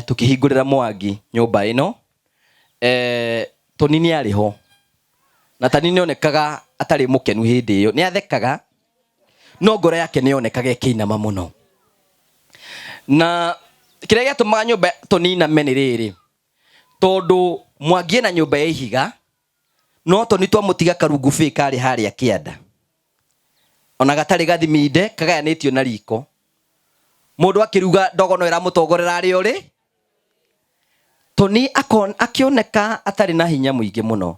Tukĩhingũrĩra Mwangi nyũmba ĩno, Tony nĩ arĩ ho na Tani nĩ onekaga atarĩ mũkenu hĩndĩ ĩyo, nĩ athekaga no ngoro yake nĩ yonekaga ĩkĩinama mũno. Na kĩrĩa gĩatũmaga nyũmba Tony iname nĩ rĩrĩ, tondũ Mwangi ena nyũmba ya ihiga no Tony twamũtiga karungu bĩ karĩ harĩa kĩanda ona gatarĩ gathiminde kagayanĩtio na riko, mũndũ akĩruga ndogo no ĩramũtongorera arĩ ũrĩ. Tony akĩoneka atarĩ na hinya mũingĩ mũno.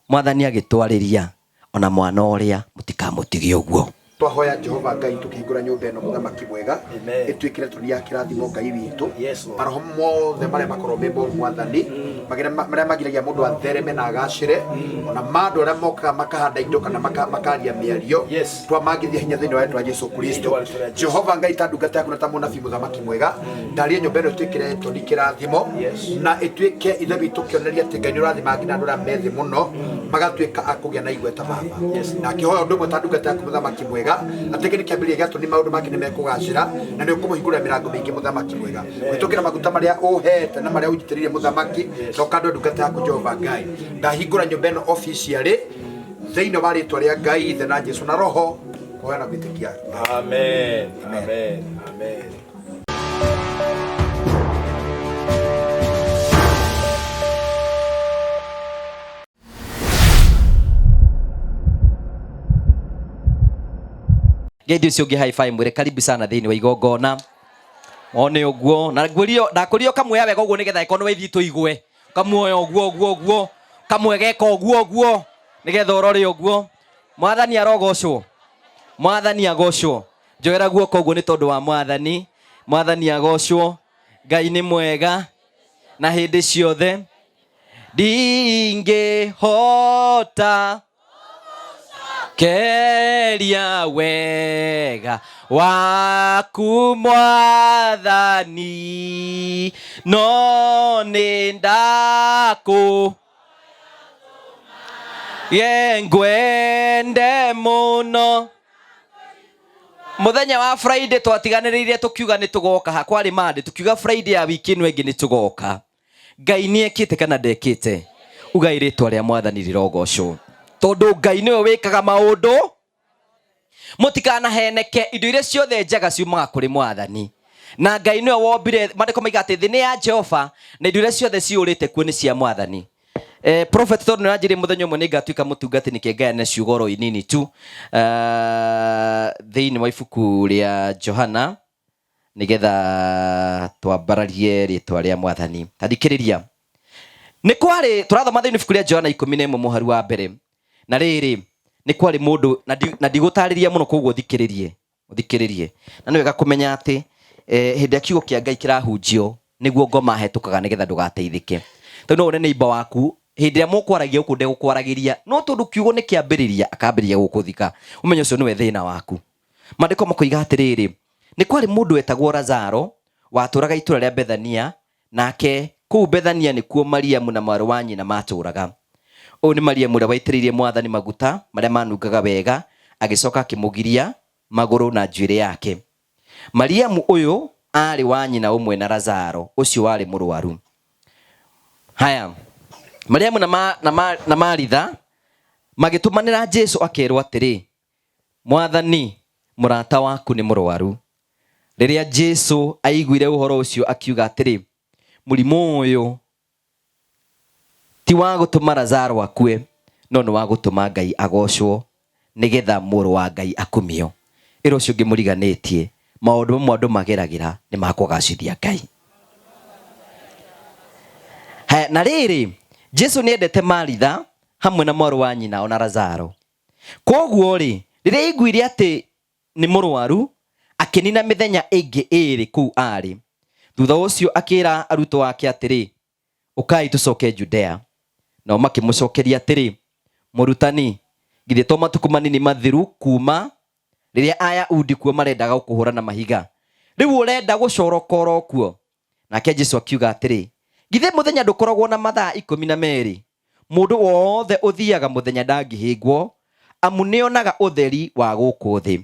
Mwathani agĩtwarĩria ona mwana ũrĩa mũtikamũtige ũguo. Twahoya Jehova Ngai tukihingura nyumba ĩno mũthamaki mwega ĩtuĩkĩre tũni ya kĩrathimo Ngai witũ. Yes, Lord. Maroho mothe marĩa makorwo me moru mwathani, marĩa magiragia mũndũ athereme na agacĩre, ona ma andũ arĩa mokaga makahanda indo kana makaria mĩario, twamangithia hinya thĩinĩ wa rĩtwa Jesu Kristo. Thĩinĩ wa rĩtwa rĩa Jesu. Jehova Ngai ta ndungata yaku na ta mũnabii mũthamaki mwega, ndarie nyũmba ĩno ĩtuĩkĩre tũni kĩrathimo na ĩtuĩke ithe witũ kĩonereria atĩ Ngai nĩ ũrathima nginya andũ arĩa me thĩ mũno magatuĩka a kũgĩa na igweta baba. Na akĩhoya ũndũ ũmwe ta ndungata yaku mũthamaki mwega, atĩ gĩkĩ nĩ kĩambĩrĩria gĩa tũni maũndũ make nĩ mekũgacĩra na nĩ ũkũmũhingũrĩra mĩrango mĩingĩ mũthamaki mwega, kũhĩtũkĩra maguta marĩa ũhete na marĩa ũnyitĩrĩire mũthamaki na ũkandua ndungata yaku Jehova Ngai. Ndahingũra nyũmba ĩno officially thĩinĩ wa rĩtwa rĩa Ngai Ithe na Jesu na Roho, kũhoya na gwĩtĩkia. Amen. Amen. Amen. Ngeithi ũcio ũngĩ high five mwĩre karibu sana thĩinĩ wa igongona. One ũguo na ngwĩrio ndakũrio kamuoya wega ũguo nĩgetha ĩkorwo nĩ waithiĩ tũigue. Kamuoya ũguo ũguo ũguo, kamwe geka ũguo ũguo nĩgetha ũrore ũguo. Mwathani arogocwo, Mwathani agocwo. Njoera guoko ũguo nĩ tondũ wa Mwathani. Mwathani agocwo. Ngai nĩ mwega na hĩndĩ ciothe. Ndingĩhota keria wega waku Mwathani, no nĩ ndakũ ye ngwende mũno. Mũthenya wa Friday twatiganĩrĩire tũkiuga nĩ tũgoka ha kwarĩ Monday, tũkiuga Friday ya wiki ĩno ĩngĩ nĩ tũgoka. Ngai nĩ ekĩte kana ndekĩte? Ugai rĩtwa rĩa Mwathani rĩrogocwo, tondũ Ngai nĩwe wĩkaga maũndũ. Mũtikanaheneke, indo iria ciothe njega ciumaga kũrĩ Mwathani, na Ngai nĩwe wombire. Maandĩko maiga atĩ thĩ nĩ ya Jehova na indo iria ciothe ciyũrĩte kuo nĩ cia Mwathani. Prophet, tondũ nĩ ũranjĩrire mũthenya ũmwe nĩ ngatuĩka mũtungati, nĩkĩ ngayane ciugo oro inini tu thĩinĩ wa ibuku rĩa Johana nĩgetha twambararie rĩtwa rĩa Mwathani. Ta thikĩrĩria, nĩ kwarĩ, tũrathoma thĩinĩ ibuku rĩa Johana 11 mũhari wa mbere. Na rĩrĩ, nĩ kwarĩ mũndũ, na ndigũtarĩria mũno, koguo thikĩrĩrie, ũthikĩrĩrie. Na nĩ wega kũmenya atĩ hĩndĩ ĩrĩa kiugo kĩa Ngai kĩrahunjio, nĩguo ngoma hetũkaga nĩgetha ndũgateithĩke. Tondũ no wone neighbor waku hĩndĩ ĩrĩa mũkwaragia gũkũ ndegũkwaragĩria, no tondũ kiugo nĩ kĩambĩrĩria akambĩrĩria gũkũthika. Ũmenye ũcio nĩwe thĩna waku. Maandĩko makoiga atĩrĩrĩ, nĩ kwarĩ mũndũ wetagwo Lazaro, watũũraga itũũra rĩa Bethania, nake kũu Bethania nĩkuo Mariamu na mwarĩ wa nyina maatũũraga. Ũyũ nĩ Mariamu ũrĩa waitĩrĩirie Mwathani maguta marĩa manungaga wega, agĩcoka akĩmũgiria magũrũ na njuĩrĩ yake. Mariamu ũyũ aarĩ wa nyina ũmwe na Lazaro ũcio warĩ mũrwaru. Haya, Mariamu na Maritha magĩtũmanĩra Jesu akerwo atĩrĩ, Mwathani, mũrata waku nĩ mũrwaru. Rĩrĩa Jesu aiguire ũhoro ũcio akiuga atĩrĩ, Mũrimũ ũyũ ti wa gũtũma Lazaro akue, no nĩ wa gũtũma Ngai agoocwo, nĩgetha Mũrũ wa Ngai akumio. Ĩra ũcio ũngĩ mũriganĩtie, maũndũ mamwe andũ mageragĩra nĩ ma kũgacithia Ngai. Haya, na rĩrĩ, Jesu nĩ endete Maritha hamwe na mwarĩ wa nyina o na Lazaro. Kwoguo-rĩ, rĩrĩa aiguire atĩ nĩ mũrwaru, akĩnina mĩthenya ĩngĩ ĩĩrĩ kũu aarĩ. Thutha ũcio akĩra arutwo ake atĩrĩ, Ũkai tũcoke Judea. Nao makĩmũcokeria atĩrĩ, Mũrutani, githĩ to matukũ manini mathiru kuuma rĩrĩa Ayahudi kuo marendaga gũkũhũra na mahiga? Rĩu ũrenda gũcoroka oro kuo? Nake Jesu akiuga atĩrĩ, Githĩ mũthenya ndũkoragwo na mathaa 12? Mũndũ wothe ũthiaga mũthenya ndangĩhĩngwo, amu nĩonaga ũtheri wa gũkũ thĩ.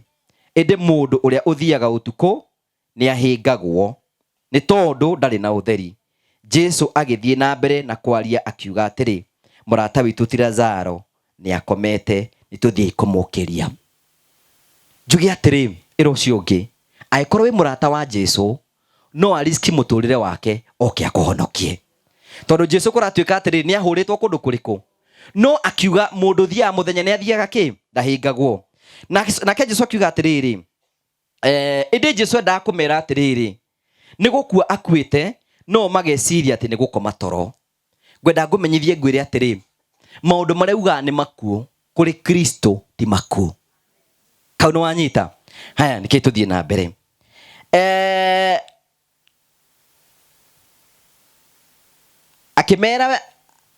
Ĩndĩ mũndũ ũrĩa ũthiaga ũtukũ nĩahĩngagwo, Nĩ tondũ ndarĩ na ũtheri. Jesu agĩthiĩ na mbere na kwaria akiuga atĩrĩ, mũrata witũ ti Lazaro nĩ akomete, nĩ tũthiĩi kũmũkĩria. Njuge atĩrĩ, ĩra ũcio ũngĩ, angĩkorwo wĩ mũrata wa Jesu, no ariski mũtũrĩre wake oke akũhonokie. Tondũ Jesu kũratuĩka atĩrĩ, nĩ ahũrĩtwo kũndũ kũrĩkũ? No akiuga mũndũ ũthiaga mũthenya nĩ athiaga kĩ? Ndahĩngagwo. Nake Jesu akiuga atĩrĩrĩ, ĩndĩ Jesu endaga kũmera atĩrĩrĩ, nĩ gũkua akuĩte, no mageciria atĩ nĩ gũkoma toro. Ngwenda ngũmenyithie ngwĩre atĩrĩ, maũndũ marĩa ugaga nĩ makuũ, kũrĩ Kristo ti makuũ. Kau nĩ wanyita? Haya, nĩkĩ tũthiĩ na mbere. Akĩmera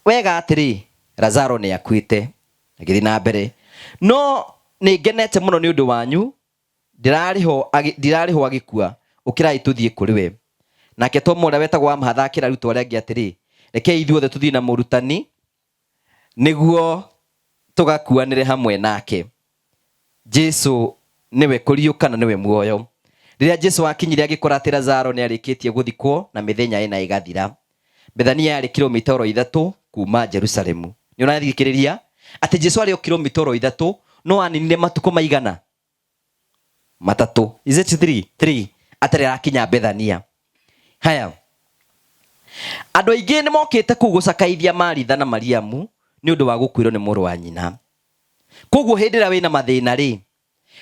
wega atĩrĩ, Lazaro nĩ akuĩte. Agĩthiĩ na mbere, no nĩ ngenete mũno nĩ ũndũ wanyu, ndirarĩho agĩkua, ũkĩrai tũthiĩ kũrĩ we. Nake Toma ũrĩa wetagwo wa mahatha akĩra arutwo arĩa angĩ atĩrĩ, rekei ithuothe tũthiĩ na mũrutani, nĩguo tũgakuanĩre hamwe nake. Jesu nĩwe kũriũka na nĩwe muoyo. Rĩrĩa Jesu akinyire agĩkora atĩ Lazaro nĩ arĩkĩtie gũthikwo na mĩthenya ĩna ĩgathira. Bethania yarĩ kilomita oro ithatũ kuma Jerusalemu. Nĩ ũrathikĩrĩria atĩ Jesu arĩ o kilomita oro ithatũ no aninire matukũ maigana? Matatũ. Is it three? Three. Atarĩ arakinya Bethania. Haya. Andũ aingĩ nĩ mokĩte kũu gũcakaithia Maritha na Mariamu nĩ ũndũ wa gũkuĩrwo nĩ mũrũ wa nyina. Koguo hĩndĩ ĩrĩa wĩna mathĩna rĩ,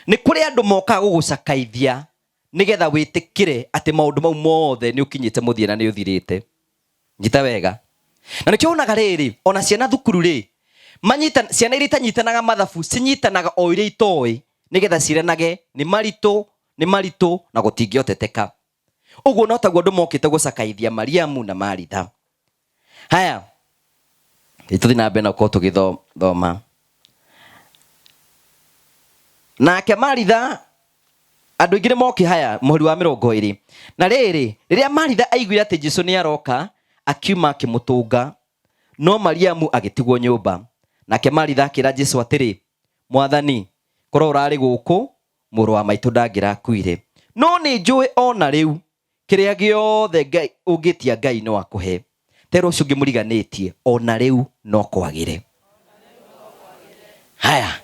nĩ kũrĩ andũ mokaga gũgũcakaithia nĩgetha wĩtĩkĩre atĩ maũndũ mau mothe nĩ ũkinyĩte mũthia na nĩ ũthirĩte. Nyita wega. Na nĩkĩo wonaga rĩrĩ, ona ciana thukuru rĩ, manyita, ciana iria itanyitanaga mathabu cinyitanaga o iria itoĩ nĩgetha ciranage nĩ maritũ, nĩ maritũ na gũtingĩoteteka. Ũguo no taguo andũ mokĩte gũcakaithia Mariamu na Maritha. Haya, tũthiĩ na mbere na gũkorwo tũgĩthoma. Nake Maritha, andũ aingĩ nĩ moki haya, mũhari wa 20. Na rĩrĩ, rĩrĩa Maritha aiguire atĩ Jesu nĩ aroka, akiuma akĩmũtũnga, no Mariamu agĩtigwo nyũmba. Nake Maritha akĩra Jesu atĩrĩ, Mwathani, korwo ũrarĩ gũkũ, mũrũ wa maitũ ndangĩrakuire. No nĩ njũĩ o na rĩu, kĩrĩa gĩothe Ngai ũngĩtia Ngai no akũhe. Tera ũcio ũngĩ mũriganĩtie, o na rĩu no kwagĩre. Haya,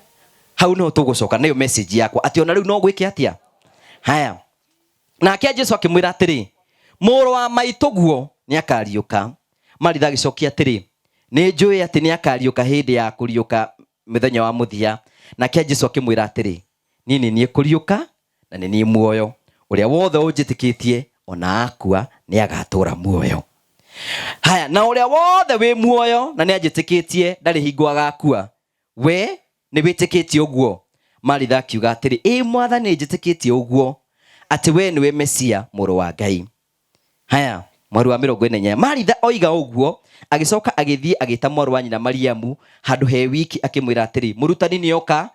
hau niho tũgũcoka nayo message yakwa atĩ ona rĩu no gwĩke atĩa. Haya, nake Jesu akĩmwĩra atĩrĩ, mũrũ wa maitũguo nĩ akariũka. Maritha agĩcokia atĩrĩ, nĩ njũĩ atĩ nĩ akariũka hĩndĩ ya kũriũka mũthenya wa mũthia. Nake Jesu akĩmwĩra atĩrĩ, niĩ nĩ niĩ kũriũka na nĩ niĩ muoyo, ũrĩa wothe ũnjĩtĩkĩtie ona akua nĩ agatũũra muoyo. Haya, na ũrĩa wothe wĩ muoyo na nĩ anjĩtĩkĩtie ndarĩ hingo agakua. We nĩ wĩtĩkĩtie ũguo? Maritha akiuga atĩrĩ, ĩĩ Mwathani, njĩtĩkĩtie ũguo, atĩ we nĩwe Mesia mũrũ wa Ngai. Haya, mweri wa 48. Maritha oiga ũguo, agĩcoka agĩthiĩ agĩta mwarĩ wa nyina Mariamu handũ he wiki akĩmwĩra atĩrĩ, mũrutani nĩoka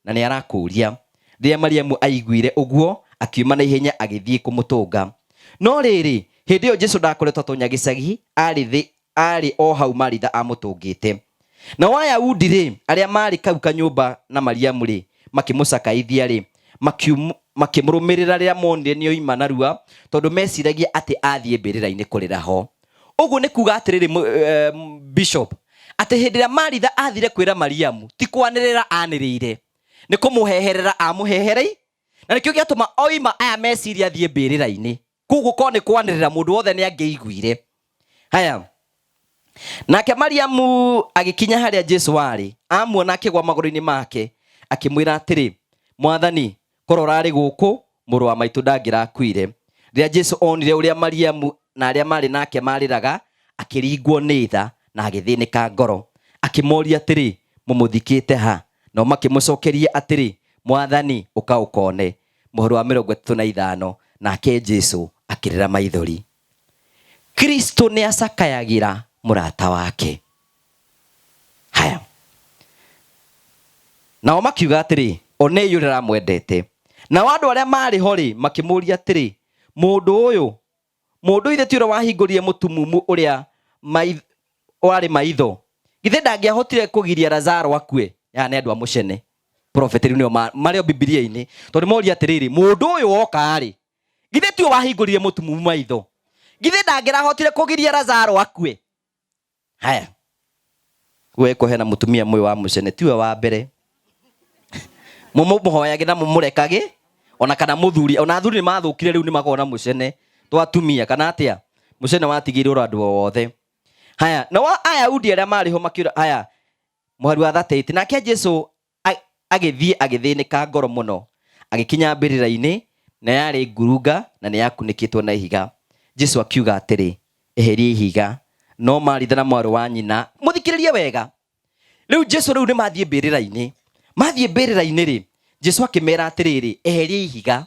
na nĩ arakũũria. Rĩrĩa Mariamu aiguire ũguo, akiuma na ihenya agĩthiĩ kũmũtũnga. No rĩrĩ, hĩndĩ ĩyo Jesu ndakoretwo atonya gĩcagi, arĩ o hau Maritha amũtũngĩte. Nao Ayahudi rĩ, arĩa maarĩ kau kanyũmba na Mariamu rĩ, makĩmũcakaithia rĩ, makĩmũrũmĩrĩra rĩrĩa monire nĩoima narua, tondũ meciragia atĩ athiĩ mbĩrĩra-inĩ kũrĩra ho. Ũguo nĩ kuga atĩrĩrĩ, Bishop, atĩ hĩndĩ ĩrĩa Maritha athire kwĩra Mariamu, ti kwanĩrĩra anĩrĩire, nĩ kũmũheherera amũheherei, na nĩkĩo gĩatũma oima aya meciria athiĩ mbĩrĩra-inĩ. Koguo korwo nĩ kwanĩrĩra mũndũ wothe nĩ angĩiguire. Haya, nake Mariamu agĩkinya harĩa Jesu arĩ, amuona akĩgwa magũrũ-inĩ make, akĩmwĩra atĩrĩ, Mwathani, korwo ũrarĩ gũkũ, mũrũ wa maitũ ndangĩrakuire. Rĩrĩa Jesu onire ũrĩa Mariamu na arĩa maarĩ nake marĩraga, akĩringwo nĩ tha na agĩthĩnĩka ngoro. Akĩmoria atĩrĩ, mũmũthikĩte ha? Nao makĩmũcokeria atĩrĩ, Mwathani, ũka ũkone. Mũhari wa 35, nake Jesu akĩrĩra maithori. Kristo nĩ acakayagĩra mũrata wake. Haya, nao makiuga atĩrĩ, onei ũrĩa aramwendete. Nao andũ arĩa maarĩ ho rĩ, makĩmũũria atĩrĩ, mũndũ ũyũ, mũndũ ithe ti ũrĩa wahingũrire mũtumumu ũrĩa warĩ maitho, githĩ ndangĩahotire kũgiria Lazaro akue? Ya nĩ andũ a mũcene prophet rĩu nĩo marĩ o Bibilia-inĩ, tondũ moria atĩrĩrĩ, mũndũ ũyũ woka rĩ, githĩ ti ũyũ wahingũrire mũtumumu maitho? Githĩ ndangĩrahotire kũgiria Lazaro akue? Haya, we kũhena mũtumia mũyũ wa mũcene tiwe wa mbere. Mũmũhoyage na mũmũrekage ona kana mũthuri, ona athuri nĩ mathũkire rĩu nĩ makoragwo na mũcene twatumia kana atĩa? Mũcene watigĩirwo andũ othe. Haya, nao Ayahudi arĩa marĩ ho makĩũra, haya, mũhari wa 38, nake Jesu agĩthiĩ agĩthĩnĩka ngoro mũno, agĩkinya mbĩrĩra-inĩ, na yarĩ ngurunga na nĩ yakunĩkĩtwo na ihiga. Jesu akiuga atĩrĩ, eheria ihiga. No Maritha na mwarĩ wa nyina, mũthikĩrĩrie wega. Rĩu Jesu rĩu nĩ mathiĩ mbĩrĩra-inĩ. Mathiĩ mbĩrĩra-inĩ rĩ, Jesu akĩmera atĩrĩrĩ, eheria ihiga.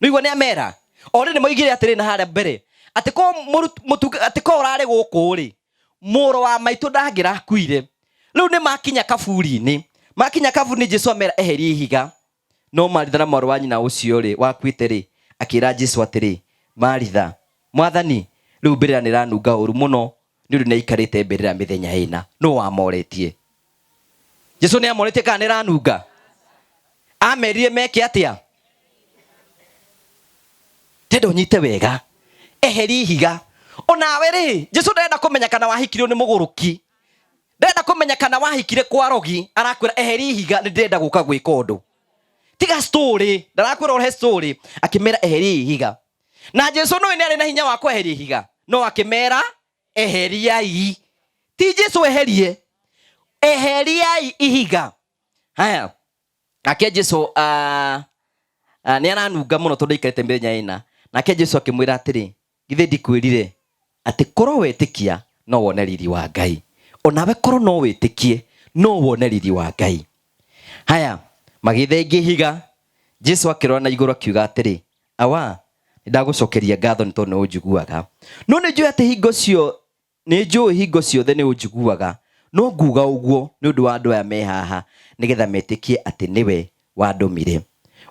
Nĩigua nĩ amera. O rĩ nĩ moigire atĩrĩ na harĩa mbere, atĩ ko atĩ ko ũrarĩ gũkũ rĩ, mũrũ wa maitũ ndangĩrakuire. Rĩu nĩ makinya kaburi-inĩ. Makinya kaburi-inĩ Jesu amera eheria ihiga. No Maritha na mwarĩ wa nyina ũcio rĩ, wakuĩte rĩ, akĩra Jesu atĩrĩ, Maritha, Mwathani, rĩu mbĩrĩra nĩ ĩranunga ũru mũno, nĩ ũndũ nĩ aikarĩte mbĩrĩra mĩthenya ĩna. Nũ wamoretie? Jesu nĩ amoretie kana nĩ ĩranunga? Amerire meke atĩa? Ndenda ũnyite wega, eheria ihiga. Onawe rĩ, Jesu ndarenda kũmenya kana wahikirio nĩ mũgũrũki, ndarenda kũmenya kana wahikire kwa rogi, arakwĩra eheria ihiga, nĩ ndĩrenda gũka gwĩka ũndũ. Tiga story, ndarakwĩra ũrehe story. Akĩmera eheria ihiga. Na Jesu nĩwe nĩ arĩ na hinya wa kweheria ihiga, no akĩmera eheriai. Ti Jesu eherie, eheriai ihiga. Haya, nake Jesu nĩ aranunga mũno tondũ aikarĩte mĩthenya ĩna. Nake Jesu akĩmwĩra atĩrĩ, githĩ ndikwĩrire atĩ korwo wetĩkia no wone riri wa Ngai? Onawe korwo no wĩtĩkie no wone riri wa Ngai. Haya, magĩthengia ihiga. Jesu akĩrora na igũrũ akiuga atĩrĩ, Awa, nĩ ndagũcokeria ngatho nĩ tondũ nĩ ũnjiguaga. No nĩ njũĩ atĩ hingo cio nĩ njũĩ hingo ciothe nĩ ũnjiguaga, no nguga ũguo nĩ ũndũ wa andũ aya me haha, nĩgetha metĩkie atĩ nĩwe wandũmire.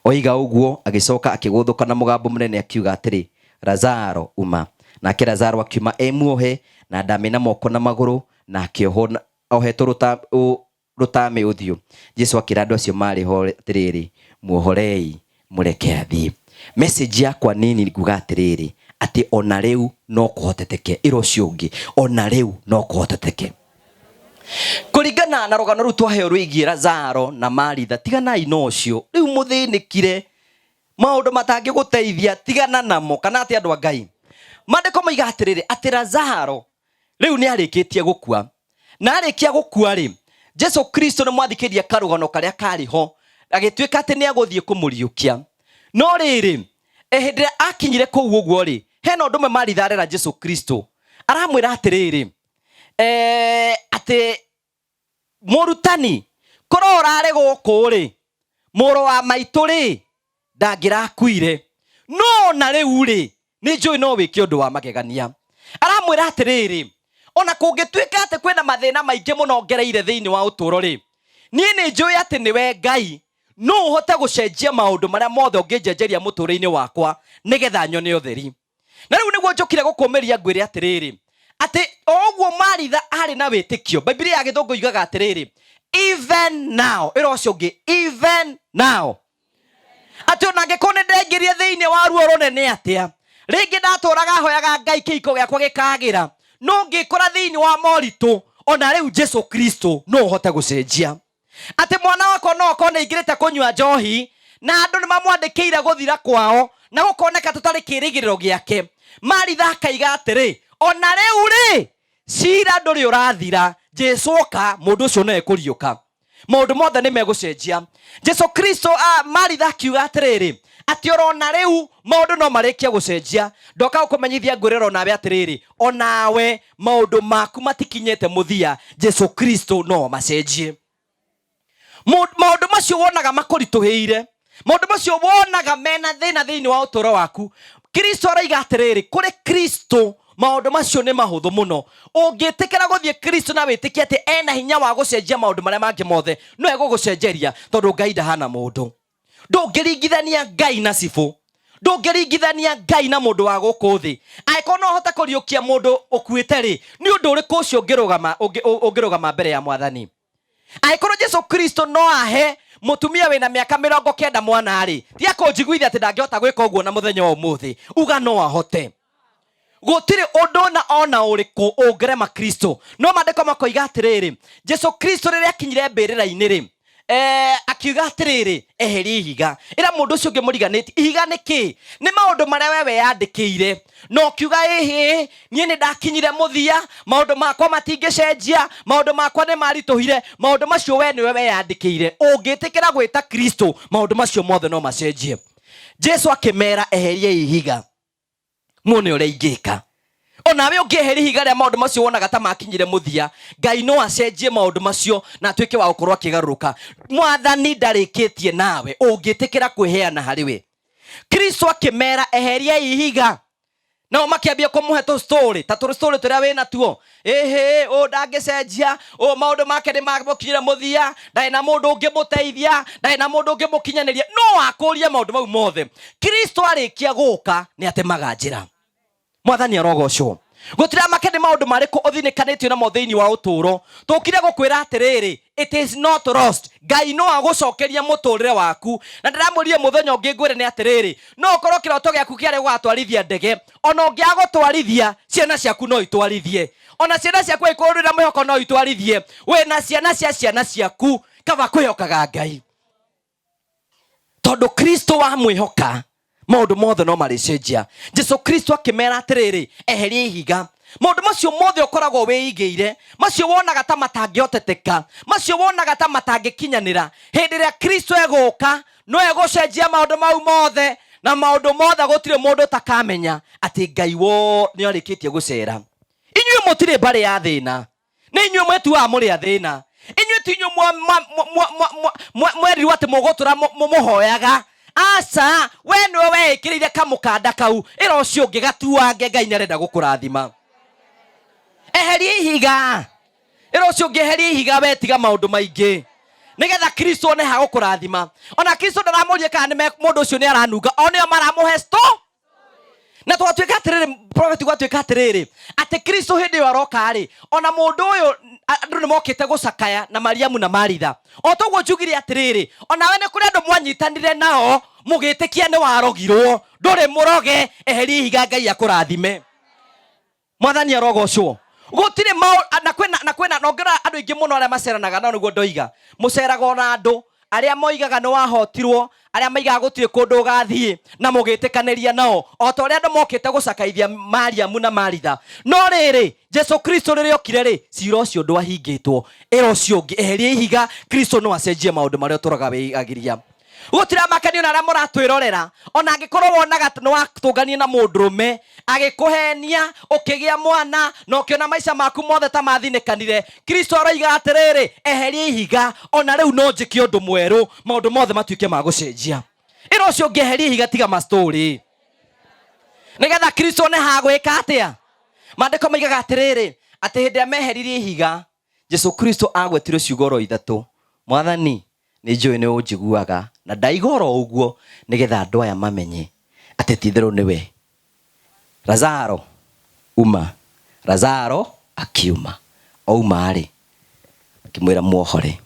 Oiga ũguo agĩcoka akĩgũthũka na mũgambo mũnene akiuga atĩrĩ, Lazaro, uma. Nake Lazaro akiuma e muohe na ndamĩ na moko na magũrũ, na akĩohwo ohetwo rũtamĩ ũthiũ. Jesu akĩra andũ acio marĩ ho atĩrĩrĩ, muohorei mũreke athiĩ. Message yakwa nini nguga atĩrĩrĩ, atĩ ona rĩu no kũhoteteke, ĩra ũcio ũngĩ, ona rĩu no kũhoteteke. Kũringana na rũgano rũu twaheo rwĩgiĩ Lazaro na Maritha, tiganai na ũcio, rĩu mũthĩnĩkire maũndũ matangĩgũteithia, tigana namo. Kana atĩ andũ a Ngai, maandĩko moiga atĩrĩrĩ, atĩ Lazaro rĩu nĩ arĩkĩtie gũkua. Na arĩkia gũkua rĩ, Jesu Kristo nĩ mwathikĩria karũgano karĩa karĩ ho, agĩtuĩka atĩ nĩ agũthiĩ kũmũriũkia. No rĩrĩ, hĩndĩ ĩrĩa akinyire kũu ũguo rĩ, hena ũndũ ũmwe Maritha arera Jesu Kristo. Aramwĩra atĩrĩrĩ, atĩ mũrutani, korwo ũrarĩ gũkũ rĩ, mũrũ wa maitũ rĩ, ndangĩrakuire. No na rĩu rĩ, nĩ njũĩ no wĩke ũndũ wa magegania. Aramwĩra atĩrĩrĩ, ona kũngĩtuĩka atĩ kwĩna mathĩna maingĩ mũno ngereire thĩinĩ wa ũtũũro rĩ, niĩ nĩ njũĩ atĩ nĩwe Ngai, no ũhote gũcenjia maũndũ marĩa mothe ũngĩnjenjeria mũtũũrĩre-inĩ wakwa nĩgetha nyone ũtheri. Na rĩu nĩguo njũkire gũkũmĩria ngwĩre atĩrĩrĩ, atĩ o ũguo Maritha arĩ na wĩtĩkio, Bibilia ya Gĩthũngũ yugaga atĩrĩrĩ, even now, ĩra ũcio ũngĩ, even now, atĩ ona angĩkorwo nĩ ndengĩrie thĩinĩ wa ruo rũnene atĩa, rĩngĩ ndatũraga hoyaga Ngai kĩhiko gĩakwa gĩkagĩra, no ngĩkora thĩinĩ wa moritũ, ona rĩu Jesu Kristo no ũhote gũcenjia. Atĩ mwana wakwa no akorwo nĩ aingĩrĩte kũnyua njohi na andũ nĩ mamwandĩkĩire gũthira kwao na gũkoneka tũtarĩ kĩrĩgĩrĩro gĩake, Maritha akaiga atĩrĩ, ona rĩu rĩ, cira ndũrĩ ũrathira, Jesu oka, mũndũ ũcio no ekũriũka, maũndũ mothe nĩ megũcenjia. Jesu Kristo, Maritha akiuga atĩrĩrĩ, atĩ orona rĩu maũndũ no marĩkie gũcenjia. Ndoka gũkũmenyithia ngwĩre onawe atĩrĩrĩ, onawe maũndũ maku matikinyĩte mũthia, Jesu Kristo no macenjie. Maũndũ macio wonaga makũritũhĩire, maũndũ macio wonaga mena thĩna thĩinĩ wa ũtũũro waku, Kristo araiga atĩrĩrĩ, kũrĩ Kristo maũndũ macio nĩ mahũthũ mũno. Ũngĩtĩkĩra gũthiĩ Kristo na wĩtĩkie atĩ ena hinya wa gũcenjia maũndũ marĩa mangĩ mothe, no egũgũcenjeria, tondũ Ngai ndahana mũndũ. Ndũngĩringithania Ngai na cibũ, ndũngĩringithania Ngai na mũndũ wa gũkũ thĩ. Angĩkorwo no ũhote kũriũkia mũndũ ũkuĩte rĩ, nĩ ũndũ ũrĩkũ ũcio ũngĩrũgama mbere ya Mwathani? Angĩkorwo Jesu Kristo no ahe mũtumia wĩna mĩaka 90 mwana rĩ, ti akũnjiguithia atĩ ndangĩhota gwĩka ũguo na mũthenya wa ũmũthĩ. Uga no ahote. Gũtirĩ ũndũ na ona ũrĩkũ ũngĩrema Kristo. No maandĩko makoiga atĩrĩrĩ, Jesu Kristo rĩrĩa akinyire mbĩrĩra-inĩ rĩ, akiuga atĩrĩrĩ, eheria ihiga. Ĩra mũndũ ũcio ũngĩ mũriganĩtie, ihiga nĩ kĩ? Nĩ maũndũ marĩa we weyandĩkĩire. Na ũkiuga ĩhĩ, niĩ nĩ ndakinyire mũthia, maũndũ makwa matingĩcenjia, maũndũ makwa nĩ maritũhire. Maũndũ macio we nĩwe weyandĩkĩire. Ũngĩtĩkĩra gwĩta Kristo, maũndũ macio mothe no macenjie. Jesu akĩmera, eheriai ihiga, muone ũrĩa ingĩka. Onawe ũngĩeheria ihiga rĩa maũndũ macio wonaga ta makinyire mũthia, Ngai no acenjie maũndũ macio na atuĩke wa gũkorwo akĩgarũrũka. Mwathani ndarĩkĩtie nawe ũngĩtĩkĩra kwĩheana harĩ we. Kristo akĩmera, eheriai ihiga. Nao makĩambia kũmũhe tũ-story, ta tũ-story tũrĩa wĩ natuo. Ĩhĩ, ũũ ndangĩcenjia, ũũ maũndũ make nĩ mamũkinyire mũthia, ndarĩ na mũndũ ũngĩmũteithia, ndarĩ na mũndũ ũngĩmũkinyanĩria. No akũrie maũndũ mau mothe. Kristo arĩkia gũka nĩ atemaga njĩra. Mwathani arogocwo. Gũtiramake nĩ maũndũ marĩkũ ũthinĩkanĩtio namo thĩinĩ wa ũtũũro. Tũkire gũkwĩra atĩrĩrĩ, it is not lost. Ngai no agũcokerie mũtũrĩre waku. Na ndĩramwĩrire mũthenya ũngĩ ngwĩre nĩ atĩrĩrĩ, no ũkorwo kĩroto gĩaku kĩarĩ gũgatwarithia ndege, ona ũngĩaga gũtwarithia, ciana ciaku no itwarithie. Ona ciana ciaku angĩkorwo ndũrĩ na mwĩhoko no itwarithie. Wĩna ciana cia ciana ciaku, kaba kwĩhokaga Ngai. Tondũ Kristo wamwĩhoka, maũndũ mothe no marĩcenjia. Jesu Kristo akĩmera atĩrĩrĩ, eheria ihiga. Maũndũ macio mothe ũkoragwo wĩigĩire, macio wonaga ta matangĩhoteteka, macio wonaga ta matangĩkinyanĩra, hĩndĩ ĩrĩa Kristo egũka, no egũcenjia maũndũ mau mothe, na maũndũ mothe gũtirĩ mũndũ ũtakamenya atĩ Ngai wo nĩ arĩkĩtie gũcera. Inyuĩ mũtirĩ mbarĩ ya thĩna, nĩ inyuĩ mwetuaga mũrĩ a thĩna. Inyuĩ ti inyuĩ mwerirwo atĩ mũgũtũra mũhoyaga. Aca, we nĩwe weĩkĩrĩire kamũkanda kau, ĩra ũcio ũngĩ gatuange, Ngai nĩ arenda gũkũrathima. Eheria ihiga, ĩra ũcio ũngĩ eheria ihiga, we tiga maũndũ maingĩ, nĩgetha Kristo one ha gũkũrathima. Ona Kristo ndaramũria kana nĩ mũndũ ũcio nĩ aranunga, o nĩo maramũhe store. Na twatuĩka atĩrĩrĩ, prophet gwatuĩka atĩrĩrĩ, atĩ Kristo hĩndĩ ĩyo aroka rĩ, ona mũndũ ũyũ andũ nĩ mokĩte gũcakaya na Mariamu na Maritha. O toguo njugire atĩrĩrĩ, onawe nĩ kũrĩ andũ mwanyitanire nao mũgĩtĩkia nĩ warogirwo, ndũrĩ mũroge, eheria ihiga Ngai akũrathime. Mwathani arogocwo. Gũtirĩ na kwĩna, na kwĩna, na ũngĩrora andũ aingĩ mũno arĩa maceranaga nao nĩguo ndoiga. Mũceraga ona andũ arĩa moigaga nĩ wahotirwo, arĩa maigaga gũtirĩ kũndũ ũgathiĩ, na mũgĩtĩkanĩria nao, o ta ũrĩa andũ mokĩte gũcakaithia Mariamu na Maritha. No rĩrĩ, Jesu Kristo rĩrĩa okire rĩ, cira ũcio ndwahingĩtwo. Ĩra ũcio ũngĩ, eheria ihiga, Kristo no acenjie maũndũ marĩa ũtũraga wĩigagĩria. Gũtiramakanio na arĩa mũratwĩrorera, ona angĩkorwo wonaga nĩ watũnganie na mũndũrũme, agĩkũhenia, ũkĩgĩa mwana, na ũkĩona maica maku mothe ta mathinĩkanire, Kristo aroiga atĩrĩrĩ, eheria ihiga, ona rĩu no njĩke ũndũ mwerũ, maũndũ mothe matuĩke ma gũcenjia. Ĩra ũcio ũngĩ, eheria ihiga, tiga mastori. Nĩgetha Kristo one ha gwĩka atĩa. Maandĩko maigaga atĩrĩrĩ, atĩ hĩndĩ ĩrĩa meheririe ihiga, Jesu Kristo agwetirwo ciugo oro ithatũ, Mwathani, nĩ njũĩ nĩ ũnjiguaga, na ndaiga oro ũguo nĩgetha andũ aya mamenye atĩ ti-itherũ nĩwe. Lazaro, uma. Lazaro akiuma. Ouma-rĩ, akĩmwĩra muohore.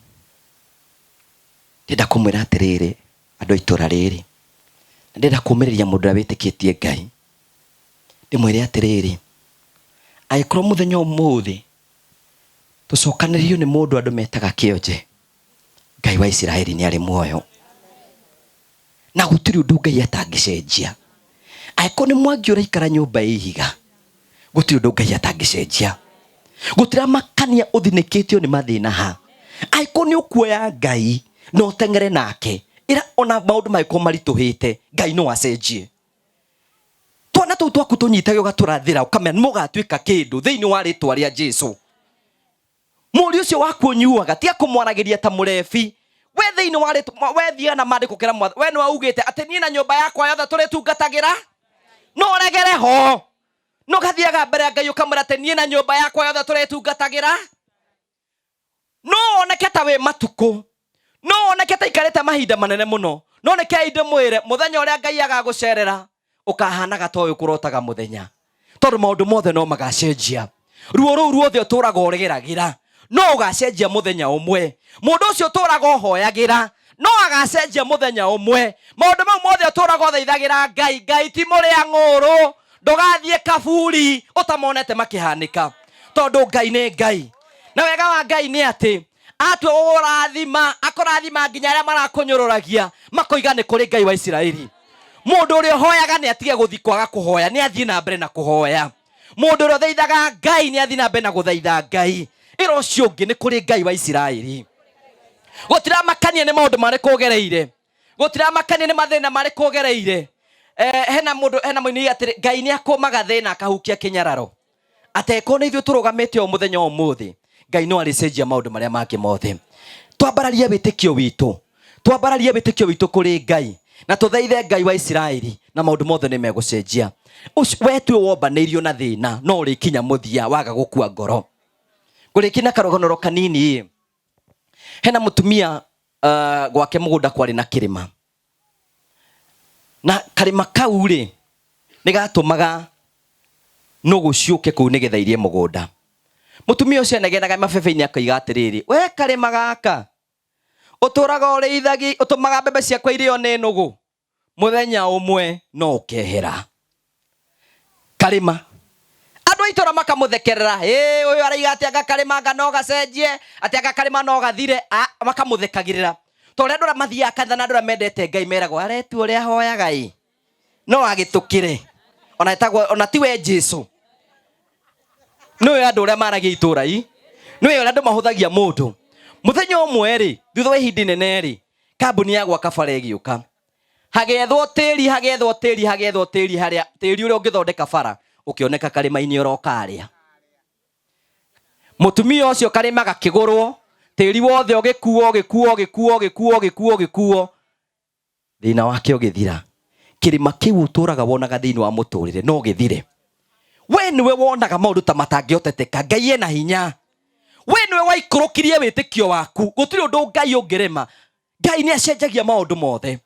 Ndĩrenda kũmwĩra atĩrĩrĩ, andũ a itũra rĩrĩ, na ndĩrenda kũmĩrĩria mũndũ ũrĩa wĩtĩkĩtie Ngai, ndĩmwĩre atĩrĩrĩ, angĩkorwo mũthenya ũmũthĩ tũcokanĩrĩirio nĩ mũndũ andũ metaga kĩonje, Ngai wa Isiraeli nĩ arĩ muoyo, na gũtirĩ ũndũ Ngai atangĩcenjia. Angĩkorwo nĩ mwangi ũraikara nyũmba ya ihiga, gũtirĩ ũndũ Ngai atangĩcenjia. Gũtiramakania ũthinĩkĩtio nĩ mathĩna ha, angĩkorwo nĩ ũkuoya Ngai na ũteng'ere nake, ĩra ona maũndũ mangĩkorwo maritũhĩte, Ngai no acenjie. Twana tũu twaku tũnyitage ũgatũrathĩra, ũkamenya nĩ mũgatuĩka kĩndũ thĩinĩ wa rĩtwa rĩa Jesu. Mũriũ ũcio waku ũnyuaga, tiga kũmwaragĩria ta mũrebi. We thĩinĩ wa rĩtwa, we thiaga na maandĩko kĩra mwathani. We nĩwe ugĩte atĩ niĩ na nyũmba yakwa yothe tũrĩtungatagĩra. No ũregere ho. No ũgathiaga mbere ya Ngai ũkamwĩra atĩ niĩ na nyũmba yakwa yothe tũrĩtungatagĩra. No woneke ta wĩ matukũ, no woneke ta ikarĩte mahinda manene mũno, no rekei ndĩmwĩre, mũthenya ũrĩa Ngai agagũcerera ũkahanaga ta ũyũ kũrotaga mũthenya, tondũ maũndũ mothe no magacenjia. Ruo rũu ruothe ũtũraga ũgeragĩra no ũgacenjia mũthenya ũmwe. Mũndũ ũcio ũtũraga ũhoyagĩra no agacenjia mũthenya ũmwe. Maũndũ mau mothe ũtũraga ũthaithagĩra Ngai, Ngai ti mũrĩa ng'ũrũ. Ndũgathiĩ kaburi ũtamonete makĩhanĩka, tondũ Ngai nĩ Ngai. Na wega wa Ngai nĩ atĩ atua gũgũrathima, akũrathima nginya arĩa marakũnyũrũragia makoiga nĩ kũrĩ Ngai wa Isiraeli. Mũndũ ũrĩa ũhoyaga nĩ atige gũthiĩ kwaga kũhoya, nĩ athiĩ na mbere na kũhoya. Mũndũ ũrĩa ũthaithaga Ngai nĩ athiĩ na mbere na gũthaitha Ngai. Ĩra ũcio ũngĩ nĩ kũrĩ Ngai wa Isiraeli. Gũtiramakania nĩ maũndũ marĩkũ ũgereire, gũtiramakania nĩ mathĩna marĩkũ ũgereire. Hena mũndũ, hena mũini atĩrĩ, Ngai nĩ akũmaga thĩna akahukia kĩnyararo. Atekwo nĩ ithuĩ tũrũgamĩte o mũthenya ũmũthĩ, Ngai no arĩcenjia maũndũ marĩa mangĩ mothe. Twambararie wĩtĩkio witũ, twambararie wĩtĩkio witũ kũrĩ Ngai, na tũthaithe Ngai wa Isiraeli, na maũndũ mothe nĩ megũcenjia. We tuĩ wombanĩirio na thĩna, no ũrĩkinya mũthia waga gũkua ngoro. Ngũrĩkia na karũganoro kanini. Hena mũtumia gwake mũgũnda kwarĩ na kĩrĩma, na karĩma kau rĩ nĩ gatũmaga nũgũ ciũke kũu nĩgetha irie mũgũnda. Mũtumia ũcio anegenaga mabebe-inĩ akoiga atĩrĩrĩ, we karĩma gaka ũtũraga ũrĩithagi, ũtũmaga mbembe ciakwa irĩo nĩ nũgũ, mũthenya ũmwe no ũkehera. Karĩma andũ a itũra makamũthekerera, ĩ ũyũ araiga atĩ anga karĩma anga no gacenjie, atĩ anga karĩma no gathire, makamũthekagĩrĩra. To ũrĩa andũ arĩa mathiaga kanitha na andũ arĩa mendete Ngai meragwo aretua ũrĩa ahoyaga ĩ no agĩtũkĩre, ona etagwo ona tiwe Jesu. Nĩwe andũ ũrĩa maragia itũra i, nĩwe ũrĩa andũ mahũthagia mũndũ. Mũthenya ũmwe rĩ, thutha wa ihinda inene rĩ, kambuni ya gwaka bara ĩgĩũka, hagethwo tĩri, hagethwo tĩri, hagethwo tĩri, harĩa tĩri ũrĩa ũngĩthondeka bara ũkĩoneka karĩma-inĩ oro karĩa. Mũtumia ũcio karĩma gakĩgũrwo, tĩri wothe ũgĩkuo, ũgĩkuo, ũgĩkuo, ũgĩkuo, ũgĩkuo, ũgĩkuo, thĩna wake ũgĩthira. Kĩrĩma kĩu ũtũraga wonaga thĩinĩ wa mũtũrĩre no gĩthire. We nĩwe wonaga maũndũ ta matangĩhoteteka, Ngai ena hinya. We nĩwe waikũrũkirie wĩtĩkio waku, gũtirĩ ũndũ Ngai ũngĩrema. Ngai nĩ acenjagia maũndũ mothe,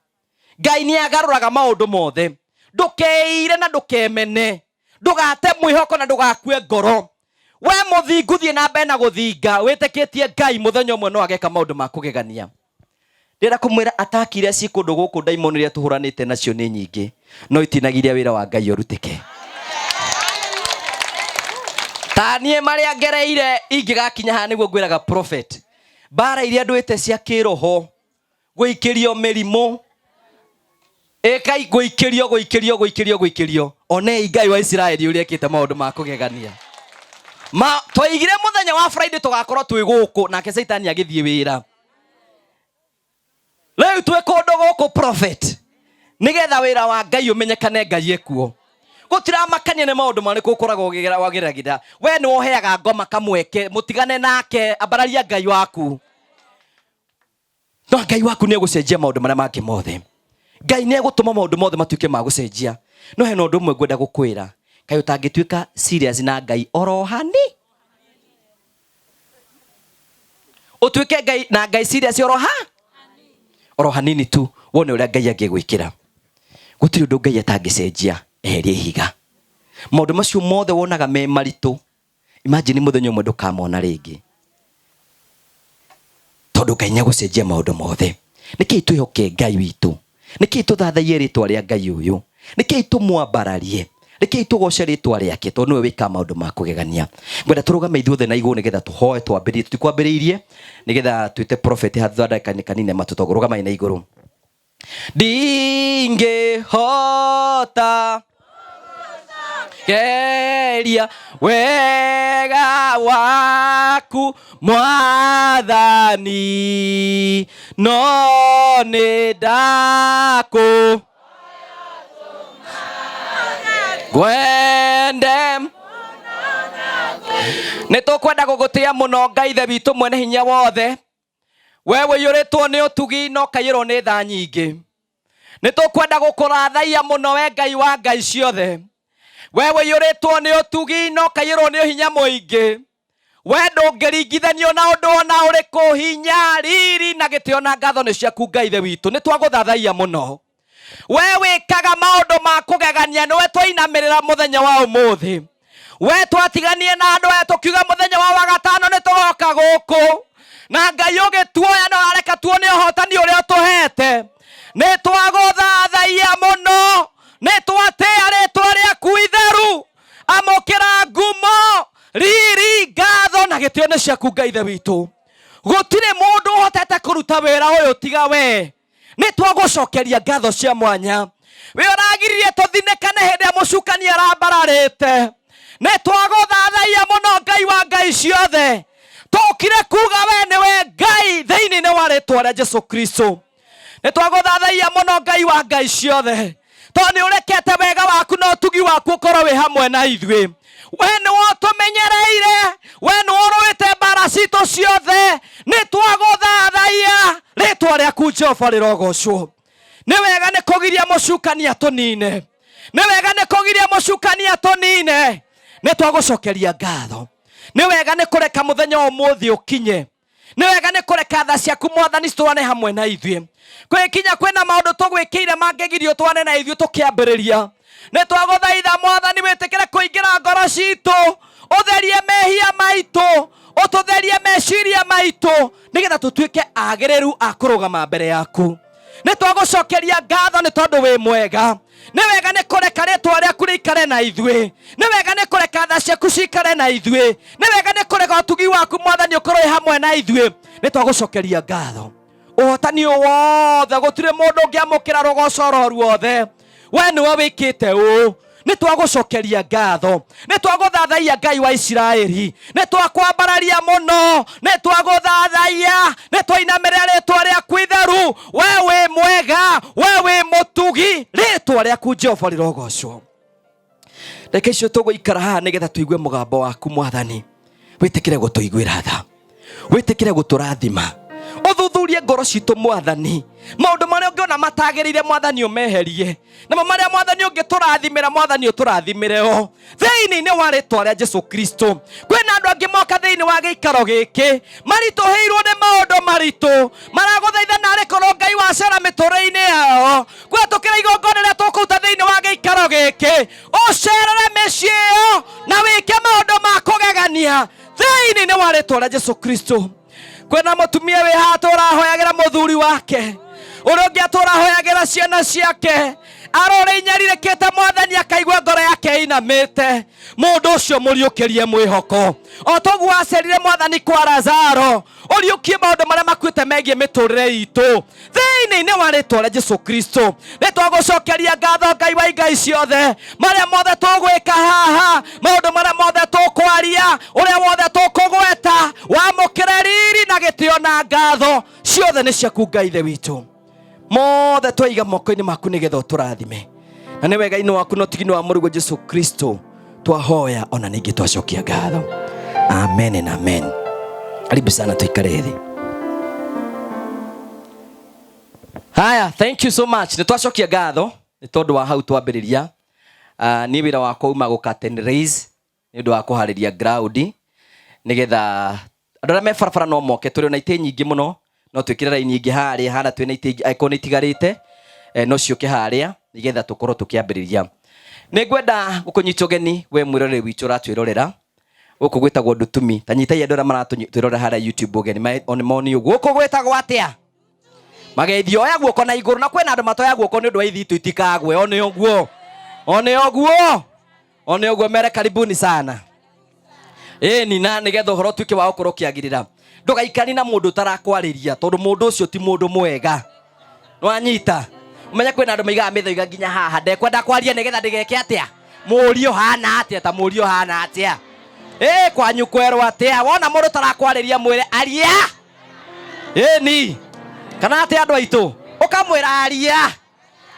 Ngai nĩ agarũraga maũndũ mothe. Ndũkeire na ndũkemene, ndũgate mwĩhoko na ndũgakue ngoro. We mũthingu thiĩ na mbere na gũthinga, wĩtĩkĩtie Ngai mũthenya ũmwe no ageka maũndũ ma kũgegania. Ndĩrenda kũmwĩra ataki iria ciĩ kũndũ gũkũ, ndaimono iria tũhũranĩte nacio nĩ nyingĩ, no itinagiria wĩra wa Ngai ũrutĩke. Ta niĩ marĩa ngereire ingĩgakinya haha, nĩguo ngwĩraga prophet, mbara iria ndwĩte cia kĩroho, gũikĩrio mĩrimũ, ĩkai gũikĩrio, gũikĩrio, gũikĩrio, gũikĩrio. Onei Ngai wa Isiraeli ũrĩa ekĩte maũndũ ma kũgegania. Ma twaigire mũthenya wa Friday tũgakorwo twĩ gũkũ, nake Caitani agĩthiĩ wĩra. Rĩu twĩ kũndũ gũkũ prophet, nĩgetha wĩra wa Ngai ũmenyekane Ngai ekuo. Gũtiramakania nĩ maũndũ marĩkũ ũkoragwo wageragĩra, we nĩ woheaga ngoma kamweke, mũtigane nake, ambararia Ngai waku. No Ngai waku nĩ egũcenjia maũndũ marĩa mangĩ mothe. Ngai nĩ egũtũma maũndũ mothe matuĩke ma gũcenjia. No hena ũndũ ũmwe ngwenda gũkwĩra, kaĩ ũtangĩtuĩka serious na Ngai oro hani, ũtuĩke Ngai na Ngai serious oro ha oro hanini tu, wone ũrĩa Ngai angĩgwĩkĩra. Gũtirĩ ũndũ Ngai atangĩcenjia eherie ihiga. Maũndũ macio mothe wonaga me maritũ, imagine mũthenya ũmwe ndũkamona rĩngĩ, tondũ Ngai nĩ egũcenjia maũndũ mothe. Nĩkĩĩ twĩhoke Ngai witũ? Nĩkĩĩ tũthathaiye rĩtwa rĩa Ngai ũyũ? Nĩkĩĩ tũmwambararie? Nĩkĩĩ tũgoce rĩtwa rĩake? Tondũ nĩwe wĩkaga maũndũ ma kũgegania. Ngwenda tũrũgame ithuothe na igũrũ nĩgetha tũhoe, twambĩrĩrie, tũtikwambĩrĩirie, nĩgetha twĩte prophet haha thutha wa ndagĩka kanini matũ, rũgamai na igũrũ. Ndingĩhota geria wega waku Mwathani, no nĩ ndakũ ngwende. Nĩ tũkwenda gũgũtĩa mũno Ngai Ithe witũ mwene hinya wothe, we ũiyũrĩtwo nĩ ũtugi na ũkaiyũrwo nĩ tha nyingĩ. Nĩ tũkwenda gũkũrathaiya mũno we Ngai wa ngai ciothe, we ũiyũrĩtwo nĩ ũtugi na ũkaiyũrwo nĩ hinya mũingĩ. We ndũngĩringithanio na ũndũ ona ũrĩkũ, hinya, riri na gĩtĩo na ngatho nĩ ciaku Ngai Ithe witũ. Nĩ twagũthathaiya mũno, we wĩkaga maũndũ ma kũgegania, nĩwe twainamĩrĩra mũthenya wa ũmũthĩ. We twatiganie na andũ aya tũkiuga mũthenya wa wagatano nĩ tũgoka gũkũ, na Ngai ũgĩtuoya na ũrareka tuone ũhotani ũrĩa ũtũhete. Nĩ twagũthathaiya mũno. Nĩ twatĩa rĩtwa rĩaku itheru. Amũkĩra ngumo, riri, ngatho na gĩtĩo nĩ ciaku Ngai Ithe witũ. Gũtirĩ mũndũ ũhotete kũruta wĩra ũyũ tiga we. Nĩ twagũcokeria ngatho cia mwanya. We ũragiririe tũthinĩkane hĩndĩ ĩrĩa mũcukani arambararĩte. Nĩ twagũthathaiya mũno Ngai wa Ngai ciothe. Tũkire kuga we nĩwe Ngai thĩinĩ wa rĩtwa rĩa Jesu Kristo. Nĩ twagũthathaiya mũno Ngai wa Ngai ciothe, tondũ nĩ ũrekete wega waku na ũtugi waku ũkorwo wĩ hamwe na ithuĩ. We nĩwe ũtũmenyereire, we nĩwe ũrũĩte mbara citũ ciothe. Nĩ twagũthathaiya, rĩtwa rĩaku Jehova rĩrogocwo. Nĩ wega nĩ kũgiria mũcukani atũnine, nĩ wega nĩ kũgiria mũcukani atũnine. Nĩ twagũcokeria ngatho. Nĩ wega nĩ kũreka mũthenya wa ũmũthĩ ũkinye. Nĩ wega nĩ kũreka tha ciaku Mwathani citũane hamwe na ithuĩ. Kwĩkinya kwĩna maũndũ tũgwĩkĩire mangĩgirio twane na ithuĩ tũkĩambĩrĩria. Nĩ twagũthaitha Mwathani wĩtĩkĩre kũingĩra ngoro citũ, ũtherie mehia maitũ, ũtũtherie meciria maitũ, nĩgetha tũtuĩke agĩrĩru a kũrũgama mbere yaku. Nĩ twagũcokeria ngatho nĩ tondũ wĩ mwega. Nĩ wega nĩ kũreka rĩtwa rĩaku rĩikare na ithuĩ. Nĩ wega nĩ kũreka tha ciaku cikare na ithuĩ. Nĩ wega nĩ kũreka ũtugi waku Mwathani ũkorwo wĩ hamwe na ithuĩ. Nĩ twagũcokeria ngatho. Ũhotani ũyũ wothe gũtirĩ mũndũ ũngĩamũkĩra rũgoco oro ruothe. We nĩwe wĩkĩte ũũ. Nĩ twagũcokeria ngatho. Nĩ twagũthathaiya Ngai wa Isiraeli. Nĩ twakwambararia mũno. Nĩ twagũthathaiya. Nĩ twainamĩrĩra rĩtwa rĩaku itheru. We wĩ mwega, we wĩ mũtugi. Rĩtwa rĩaku Jehova rĩrogocwo. Reke icio tũgũikara haha nĩgetha tũigue mũgambo waku Mwathani. Wĩtĩkĩre gũtũiguĩra tha, wĩtĩkĩre gũtũrathima, ũthuthurie ngoro citũ Mwathani. Maũndũ marĩa ũngĩona matagĩrĩire Mwathani ũmeherie, namo marĩa Mwathani ũngĩtũrathimĩra Mwathani ũtũrathimĩre o thĩinĩ-inĩ wa rĩtwa rĩa Jesu Kristo. Kwĩna andũ angĩ moka thĩinĩ wa gĩikaro gĩkĩ maritũhĩirwo nĩ maũndũ maritũ, maragũthaitha narĩ korwo Ngai wacera mĩtũrĩre-inĩ yao kũhetũkĩra igongona rĩrĩa tũkũruta thĩinĩ wa gĩikaro gĩkĩ, ũcerere mĩciĩ ĩyo na wĩke maũndũ ma kũgegania thĩinĩ wa rĩtwa rĩa Jesu Kristo. Kwĩna mũtumia wĩ haha tũrahoyagĩra mũthuri wake, ũrĩa ũngĩ atũrahoyagĩra ciana ciake, arore inyarirĩkĩte Mwathani akaigua ngoro yake ĩinamĩte. Mũndũ ũcio mũriũkĩrie mwĩhoko o toguo acerire Mwathani kwa Lazaro, ũriũkie maũndũ marĩa makuĩte megiĩ mĩtũrĩre itũ thĩinĩ wa rĩtwa rĩa Jesu Kristo. Nĩ twagũcokeria ngatho Ngai wa Ngai ciothe, marĩa mothe tũgwĩka haha, maũndũ marĩa mothe tũkwaria, ũrĩa wothe tũkũgweta, wamũkĩre riri na gĩtĩo na ngatho ciothe nĩ ciaku Ngai Ithe witũ. Mothe twaiga moko-inĩ maku nĩgetha ũtũrathime, na nĩ wega-inĩ waku na ũtugi-inĩ wa mũrũguo Jesu Kristo twahoya ona ningĩ twacokia ngatho. Amen and amen. Karibu sana, tuikare thĩ. Haya, thank you so much. Nĩ twacokia ngatho nĩ tondũ wa hau twambĩrĩria. Niĩ wĩra wakwa uma gũ curtain raise nĩ ũndũ wa kũharĩria ground nĩgetha andũ arĩa me barabara no moke. Tũrĩ ona itĩ nyingĩ mũno, no twĩkĩre raini ingĩ harĩa hana twĩna itĩ ingĩ, angĩkorwo nĩ itigarĩte, no ciũke harĩa nĩgetha tũkorwo tũkĩambĩrĩria. Nĩ ngwenda gũkũnyita ũgeni we mwĩroreri witũ ũratwĩrorera gũkũ gwĩtagwo Ndutumi. Ta nyitai andũ arĩa maratwĩrorera harĩa YouTube ũgeni, moni ũguo. Gũkũ gwĩtagwo atĩa? Mageithio, oya guoko na igũrũ, na kwĩna andũ matoya guoko nĩ ũndũ wa ithitũ itikagwe. One ũguo, one ũguo, one ũguo, mere karibuni sana. Ĩni, na nĩgetha ũhoro ũtuĩke wa gũkorwo ũkĩagĩrĩra, ndũgaikari na mũndũ ũtarakwarĩria, tondũ mũndũ ũcio ti mũndũ mwega. Nĩwanyita? Ũmenye kwĩna andũ maigaga mĩthaiga nginya haha, ndekwenda kwaria nĩgetha ndĩgeke atĩa, mũũrio hana atĩa, ta mũũrio hana atĩa, ĩ kwanyu kwerwo atĩa. Wona mũndũ ũtarakwarĩria mwĩre aria. Ĩni, kana atĩ andũ aitũ ũkamwĩra aria,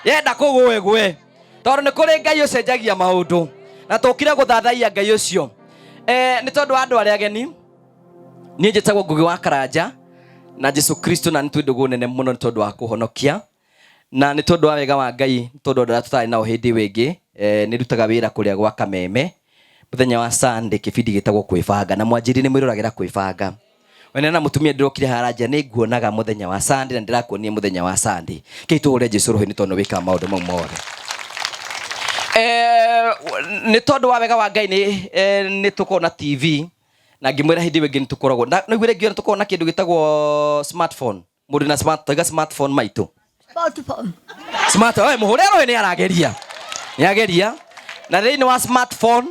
yenda kũgwegwe, tondũ nĩ kũrĩ Ngai ũcenjagia maũndũ, na tũkire gũthathaiya Ngai ũcio. Nĩ tondũ wa andũ arĩa ageni, niĩ njĩtagwo Ngũgĩ wa Karanja na Jesu Kristo, na nĩ twĩ ndũgũ nene mũno nĩ tondũ wa kũhonokia, na nĩ tondũ wa wega wa Ngai, nĩ tondũ andũ arĩa tũtarĩ nao hĩndĩ ĩyo ĩngĩ. Nĩ ndutaga wĩra kũrĩa gwa Kameme mũthenya wa Sunday, kĩbindi gĩtagwo Kwĩbanga, na mwanjĩrĩ nĩ mwĩroragĩra Kwĩbanga. Wene na mũtumia ndĩrokire haranja nĩ nguonaga mũthenya wa Sunday, na ndĩrakuonia mũthenya wa Sunday. Kĩi tũhũre Jesu rũhĩ nĩ tondũ wĩkaga maũndũ mau mothe. Nĩ tondũ wa wega wa Ngai nĩ tũkoragwo na TV, na ngĩmwĩra hĩndĩ ĩyo ĩngĩ nĩ tũkoragwo na nĩguo rĩngĩ nĩ tũkoragwo na kĩndũ gĩtagwo smartphone. Mũndũ na smart, taiga smartphone maitũ. Smartphone. Smart, oe mũhũre rũhĩ nĩ arageria. Nĩ ageria. Na thĩinĩ wa smartphone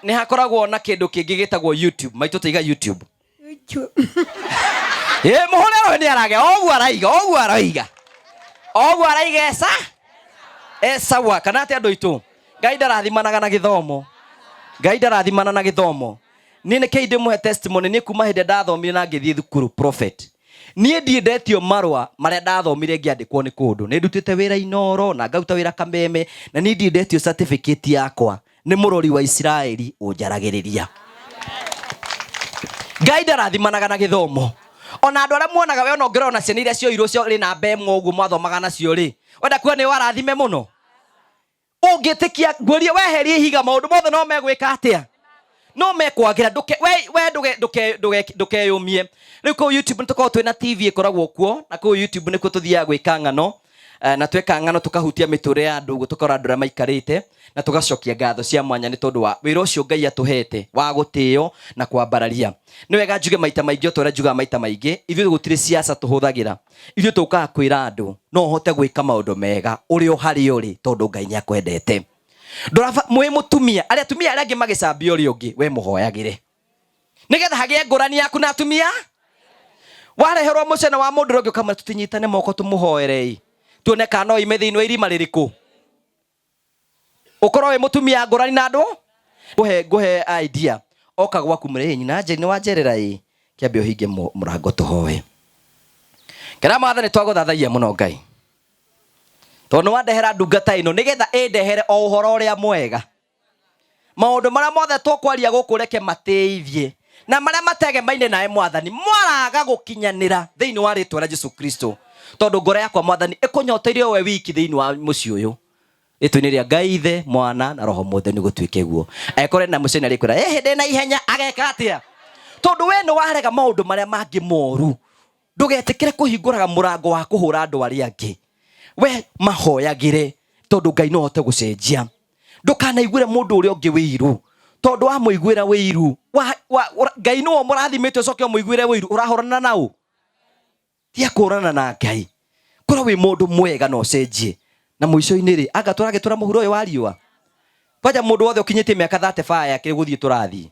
nĩ hakoragwo na kĩndũ kĩngĩ gĩtagwo YouTube. Maitũ tũiga YouTube. YouTube. Ĩ mũhũre rũĩ nĩ arage oguo araiga oguo aroiga oguo araiga esa esawa kana atĩ andũ aitũ Ngai ndarathimanaga na gĩthomo. Ngai ndarathimana na gĩthomo. Niĩ nĩkĩi ndĩmũhe testimony niĩ kuma hĩndĩ ndathomire na ngĩthiĩ thukuru prophet. Niĩ ndirĩ ndetio marũa marĩa ndathomire ngĩandĩkwo nĩ kũndũ. Nĩ ndutĩte wĩra Inooro na ngaruta wĩra Kameme na niĩ ndirĩ ndetio certificate yakwa nĩ mũrori wa Isiraeli ũnjaragĩrĩria. Ngai ndarathimanaga na gĩthomo. Ona andũ arĩa muonaga we ona ũngĩrora ona ciana iria cioirwo ciarĩ namba ĩmwe ũguo mwathomaga nacio rĩ, wenda kuga nĩ warathime mũno? Ũngĩtĩkia ngwĩrie weherie ihiga maũndũ mothe no megwĩka atĩa? No mekwagĩra. Ndũke we we ndũge ndũke ndũge ndũkeyũmie. Rĩu kũu YouTube nĩ tũkoragwo twĩna TV ĩkoragwo kuo na kũu YouTube nĩkuo tũthiaga gwĩka ng'ano na tweka ng'ano tũkahutia mĩtũrĩre ya andũ ũguo tũkarora andũ arĩa maikarĩte na tũgacokia ngatho cia mwanya nĩ tondũ wa wĩra ũcio Ngai atũhete wa gũtĩo na kwambararia. Nĩ wega njuge maita maingĩ o ta ũrĩa njugaga maita maingĩ, ithuĩ gũtirĩ siasa tũhũthagĩra. Ithuĩ tũkaga kwĩra andũ no ũhote gwĩka maũndũ mega ũrĩ o harĩa ũrĩ tondũ Ngai nĩ akwendete. Ndũraba mwĩ mũtumia, arĩa atumia arĩa angĩ magĩcambia ũrĩa ũngĩ, we mũhoyagĩre. Nĩgetha hagĩe ngũrani yaku na atumia. Wareherwo mũcene wa mũndũ ũrĩa ũngĩ ũkamwĩra tũtinyitane moko tũmũhoere ĩ. Tuone kana no oime thĩinĩ wa irima rĩrĩkũ. Ũkorwo wĩ mũtumia ngũrani na andũ. Ngũhe ngũhe idea. Oka gwaku mwĩre ĩ nyina Njeri nĩ wanjerera ĩ. Kĩambe ũhinge mũrango tũhoe. Kera mwathani twagũthathaiya mũno Ngai. Tondũ nĩ wandehera ndungata ĩno nĩgetha ĩndehere o ũhoro ũrĩa mwega. Maũndũ marĩa mothe tũkwaria gũkũ reke matĩithie na marĩa mategemaine nawe mwathani mwaraga gũkinyanĩra thĩinĩ wa rĩtwa rĩa Jesu Kristo. Tondũ ngoro yakwa mwathani ĩkũnyoteire we wiki thĩinĩ wa mũciĩ ũyũ. Rĩtwa-inĩ rĩa Ngai Ithe, Mwana na Roho Mũtheru nĩ gũtuĩke guo. Angĩkorwo ena mũcene arĩkwĩra ĩhĩ ndĩna ihenya ageka atĩa? Tondũ we nĩ warega maũndũ marĩa mangĩ moru. Ndũgetĩkĩre kũhingũraga mũrango wa kũhũra andũ arĩa angĩ. We mahoyagĩre tondũ Ngai no ahote gũcenjia. Ndũkanaiguĩre mũndũ ũrĩa ũngĩ wĩiru tondũ wamũiguĩra wĩiru Ngai nĩwe ũmũrathimĩte ũcoke ũmũiguĩre wĩiru ũrahũrana na ũ? Tiga kũhũrana na Ngai. Korwo wĩ mũndũ mwega na ũcenjie. Na mũico-inĩ rĩ, anga tũragĩtũra mũhuro ũyũ wa riũa? Kwanja mũndũ wothe ũkinyĩtie mĩaka 35 akĩrĩ gũthiĩ tũrathiĩ.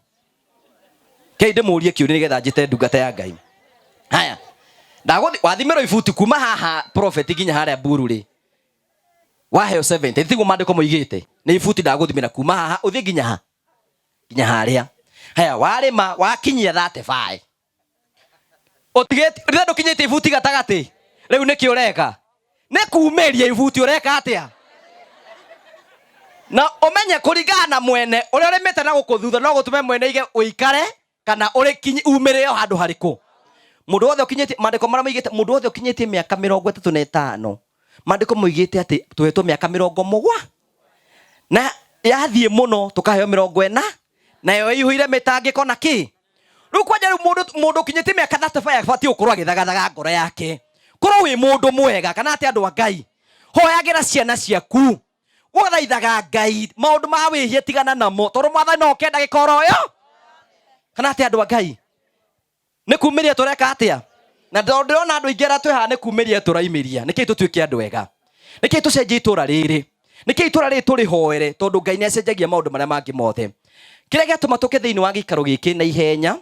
Kei ndĩmũrie kĩũria nĩgetha njĩte ndungata ya Ngai. Haya. Ndagũthi wathimĩrwo ibuti kuma haha prophet nginya harĩa mburu rĩ. Waheo 70 tiguo maandĩko moigĩte. Nĩ ibuti ndagũthimĩra kuma haha ũthiĩ nginya ha? Nginya harĩa. Haya warĩma wakinyia 35. Ũtigĩte rĩrĩa ndũkinyĩtie ibuti gatagatĩ. Rĩu nĩkĩ ũreka? Nĩ kumĩria ibuti ũreka atĩa? Na ũmenye kũringana na mwene ũrĩa ũrĩmĩte na gũkũ thutha no gũtũme mwene aige ũikare kana ũrĩkinyi umĩrĩre o handũ harĩkũ. Mũndũ wothe ũkinyĩtie maandĩko marĩa moigĩte mũndũ wothe ũkinyĩtie mĩaka 35 maandĩko moigĩte atĩ tũhetwo mĩaka 70 na yathiĩ mũno tũkaheo 40 nayo ĩihũire mĩtangĩko na kĩ. Rĩu kwanja rĩu mũndũ mũndũ ũkinyĩtie mĩaka 35 abatiĩ gũkorwo agĩthagathaga ngoro yake. Korwo wĩ mũndũ mwega kana atĩ andũ a Ngai, hoyagĩra ciana ciaku. Gũthaithaga Ngai maũndũ ma wĩhia tigana namo tondũ mwathani no oke ndagĩka oro ĩyo. Kana atĩ andũ a Ngai, nĩ kumĩria tũreka atĩa? Na tondũ ndĩrona andũ aingĩ arĩa twĩ haha nĩ kumĩria tũraimĩria. Nĩkĩĩ tũtuĩke andũ ega? Nĩkĩĩ tũcenjie itũra rĩrĩ? Nĩkĩĩ itũra rĩrĩ tũrĩhoere? Tondũ Ngai nĩ acenjagia maũndũ marĩa mangĩ mothe. Kĩrĩa gĩatũma tũke thĩinĩ wa gĩikaro gĩkĩ na ihenya,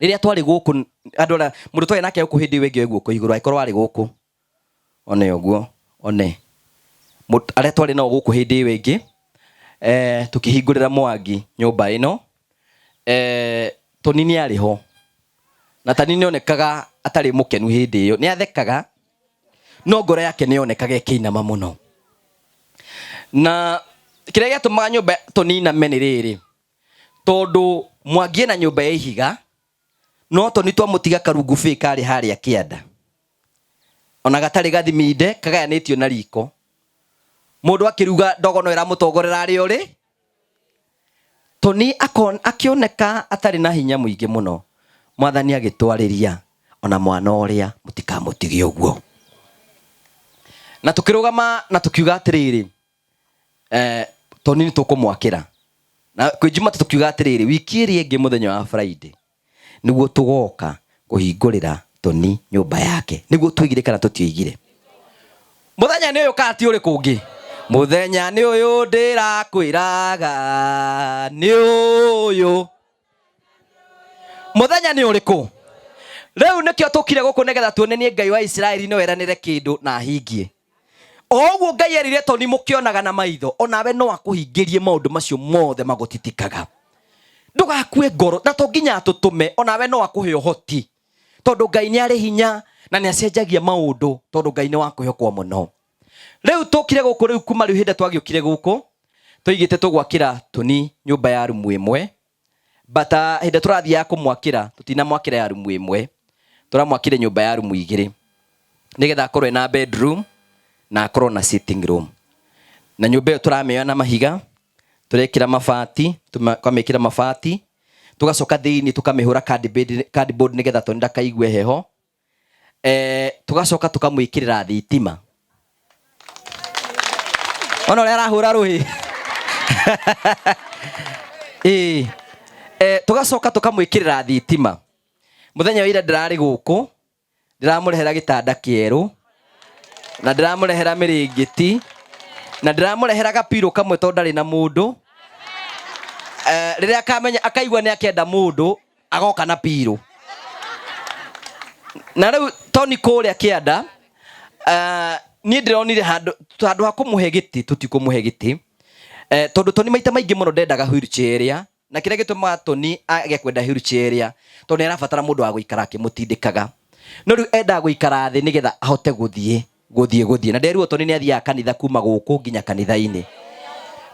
rĩrĩa twarĩ gũkũ, andũ arĩa, mũndũ twarĩ nake gũkũ hĩndĩ ĩyo ĩngĩ oe guoko igũrũ, angĩkorwo warĩ gũkũ. One ũguo, one. Arĩa twarĩ nao gũkũ hĩndĩ ĩyo ĩngĩ, tũkĩhingũrĩra Mwangi nyũmba ĩno, Tony nĩ arĩ ho. Na Tony nĩ onekaga atarĩ mũkenu hĩndĩ ĩyo. Nĩ athekaga, no ngoro yake nĩ yonekaga ĩkĩinama mũno. Na kĩrĩa gĩatũmaga nyũmba Tony iname nĩ rĩrĩ, tondũ Mwangi ena nyũmba ya ihiga, no Tony twamũtiga karungu bĩ karĩ harĩa kĩanda. Ona gatarĩ gathiminde, kagayanĩtio na riko. Mũndũ akĩruga ndogo no ĩramũtongorera arĩ ũrĩ. Tony akĩoneka atarĩ na hinya mũingĩ mũno. Mwathani agĩtwarĩria, ona mwana ũrĩa mũtikamũtige ũguo. Na tũkĩrũgama na tũkiuga atĩrĩrĩ, Tony nĩ tũkũmwakĩra. Na kwĩ Jumatatu tũkiuga atĩrĩrĩ, wiki ĩrĩa ĩngĩ mũthenya wa Friday, nĩguo tũgoka kũhingũrĩra Tony nyũmba yake. Nĩguo tũigire kana tũtioigire. Mũthenya nĩ ũyũ kana ti ũrĩkũ ũngĩ? Muthenya nĩ ũyũ ndĩrakwĩraga nĩ ũyũ. Muthenya nĩ ũrĩkũ? Rĩu nĩkĩo tũkire gũkũ nĩgetha tuonanie Ngai wa Isiraeli no eranĩre kĩndũ na ahingie. O ũguo Ngai erire Toni mũkĩonaga na maitho, onawe no akũhingĩrie maũndũ macio mothe magũtitikaga. Ndũgakue ngoro, na to nginya atũtũme, onawe no akũhe ũhoti. Tondũ Ngai nĩ arĩ hinya na nĩ acenjagia maũndũ, tondũ Ngai nĩ wa kwĩhokwo mũno. Rĩu tũkire gũkũ rĩu kuma rĩu hĩndĩ twagĩũkire gũkũ, tũigĩte tũgwakĩra Toni nyũmba ya rumu ĩmwe. But hĩndĩ tũrathiaga kũmwakĩra, tũtinamwakĩra ya rumu ĩmwe. Tũramwakĩire nyũmba ya rumu igĩrĩ. Nĩgetha akorwo ena bedroom na akorwo na sitting room. Na nyũmba ĩyo tũramĩoya na mahiga, tũrekĩra mabati, tũkamĩkĩra mabati, tũgacoka thĩinĩ tũkamĩhũra cardboard nĩgetha Toni ndakaigue heho. Eh, tugacoka tukamwikirira thitima ona ũrĩa arahũra rũhĩ ĩĩ eh, tugacoka tukamwikirira thitima muthenya wa ira ndĩrarĩ gũkũ ndĩramũrehera gĩtanda kĩerũ na ndĩramũrehera mĩrĩngĩti na ndĩramũrehera gapirũ kamwe tondũ ndarĩ na mũndũ eh, rĩrĩa akamenya akaigua nĩ akenda mũndũ agoka na pirũ na rĩu toni kũrĩa kĩanda eh, niĩ ndĩronire handũ handũ ha kũmũhe gĩtĩ tũtikũmũhe gĩtĩ eh, tondũ toni maita maingĩ mũno ndendaga wheelchair ĩrĩa na kĩrĩa gĩtũmaga toni age kwenda wheelchair ĩrĩa tondũ nĩ arabatara mũndũ wa gũikara akĩmũtindĩkaga no rĩu endaga gũikara thĩ nĩgetha ahote gũthiĩ gũthiĩ gũthiĩ na nderirwo toni nĩ athiaga kanitha kuma gũkũ nginya kanitha-inĩ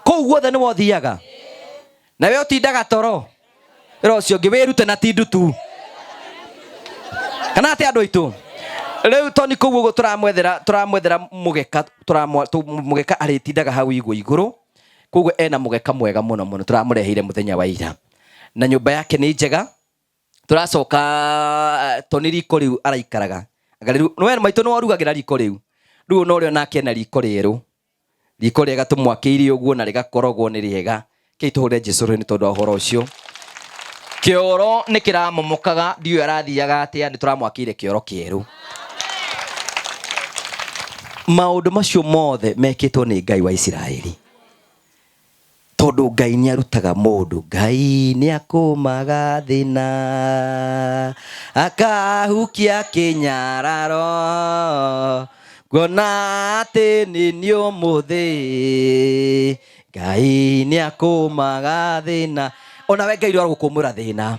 kũu guothe nĩwe ũthiaga na we ũtindaga toro wĩra ũcio ũngĩ wĩrute na ti ndutu kana atĩ andũ aitũ rĩu toni kũu ũguo tũramwethera tũramwethera mũgeka tũramwa mũgeka arĩtindaga hau igũ igũrũ koguo ena mũgeka mwega mũno mũno tũramũreheire mũthenya wa ira na nyũmba yake nĩ njega tũracoka toni riko rĩu araikaraga anga rĩu we maitũ nĩwe ũrugagĩra riko rĩu rĩu no rĩo nake ena riko rĩerũ riko rĩega tũmwakĩire ũguo na rĩgakorogwo nĩ rĩega kĩi tũhũre Jesu rĩ nĩ tondũ wa ũhoro ũcio kĩoro nĩ kĩramomokaga ndiũĩ arathiaga atĩa nĩ tũramwakĩire kĩoro kĩerũ maũndũ macio mothe mekĩtwo nĩ Ngai wa Isiraeli Tondũ Ngai nĩ arutaga mũndũ, Ngai nĩ akũmaga thĩna, akahukia kĩnyararo, kuona atĩ nĩ niĩ ũmũthĩ, Ngai nĩ akũmaga thĩna. Onawe Ngai nĩ aragũkũmũra thĩna.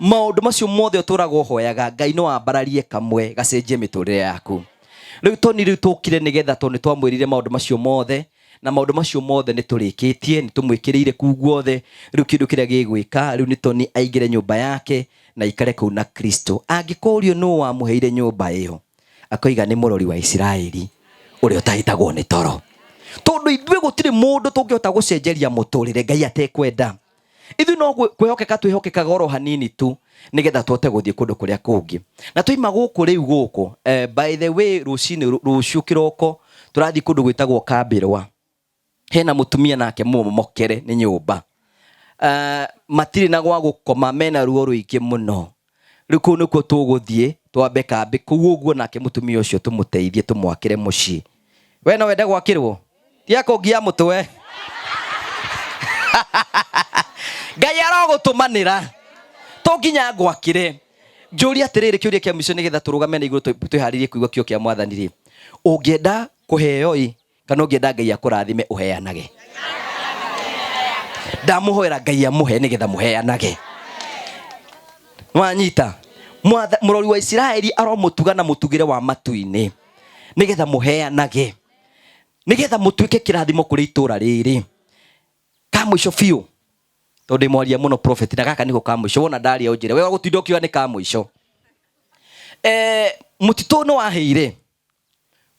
Maũndũ macio mothe ũtũraga ũhoyaga, Ngai no ambararie kamwe gacenjie mĩtũrĩre yaku. Rĩu Tony rĩu tũkire nĩgetha tondũ nĩ twamwĩrire maũndũ macio mothe, na maũndũ macio mothe nĩ tũrĩkĩtie nĩ tũmwĩkĩrĩire kuu guothe rĩu kĩndũ kĩrĩa gĩgwĩka rĩu nĩ Tony aingĩre nyũmba yake na aikare kũu na Kristo angĩkũrio nũ wamũheire nyũmba ĩyo akoiga nĩ mũrori wa Isiraeli ũrĩa ũtahĩtagwo nĩ toro tondũ ithuĩ gũtirĩ mũndũ tũngĩhota gũcenjeria mũtũrĩre Ngai atekwenda ithuĩ no kwĩhokeka twĩhokekaga oro hanini tu nĩgetha tũhote gũthiĩ kũndũ kũrĩa kũngĩ na twaima gũkũ rĩu gũkũ eh, by the way rũcinĩ rũciũ kĩroko tũrathiĩ kũndũ gwĩtagwo kambĩrwa hena mũtumia nake mũmomokere nĩ nyũmba uh, matirĩ na gwa gũkoma mena ruo rũingĩ mũno rĩu kũu nĩkuo tũgũthiĩ twambe kambĩ kũu ũguo nake mũtumia ũcio tũmũteithie tũmwakĩre mũciĩ we no wende gwakĩrwo tiga kũngia mũtwe ngai arogũtũmanĩra to nginya ngwakĩre njũria atĩrĩrĩ kĩũria kĩa mũico nĩgetha tũrũgame na igũrũ twĩharĩrie kũigua kĩo kĩa mwathani rĩ ũngĩenda kũheo ĩ kana ũngĩenda ngai akũrathime ũheanage ndamũhoera ngai amũhe nĩgetha mũheanage wanyita mũrori wa isiraeli aromũtuga na mũtugĩre wa matu-inĩ nĩgetha mũheanage nĩgetha mũtuĩke kĩrathimo kũrĩ itũra rĩrĩ ka mũico biũ tondũ ndĩ mwaria mũno prophet na gaka nĩko ka mũico wona ndaria ũnjĩre we gũtinda ũkiuga nĩ ka mũico eh, mũtitũ nĩ wahĩire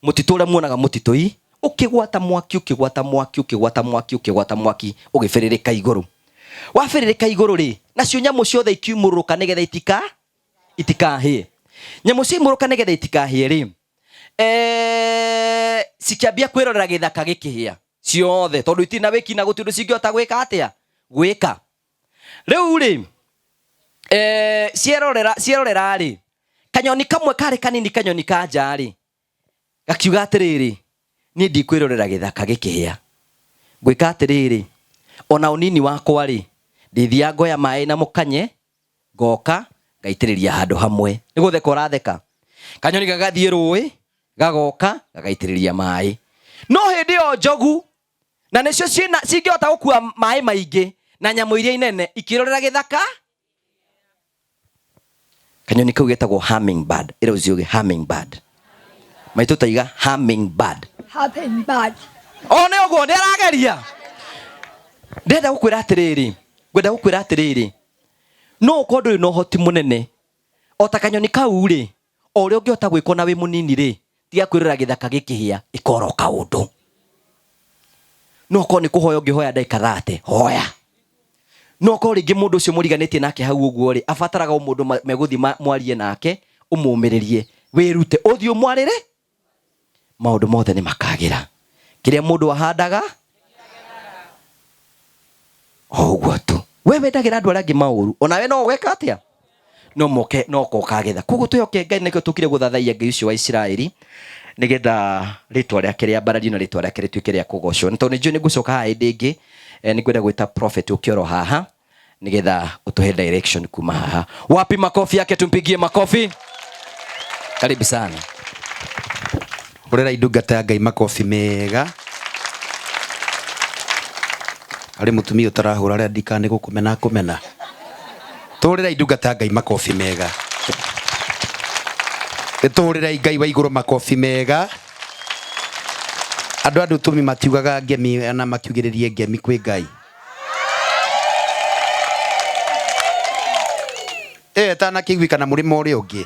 mũtitũ ũrĩa muonaga mũtitũ-i ũkĩgwata mwaki ũkĩgwata mwaki ũkĩgwata mwaki ũkĩgwata mwaki ũgĩbĩrĩrĩka igũrũ wabĩrĩrĩka igũrũ rĩ nacio nyamũ ciothe ikiumũrũrũka nĩgetha itika itikahĩe nyamũ ciaimũrũka nĩgetha itikahĩe rĩ eh, cikĩambia kwĩrorera gĩthaka gĩkĩhĩa ciothe tondũ itirĩ na wĩki na gũtirĩ ũndũ cingĩhota gwĩka atĩa gwĩka rĩu rĩ eh, cierorera cierorera rĩ kanyoni kamwe karĩ kanini kanyoni ka nja rĩ gakiuga atĩrĩrĩ Niĩ ndikwĩrorera gĩthaka gĩkĩhĩa. Ngwĩka atĩrĩrĩ, ona ũnini wakwa rĩ, ndĩthiaga ngoya maĩ na mũkanye, ngoka ngaitĩrĩria handũ hamwe. Nĩ gũtheka ũratheka. Kanyoni gagathiĩ rũĩ, gagoka gagaitĩrĩria maĩ. No hĩndĩ ĩyo njogu, na nĩcio cingĩhota gũkua maĩ maingĩ, na nyamũ iria inene ikĩrorera gĩthaka. Kanyoni kau getagwo hummingbird. Ĩra ũcio ũngĩ hummingbird. Maitũ taiga hummingbird. Hummingbird. O nĩ ũguo nĩ arageria. Ndĩrenda gũkwĩra atĩrĩrĩ, ngwenda gũkwĩra atĩrĩrĩ, no ũkorwo ndũrĩ na ũhoti mũnene o ta kanyoni kau rĩ, o ũrĩa ũngĩhota gwĩka ona wĩ mũnini rĩ, tiga kwĩrora gĩthaka gĩkĩhĩa, ĩka oro kaũndũ. No ũkorwo nĩ kũhoya ũngĩhoya ndagĩka 30, hoya. No ũkorwo rĩngĩ mũndũ ũcio mũriganĩtie nake hau ũguo rĩ, abataraga o mũndũ megũthiĩ mwarie nake, ũmũmĩrĩrie, wĩrute, ũthiĩ ũmwarĩre, maũndũ mothe nĩ makagĩra. Kĩrĩa mũndũ ahandaga, o ũguo tu. We wendagĩra andũ arĩa angĩ maũru, onawe no ũgeka atĩa? No moke, no ũkagetha. Koguo twĩhoke Ngai, nĩkĩo tũkire gũthathaiya Ngai ũcio wa Isiraeli, nĩgetha rĩtwa rĩake rĩambarario na rĩtwa rĩake rĩtuĩke rĩa kũgocwo. Nĩ tondũ nĩ njũĩ nĩ ngũcoka haha hĩndĩ ĩngĩ, nĩ ngwenda gwĩta prophet ũke oro haha, nĩgetha ũtũhe direction kuma haha. Wapi makofi yake, tumpigie makofi. Karibu sana. Hũrĩra ndungata ya Ngai makofi mega. Harĩ mũtumia ũtarahũra arĩa ndikane gũkũmena kũmena. Tũhũrĩrai ndungata ya Ngai makofi mega. Tũhũrĩrai Ngai wa igũrũ makofi mega. Andũ a Ndũtũmi matiugaga ngemi na makiugĩrĩrie ngemi kwĩ Ngai. Ĩyo ĩtanakĩiguĩka na mũrĩmo ũrĩa ũngĩ.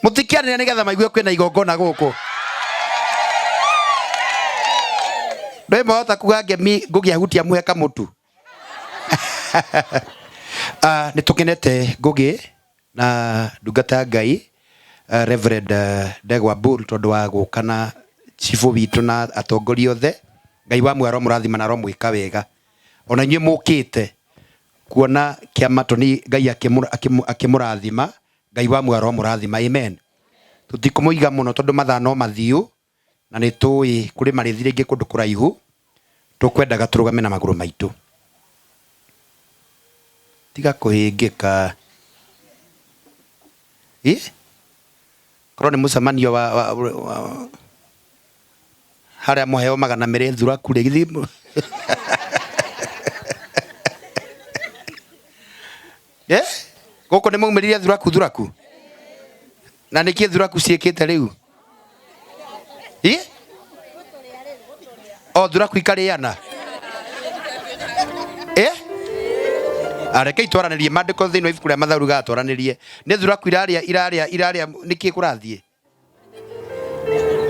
Mũtikĩanĩrĩre nĩgetha maigue kwĩna igongona gũkũ. Ndũĩ mwahota kuga ngemi ngũgĩ ahutia mũhe kamũtu. Nĩ tũkenete Ngũgĩ na ndungata ya Ngai, Reverend Ndegwa Bull, tondũ wa gũka na cibũ witũ na atongoria othe. Ngai wa muoyo aromũrathima na aromwĩka wega. Ona inyuĩ mũkĩte kuona kĩama toni Ngai akĩmũrathima, Ngai wa muoyo aromũrathima. Amen. Tũtikũmũiga mũno tondũ mathaa no mathiu, na nĩ tũĩ kũrĩ marĩthi rĩngĩ kũndũ kũraihu, tũkwendaga tũrũgame na magũrũ maitũ. Tiga kũhĩngĩka. Ĩ? Korwo nĩ mũcemanio wa harĩa mũheo magana merĩ thuraku rĩ, githĩ Gũkũ nĩ maumĩrire thuraku thuraku? Na nĩkĩ thuraku ciĩkĩte rĩu? Ĩ? O thuraku ikarĩana? Rekei twaranĩrie maandĩko thĩinĩ wa ibuku rĩa Mathayo riugaga twaranĩrie. Nĩ thuraku irarĩa, irarĩa, irarĩa, nĩkĩ kũrathiĩ?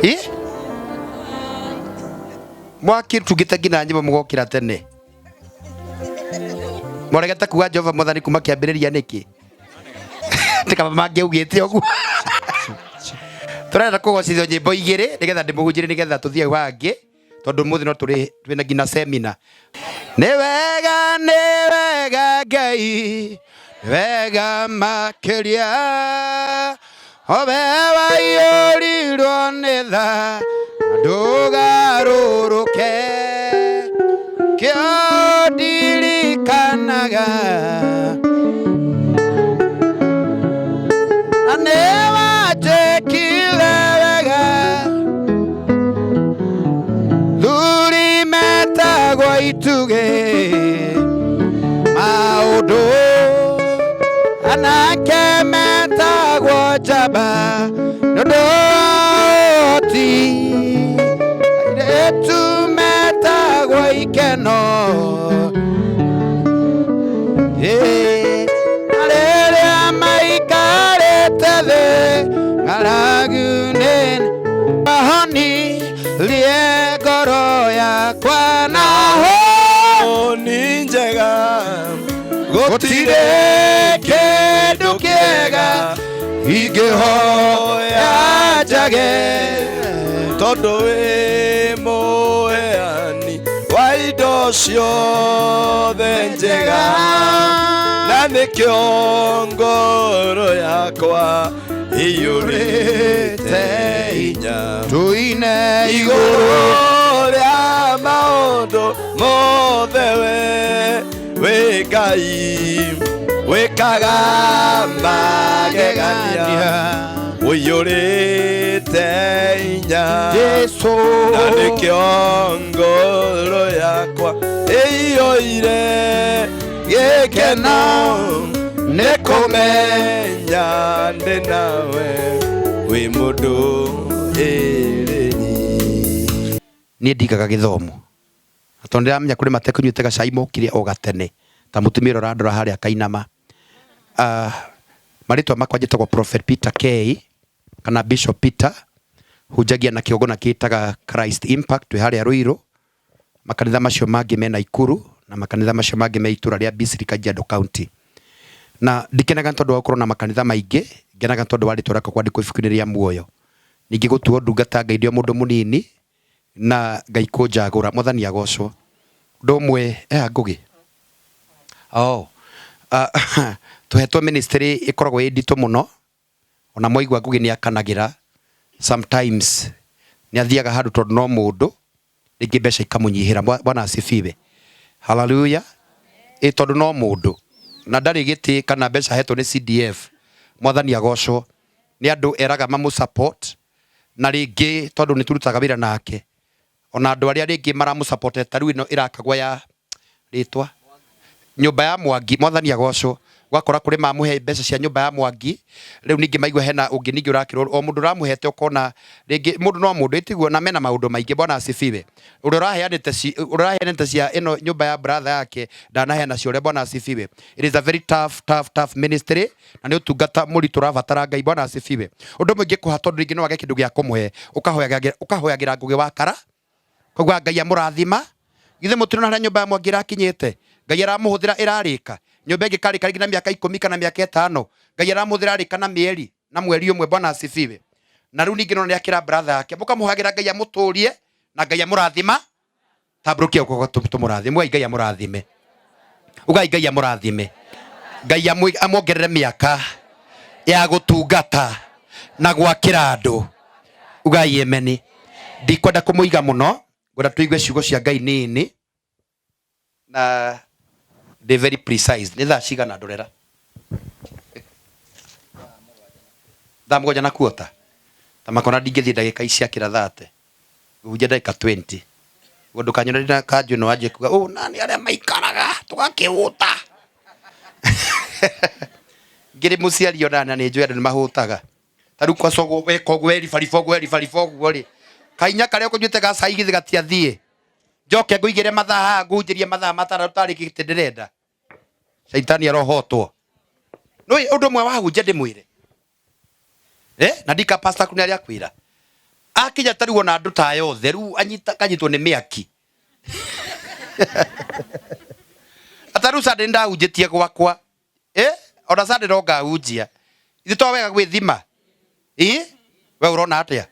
Ĩ? Mwakĩtungĩte nginya nyĩmbo mũgokĩra tene. Mũregete kuga Jehova Mwathani kuma kĩambĩrĩria nĩkĩ? Nĩ kaba mangĩaugĩte ũguo. Tũrenda kũgocithio nyĩmbo igĩrĩ nĩgetha ndĩmũhunjĩrie nĩgetha tũthiĩ wangĩ, tondũ ũmũthĩ no tũrĩ twĩna nginya semina. Nĩ wega, nĩ wega Ngai, nĩ wega makĩria, o we waiyũrirwo nĩ tha na ndũgarũrũke, kĩo ndirikanaga na nĩ wanjĩkire wega. Thuri metagwo itugĩ maũndũ, anake metagwo njamba nĩ ũndũ wa ũhoti, airĩtu metagwo ikeno. Na rĩrĩa maikarĩte thĩ ng'aragu nene, ahonirie ngoro yakwa na honi njega. Gũtirĩ kĩndũ kĩega ingĩhoya njage, tondũ wĩ mũheani wa indo Ciothe njega na nĩkĩo ngoro yakwa iyũrĩte hinya. Tuine Igũrũ rĩa maũndũ mothe we wĩ Ngai wĩkaga magegania ũiyũrĩte hinya. Jesu. Na nĩkĩo ngoro yakwa ĩiyũire gĩkeno nĩ kũmenya ndĩ nawe wĩ mũndũ ĩrĩnyi. Niĩ ndingaga gĩthomo na tondũ ndĩramenya kũrĩ matekũnyuĩte gacai mokire o gatene ta mũtumia ũrĩa ũrandora harĩa kainama. Marĩtwa makwa njĩtagwo Prophet Peter K kana Bishop Peter, hunjagia na kĩgongona kĩtaga Christ Impact twĩ harĩa Ruiru. Makanitha macio mangĩ me Naikuru na makanitha macio mangĩ me itũra rĩa Bisri, Kajiado County. Na ndikenaga nĩ tondũ wa gũkorwo na makanitha maingĩ, ngenaga nĩ tondũ wa rĩtwa rĩakwa kwandĩkwo ibuku-inĩ rĩa muoyo. Ningĩ gũtuo ndungata Ngai ndĩ o mũndũ mũnini na Ngai kũnjagũra, Mwathani agocwo. Ũndũ ũmwe Ngũgĩ. Oh. Tũhetwo ministry ĩkoragwo ĩ nditũ mũno, ona mwaigua Ngũgĩ nĩ akanagĩra sometimes nĩ athiaga handũ tondũ no mũndũ rĩngĩ mbeca ikamũnyihĩra. Bwana asifiwe, haleluya. Ĩ tondũ no mũndũ na ndarĩ gĩtĩ kana mbeca ahetwo nĩ CDF, Mwathani agocwo. Nĩ andũ eraga mamũ support na rĩngĩ tondũ nĩ turutaga wĩra nake, ona andũ arĩa rĩngĩ maramũ support ta rĩu ĩno ĩrakagwo ya rĩtwa nyũmba ya Mwangi, Mwathani agocwo. Ũgakora kũrĩ mamũhe mbeca cia nyũmba ya Mwangi, rĩu ningĩ maigua hena ũngĩ ningĩ ũrakĩrwo o mũndũ ũramũhete, ũkona rĩngĩ mũndũ no mũndũ ĩtiguo na mena maũndũ maingĩ. Bwana asifiwe. Ũrĩa ũraheanĩte ũrĩa ũraheanĩte cia ĩno nyũmba ya brother yake ndanaheana cia ũrĩa. Bwana asifiwe. It is a very tough, tough, tough ministry na nĩ ũtungata mũritũ ũrabatara Ngai. Bwana asifiwe. Ũndũ ũmwe ingĩkũha tondũ rĩngĩ no wage kĩndũ gĩa kũmũhe, ũkahoyagĩra Ngũgĩ wa kara, koguo Ngai amũrathima. Githĩ mũtirona harĩa nyũmba ya Mwangi ĩrakinyĩte? Ngai aramũhũthĩra ĩrarĩka nyũmba ĩngĩ karĩka rĩngĩ na mĩaka 10 kana mĩaka 5, Ngai aramũhũthĩra arĩka na mĩeri na mweri ũmwe. Bwana asifiwe. Na rĩu ningĩ nona nĩakĩra brother yake, mũkamũhoyagĩra Ngai amũtũrie na Ngai amũrathima. Tambũrũkia guoko tũmũrathime. Ugai Ngai amũrathime, ugai Ngai amũrathime, Ngai amuongerere mĩaka ya gũtungata na gwakĩra andũ. Ugai emeni. Ndikwenda kũmũiga mũno, ngwenda tũigue ciugo cia Ngai nini na ndĩ very precise. Nĩ thaa cigana ndorera? Thaa 7 na kuota ta makona ndingĩthiĩ ndagĩka ici ciakĩra 30, ngũhunjia ndagĩka 20. Ũguo ndũkanyone ndĩna kanjũ ĩno wanjie kuga ũũ nani arĩa maikaraga tũgakĩhũta. Ngĩrĩ mũciari ona na nĩ njũĩ andũ nĩ mahũtaga. Ta rĩu kwaca ũguo weka ũguo weribariba ũguo weribariba ũguo rĩ, kainya karĩa ũkũnyuĩte ga cai githĩ gatiathiĩ. Njoke ngũigĩre mathaa haha ngũhunjĩrie mathaa 6 tarĩ gĩtĩ ndĩrenda. Caitani arohotwo. Nĩũĩ ũndũ ũmwe wahunjia ndĩmwĩre? Na ndika pastor aku nĩ arĩa akwĩra. Akinya ta rĩu ona andũ ta aya othe rĩu anyita kanyitwo nĩ mĩaki. Ata rĩu Sunday ndahunjĩtie gwakwa. Ona Sunday no ngahunjia. Ithuĩ to wega gwĩthima. We ũrona atĩa?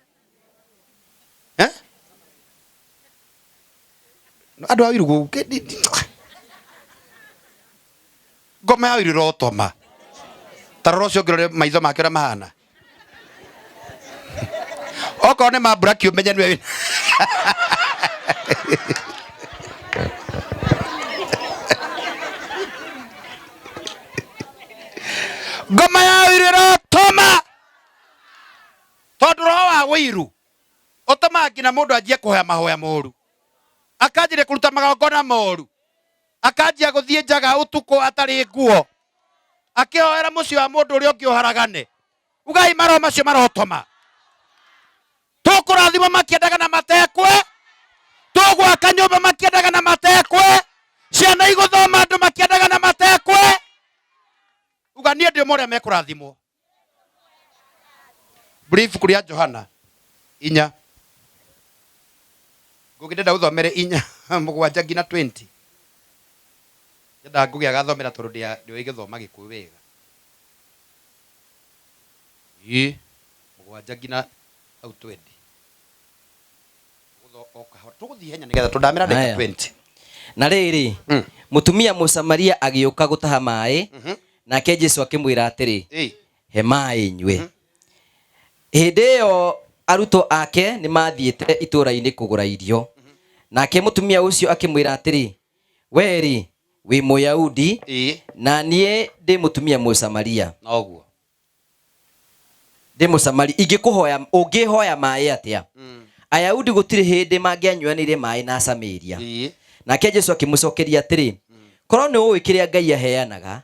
Andũ a Ũiru ngoma ya Ũiru ĩrotoma. Ta rora ũcio ũngĩ ũrore maitho make ũrĩa mahana. Okorwo nĩ mambura kĩũmenye nĩwe wĩna. Ngoma ya Ũiru ĩrotoma. Tondũ roho wa ũiru ũtũmaga nginya mũndũ anjie kũhoya mahoya moru, akanjĩrĩria kũruta magongona moru, akanjia gũthiĩ njaga ũtukũ atarĩ nguo, akĩhoera mũciĩ wa mũndũ ũrĩa ũngĩ ũharagane. Ugai maroho macio marotoma. Tũkũrathimwo makĩendaga na matekwe, tũgwaka nyũmba makĩendaga na matekwe, ciana igũthoma andũ makĩendaga na matekwe. Uga niĩ ndĩ ũmwe ũrĩa mekũrathimwo. Buri ibuku rĩa Johana 4. Ngũgĩ ndenda ũthomere 4 7 nginya 20. Ndenda Ngũgĩ agathomera tondũ ndĩũĩ gĩthoma Gĩkũyũ wega. Ĩĩ, 7 nginya hau 20. Tũgũthiĩ ihenya nĩgetha tondũ ndamera ndagĩka 20. Na rĩrĩ, mũtumia Mũsamaria agĩũka gũtaha maĩ, nake Jesu akĩmwĩra atĩrĩ, he maĩ nyue. Hĩndĩ ĩyo arutwo ake nĩ maathiĩte itũũra-inĩ kũgũra irio. Nake mũtumia ũcio akĩmwĩra atĩrĩ, wee-rĩ, wĩ Mũyahudi, na niĩ ndĩ mũtumia Mũsamaria. Noguo. Ndĩ Mũsamaria, ingĩkũhoya, ũngĩhoya maĩ atĩa? Ayahudi gũtirĩ hĩndĩ mangĩanyuanĩire maĩ na Asamaria. Nake Jesu akĩmũcokeria atĩrĩ, korwo nĩ ũĩ kĩrĩa Ngai aheanaga,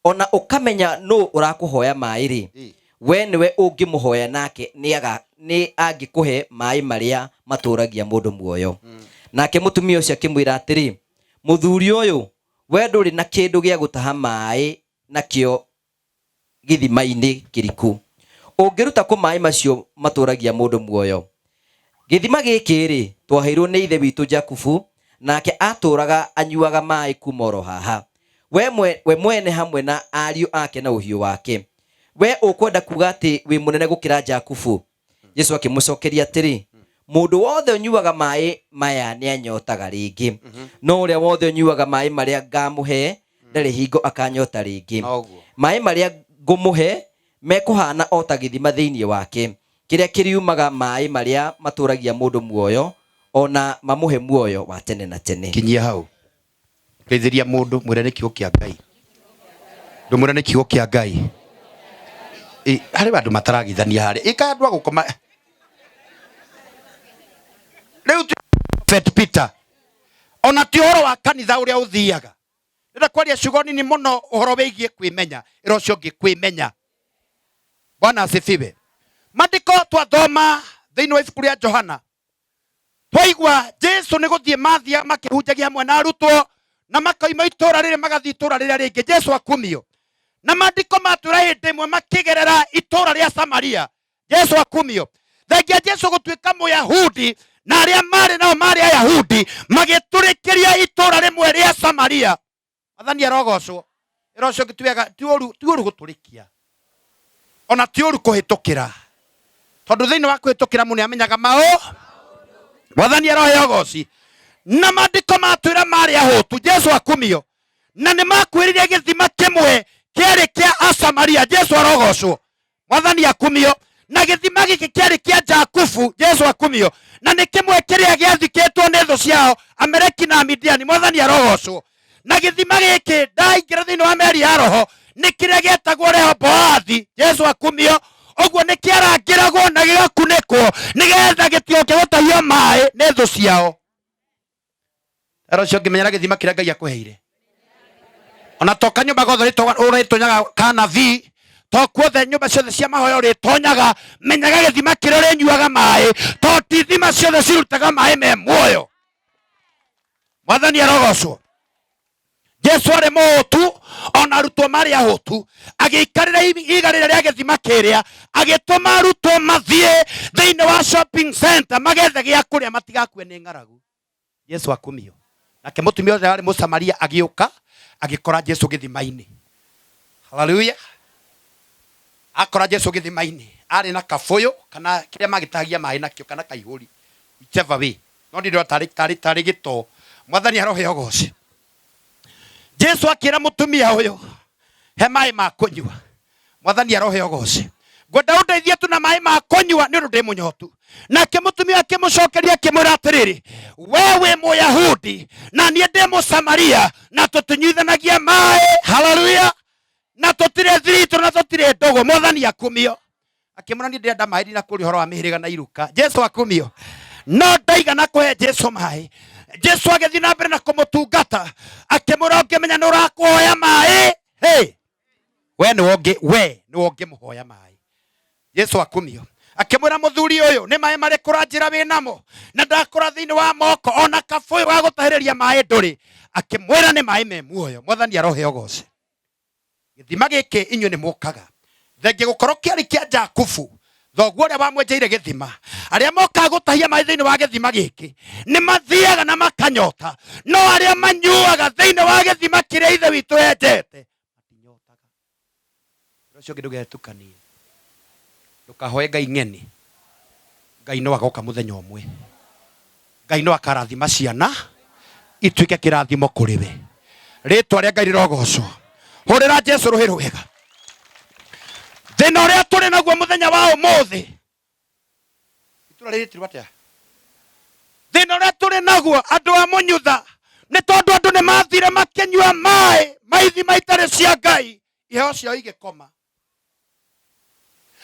ona ũkamenya nũ ũrakũhoya maĩ rĩ, we nĩwe ũngĩmũhoya nake nĩ angĩkũhe maĩ marĩa matũũragia mũndũ muoyo. Nake mũtumia ũcio akĩmwĩra atĩrĩ, mũthuri ũyũ, we ndũrĩ na kĩndũ gĩa gũtaha maĩ nakĩo gĩthima-inĩ kĩriku. Ũngĩruta kũ maĩ macio matũũragia mũndũ muoyo? Gĩthima gĩkĩ rĩ, twaheirwo nĩ ithe witũ Jakubu, nake atũũraga anyuaga maĩ kuma oro haha. We mwene hamwe na ariũ ake na ũhiũ wake. We ũkwenda kuga atĩ wĩ mũnene gũkĩra Jakubu? Jesu akĩmũcokeria atĩrĩ, mũndũ wothe ũnyuaga maĩ maya nĩ anyotaga rĩngĩ, no ũrĩa wothe ũnyuaga maĩ marĩa ngamũhe ndarĩ hingo akanyota rĩngĩ. Noguo. Maĩ marĩa ngũmũhe mekũhana o ta gĩthima thĩinĩ wake, kĩrĩa kĩriumaga maĩ marĩa matũũragia mũndũ muoyo, ona mamũhe muoyo wa tene na tene. Kinyia hau. Geithĩria mũndũ mwĩre nĩ kiugo kĩa Ngai. Ndũmwĩre nĩ kiugo kĩa Ngai. Harĩ andũ mataragithania harĩa. Ĩka andũ a gũkoma. Rĩu ti Prophet Peter. Ona ti ũhoro wa kanitha ũrĩa ũthiaga. Ndĩrenda kwaria ciugo nini mũno ũhoro wĩgiĩ kwĩmenya. Ĩra ũcio ũngĩ kwĩmenya. Bwana asifiwe. Maandĩko twathoma thĩinĩ wa ibuku rĩa Johana. Twaigua Jesu nĩ gũthiĩ mathiaga makĩhunjagia hamwe na arutwo na makoima itũũra rĩrĩ magathiĩ itũũra rĩrĩa rĩngĩ. Jesu akumio. Na maandĩko matwĩra hĩndĩ ĩmwe makĩgerera itũũra rĩa Samaria. Jesu akumio. Thengia Jesu gũtuĩka Mũyahudi na arĩa marĩ nao marĩ Ayahudi magĩtũrĩkĩria itũũra rĩmwe rĩa Samaria. Mwathani arogocwo. Ĩra ũcio ũngĩ ti wega, ti ũru, ti ũru gũtũrĩkia. Ona ti ũru kũhĩtũkĩra. Tondũ thĩinĩ wa kũhĩtũkĩra mũndũ nĩamenyaga maũ. Mwathani aroheo ũgoci. Na maandĩko matwĩra marĩ ahũtu. Jesu akumio. Na nĩmakuhĩrĩirie gĩthima kĩmwe kĩarĩ kĩa Asamaria. Jesu arogocwo. Mwathani akumio. Na gĩthima gĩkĩ kĩarĩ kĩa Jakubu. Jesu akumio. Na nĩ kĩmwe kĩrĩa gĩathikĩtwo nĩ thũ ciao, Ameleki na Amidiani. Mwathani arogocwo. Na gĩthima gĩkĩ ndaingĩra thĩinĩ wa meri ya roho nĩ kĩrĩa gĩetagwo Rehoboathi. Jesu akumio. Ũguo nĩ kĩarangĩragwo na gĩgakunĩkwo nĩgetha gĩtigoke gũtahio maĩ nĩ thũ ciao. Ero ũcio ũngĩmenyera gĩthima kĩrĩa Ngai akũheire. Ona to kanyũmba gothe ũrĩtonyaga kana vi, to kuothe nyũmba ciothe cia mahoya ũrĩtonyaga, menyaga gĩthima kĩrĩa ũrĩnyuaga maĩ, to ti ithima ciothe cirutaga maĩ me muoyo. Mwathani arogocwo. Jesu arĩ mũhũtu, ona arutwo marĩ ahũtu, agĩikarĩra ihiga rĩrĩa rĩa gĩthima kĩrĩa, agĩtũma arutwo mathiĩ thĩinĩ wa shopping center magethe gĩa kũrĩa matigakue nĩ ng'aragu. Jesu akumio. Nake mũtumia ũrĩa warĩ Mũsamaria agĩũka, agĩkora Jesu gĩthima-inĩ. Haleluya. Akora Jesu gĩthima-inĩ, arĩ na kabũyũ kana kĩrĩa magĩtahagia maĩ nakĩo kana kaihũri, whichever way. No ndĩ ndĩrona tarĩ gĩtoo. Mwathani aroheo ũgoci. Jesu akĩra mũtumia ũyũ, he maĩ ma kũnyua. Mwathani aroheo ũgoci. Ngwenda ũndeithie tu na maĩ ma kũnyua nĩ ũndũ ndĩ mũnyotu. Nake mũtumia akĩmũcokeria akĩmwĩra atĩrĩrĩ, we wĩ Mũyahudi na niĩ ndĩ Mũsamaria, na tũtinyuithanagia maĩ. Haleluya. Na tũtirĩ thiritũ na tũtirĩ ndũgũ. Mwathani akumio. Akĩmwĩra niĩ ndĩrenda maĩ ndinakũria ũhoro wa mĩhĩrĩga na iruka. Jesu akumio. No ndaigana kũhe Jesu maĩ. Jesu agĩthiĩ na mbere na kũmũtungata, akĩmwĩra ũngĩmenya nĩ ũrakũhoya maĩ, hey, we nĩwe ũngĩ, we nĩwe ũngĩmũhoya maĩ. Jesu akumio. Akĩmwĩra mũthuri ũyũ, nĩ maĩ marĩkũ ũranjĩra wĩ namo? Na ndakũra thĩinĩ wa moko, ona kabũyũ ga gũtahĩrĩria maĩ ndũrĩ. Akĩmwĩra nĩ maĩ me muoyo. Mwathani arohe ũgoci. Gĩthima gĩkĩ inyuĩ nĩ mũkaga. Thengia gũkorwo kĩarĩ kĩa Jakubu, thoguo ũrĩa wamwenjeire gĩthima. Arĩa mokaga gũtahia maĩ thĩinĩ wa gĩthima gĩkĩ nĩ mathiaga na makanyota, no arĩa manyuaga thĩinĩ wa gĩthima kĩrĩa Ithe witũ enjete matinyotaga. Ũndũ ũcio ũngĩ ndũgetukanie, ndũkahoe Ngai ng'eni. Ngai no agoka mũthenya ũmwe. Ngai no akarathima ciana. Ituĩke kĩrathimo kũrĩ we. Rĩtwa rĩa Ngai rĩrogocwo. Hũrĩra Jesu rũhĩ rwega. Thĩna ũrĩa tũrĩ naguo mũthenya wa ũmũthĩ, itũra rĩrĩtirwo atĩa? Thĩna ũrĩa tũrĩ naguo andũ a Mũnyutha nĩ tondũ andũ nĩ mathire makĩnyua maĩ ma ithima itarĩ cia Ngai, iheo ciao igĩkoma.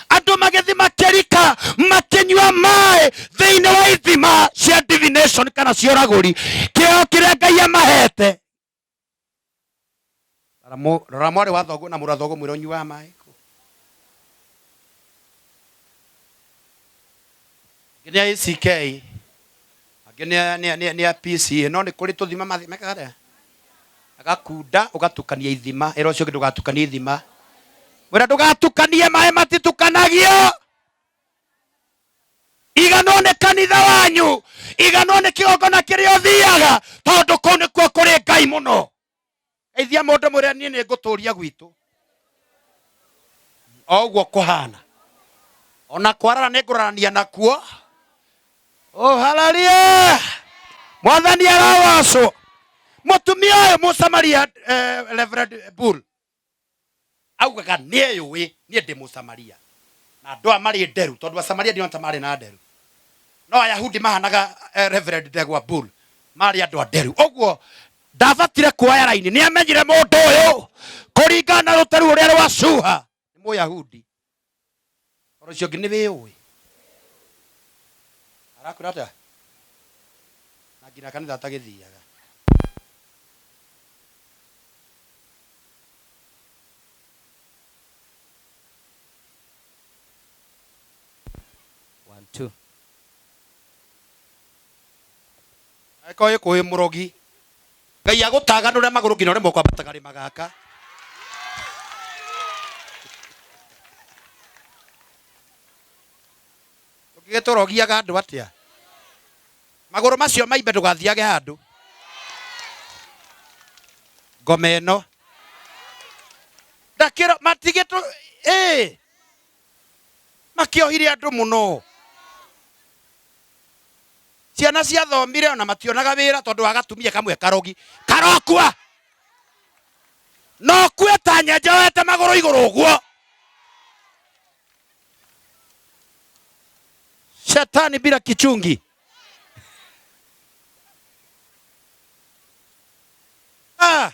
Andũ magĩthi makĩrika makĩnyua maĩ thĩinĩ wa ithima cia divination kana cia ũragũri, kĩheo kĩrĩa Ngai amahete. Rora mwarĩ wa thoguo na mũrũ wa thoguo, mwĩre ũnyuaga maĩ kũ. Angĩ nĩ a ACK, angĩ nĩ a PCA, no nĩ kũrĩ tũthima mekaga atĩa? Agakunda ũgatukania ithima. Ĩra ũcio ũngĩ ndũgatukanie ithima. Mwĩra ndũgatukanie maĩ, matitukanagio. Iganwo nĩ kanitha wanyu, iganwo nĩ kĩgongona kĩrĩa ũthiaga, tondũ kũu nĩkuo kũrĩ Ngai mũno. Geithia mũndũ mwĩre niĩ nĩ ngũtũria gwitũ o ũguo kũhana, ona kwarara nĩ ngũrarania nakuo. Ũhararie Mwathani arogocwo. Mũtumia ũyũ Mũsamaria, Reverend Bull augaga nĩeyũĩ, niĩ ndĩ Mũsamaria na andũ aya marĩ nderu, tondũ Asamaria ndiona ta marĩ na nderu, no Ayahudi mahanaga. Reverend Ndegwa Bull marĩ andũ a nderu, ũguo ndabatire kuoya raini. Nĩ amenyire mũndũ ũyũ kũringana na rũteru rũrĩa rwacuha nĩ Mũyahudi. Oro ũcio ũngĩ nĩ wĩũĩ arakwĩra atĩa na nginya kanitha atagĩthiaga. One, two. Angĩkorwo wĩ kũĩ mũrogi, Ngai agũtaganũre magũrũ nginya ũremwo kwambata karĩma gaka. Ũngĩgĩtũrogiaga andũ atĩa? Magũrũ macio maimbe, ndũgathiage handũ. Ngoma ĩno ndakĩro matigĩtũ ĩ makĩohire andũ mũno. Ciana ciathomire ona mationaga wĩra tondũ wa gatumia kamwe karogi. Karokua no kue ta nyenje wete magũrũ igũrũ ũguo. Shetani bila kichungi. Ah.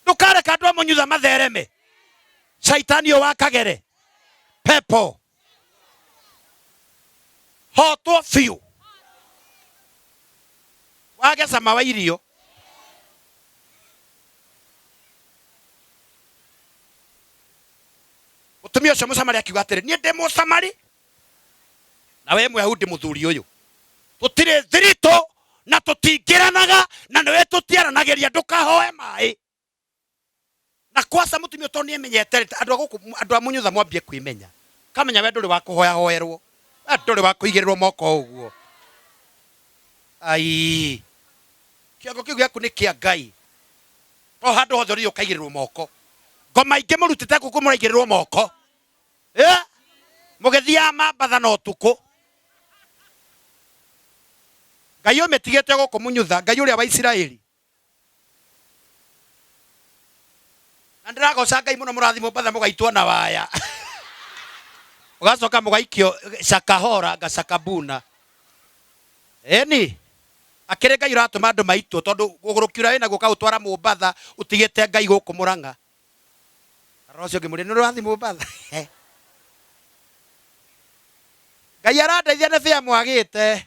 Ndũkareka andũ a Mũnyutha mathereme. Caitani ũyũ wa kagere pepo hotwo biũ, wage cama wa irio. Mũtumia ũcio Mũsamari akiuga atĩrĩ, niĩ ndĩ Mũsamari na we Mũyahudi. Mũthuri ũyũ, tũtirĩ thiritũ na tũtingĩranaga na nĩwe tũtiaranagĩria, ndũkahoe maĩ. Na kwaca mũtumia tondũ nĩ emenyete rĩ, andũ a gũkũ, andũ a Mũnyutha, mwambie kwĩmenya. Kamenya we ndũrĩ wa kũhoyahoerwo, we ndũrĩ wa kũigĩrĩrwo moko ũguo. Ai, kĩongo kĩu gĩaku nĩ kĩa Ngai, to handũ hothe ũrĩthiĩ ũkaigĩrĩrwo moko. Ngoma ingĩ mũrutĩte gũkũ mũraigĩrĩrwo moko. Eh, mũgĩthiaga mambatha na ũtukũ. Ngai ũmĩtigĩte gũkũ Mũnyutha, Ngai ũrĩa wa Isiraeli. Na ndĩragoca Ngai mũno. Mũrathi Mombatha mũgaitwo na waya, mũgacoka mũgaikio Shakahora ngacakabuna. Ĩni akĩrĩ Ngai ũratũma andũ maitwo, tondũ ũgũrũki ũrĩa wĩnaguo ũkaũtwara Mombatha ũtigĩte Ngai gũkũ Mũrang'a. Rora ũcio ũngĩ mũrĩ nĩ ũrathi Mombatha. Ngai arandeithia nĩ bĩa mwagĩte.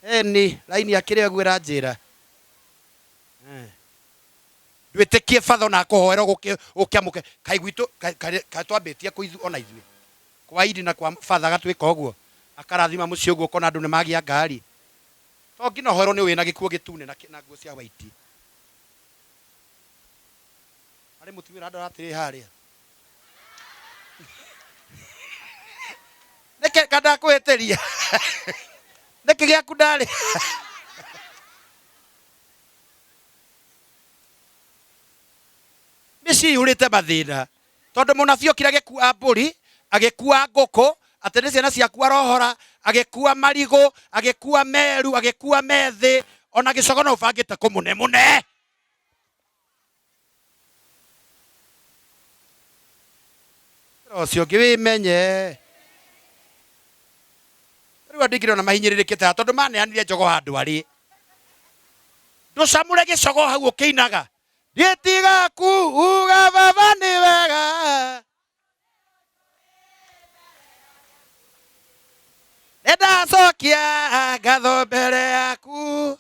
Ĩni raini akĩrĩ ũguo ĩranjĩra. Ndwĩtĩkie batha ona akũhoera ũkĩamũke. Kaĩ gwitũ kaĩ twambĩtie kũ ona ithuĩ kwa Idi na kwa batha agatwĩka ũguo, akarathima mũciĩ ũguo, ũkona andũ nĩ magĩa ngari. To nginya ũhoerwo nĩ wĩna gĩkuo gĩtune na nguo cia white. Harĩ mũtumia ũrandora atĩrĩ harĩa. Nĩkĩ kandakwĩhĩtĩria? Nĩkĩ gĩaku ndarĩ? Mĩciĩ iyũrĩte mathĩna tondũ mũnabii okire agĩkua mbũri, agĩkua ngũkũ. Atĩ nĩ ciana ciaku arohora, agĩkua marigũ, agĩkua meru, agĩkua methĩ, ona gĩcogo no ũbangĩte kũmũne mũne. Ũcio ũngĩ wĩmenye. Rĩu andũ aingĩ ona mahinyĩrĩrĩkĩte haha tondũ maneanire njogo handũ arĩ. Ndũcamũre gĩcogo hau ũkĩinaga. Ndiĩtiga kuuga baba nĩ wega. Nĩndacokia ngatho mbere yaku.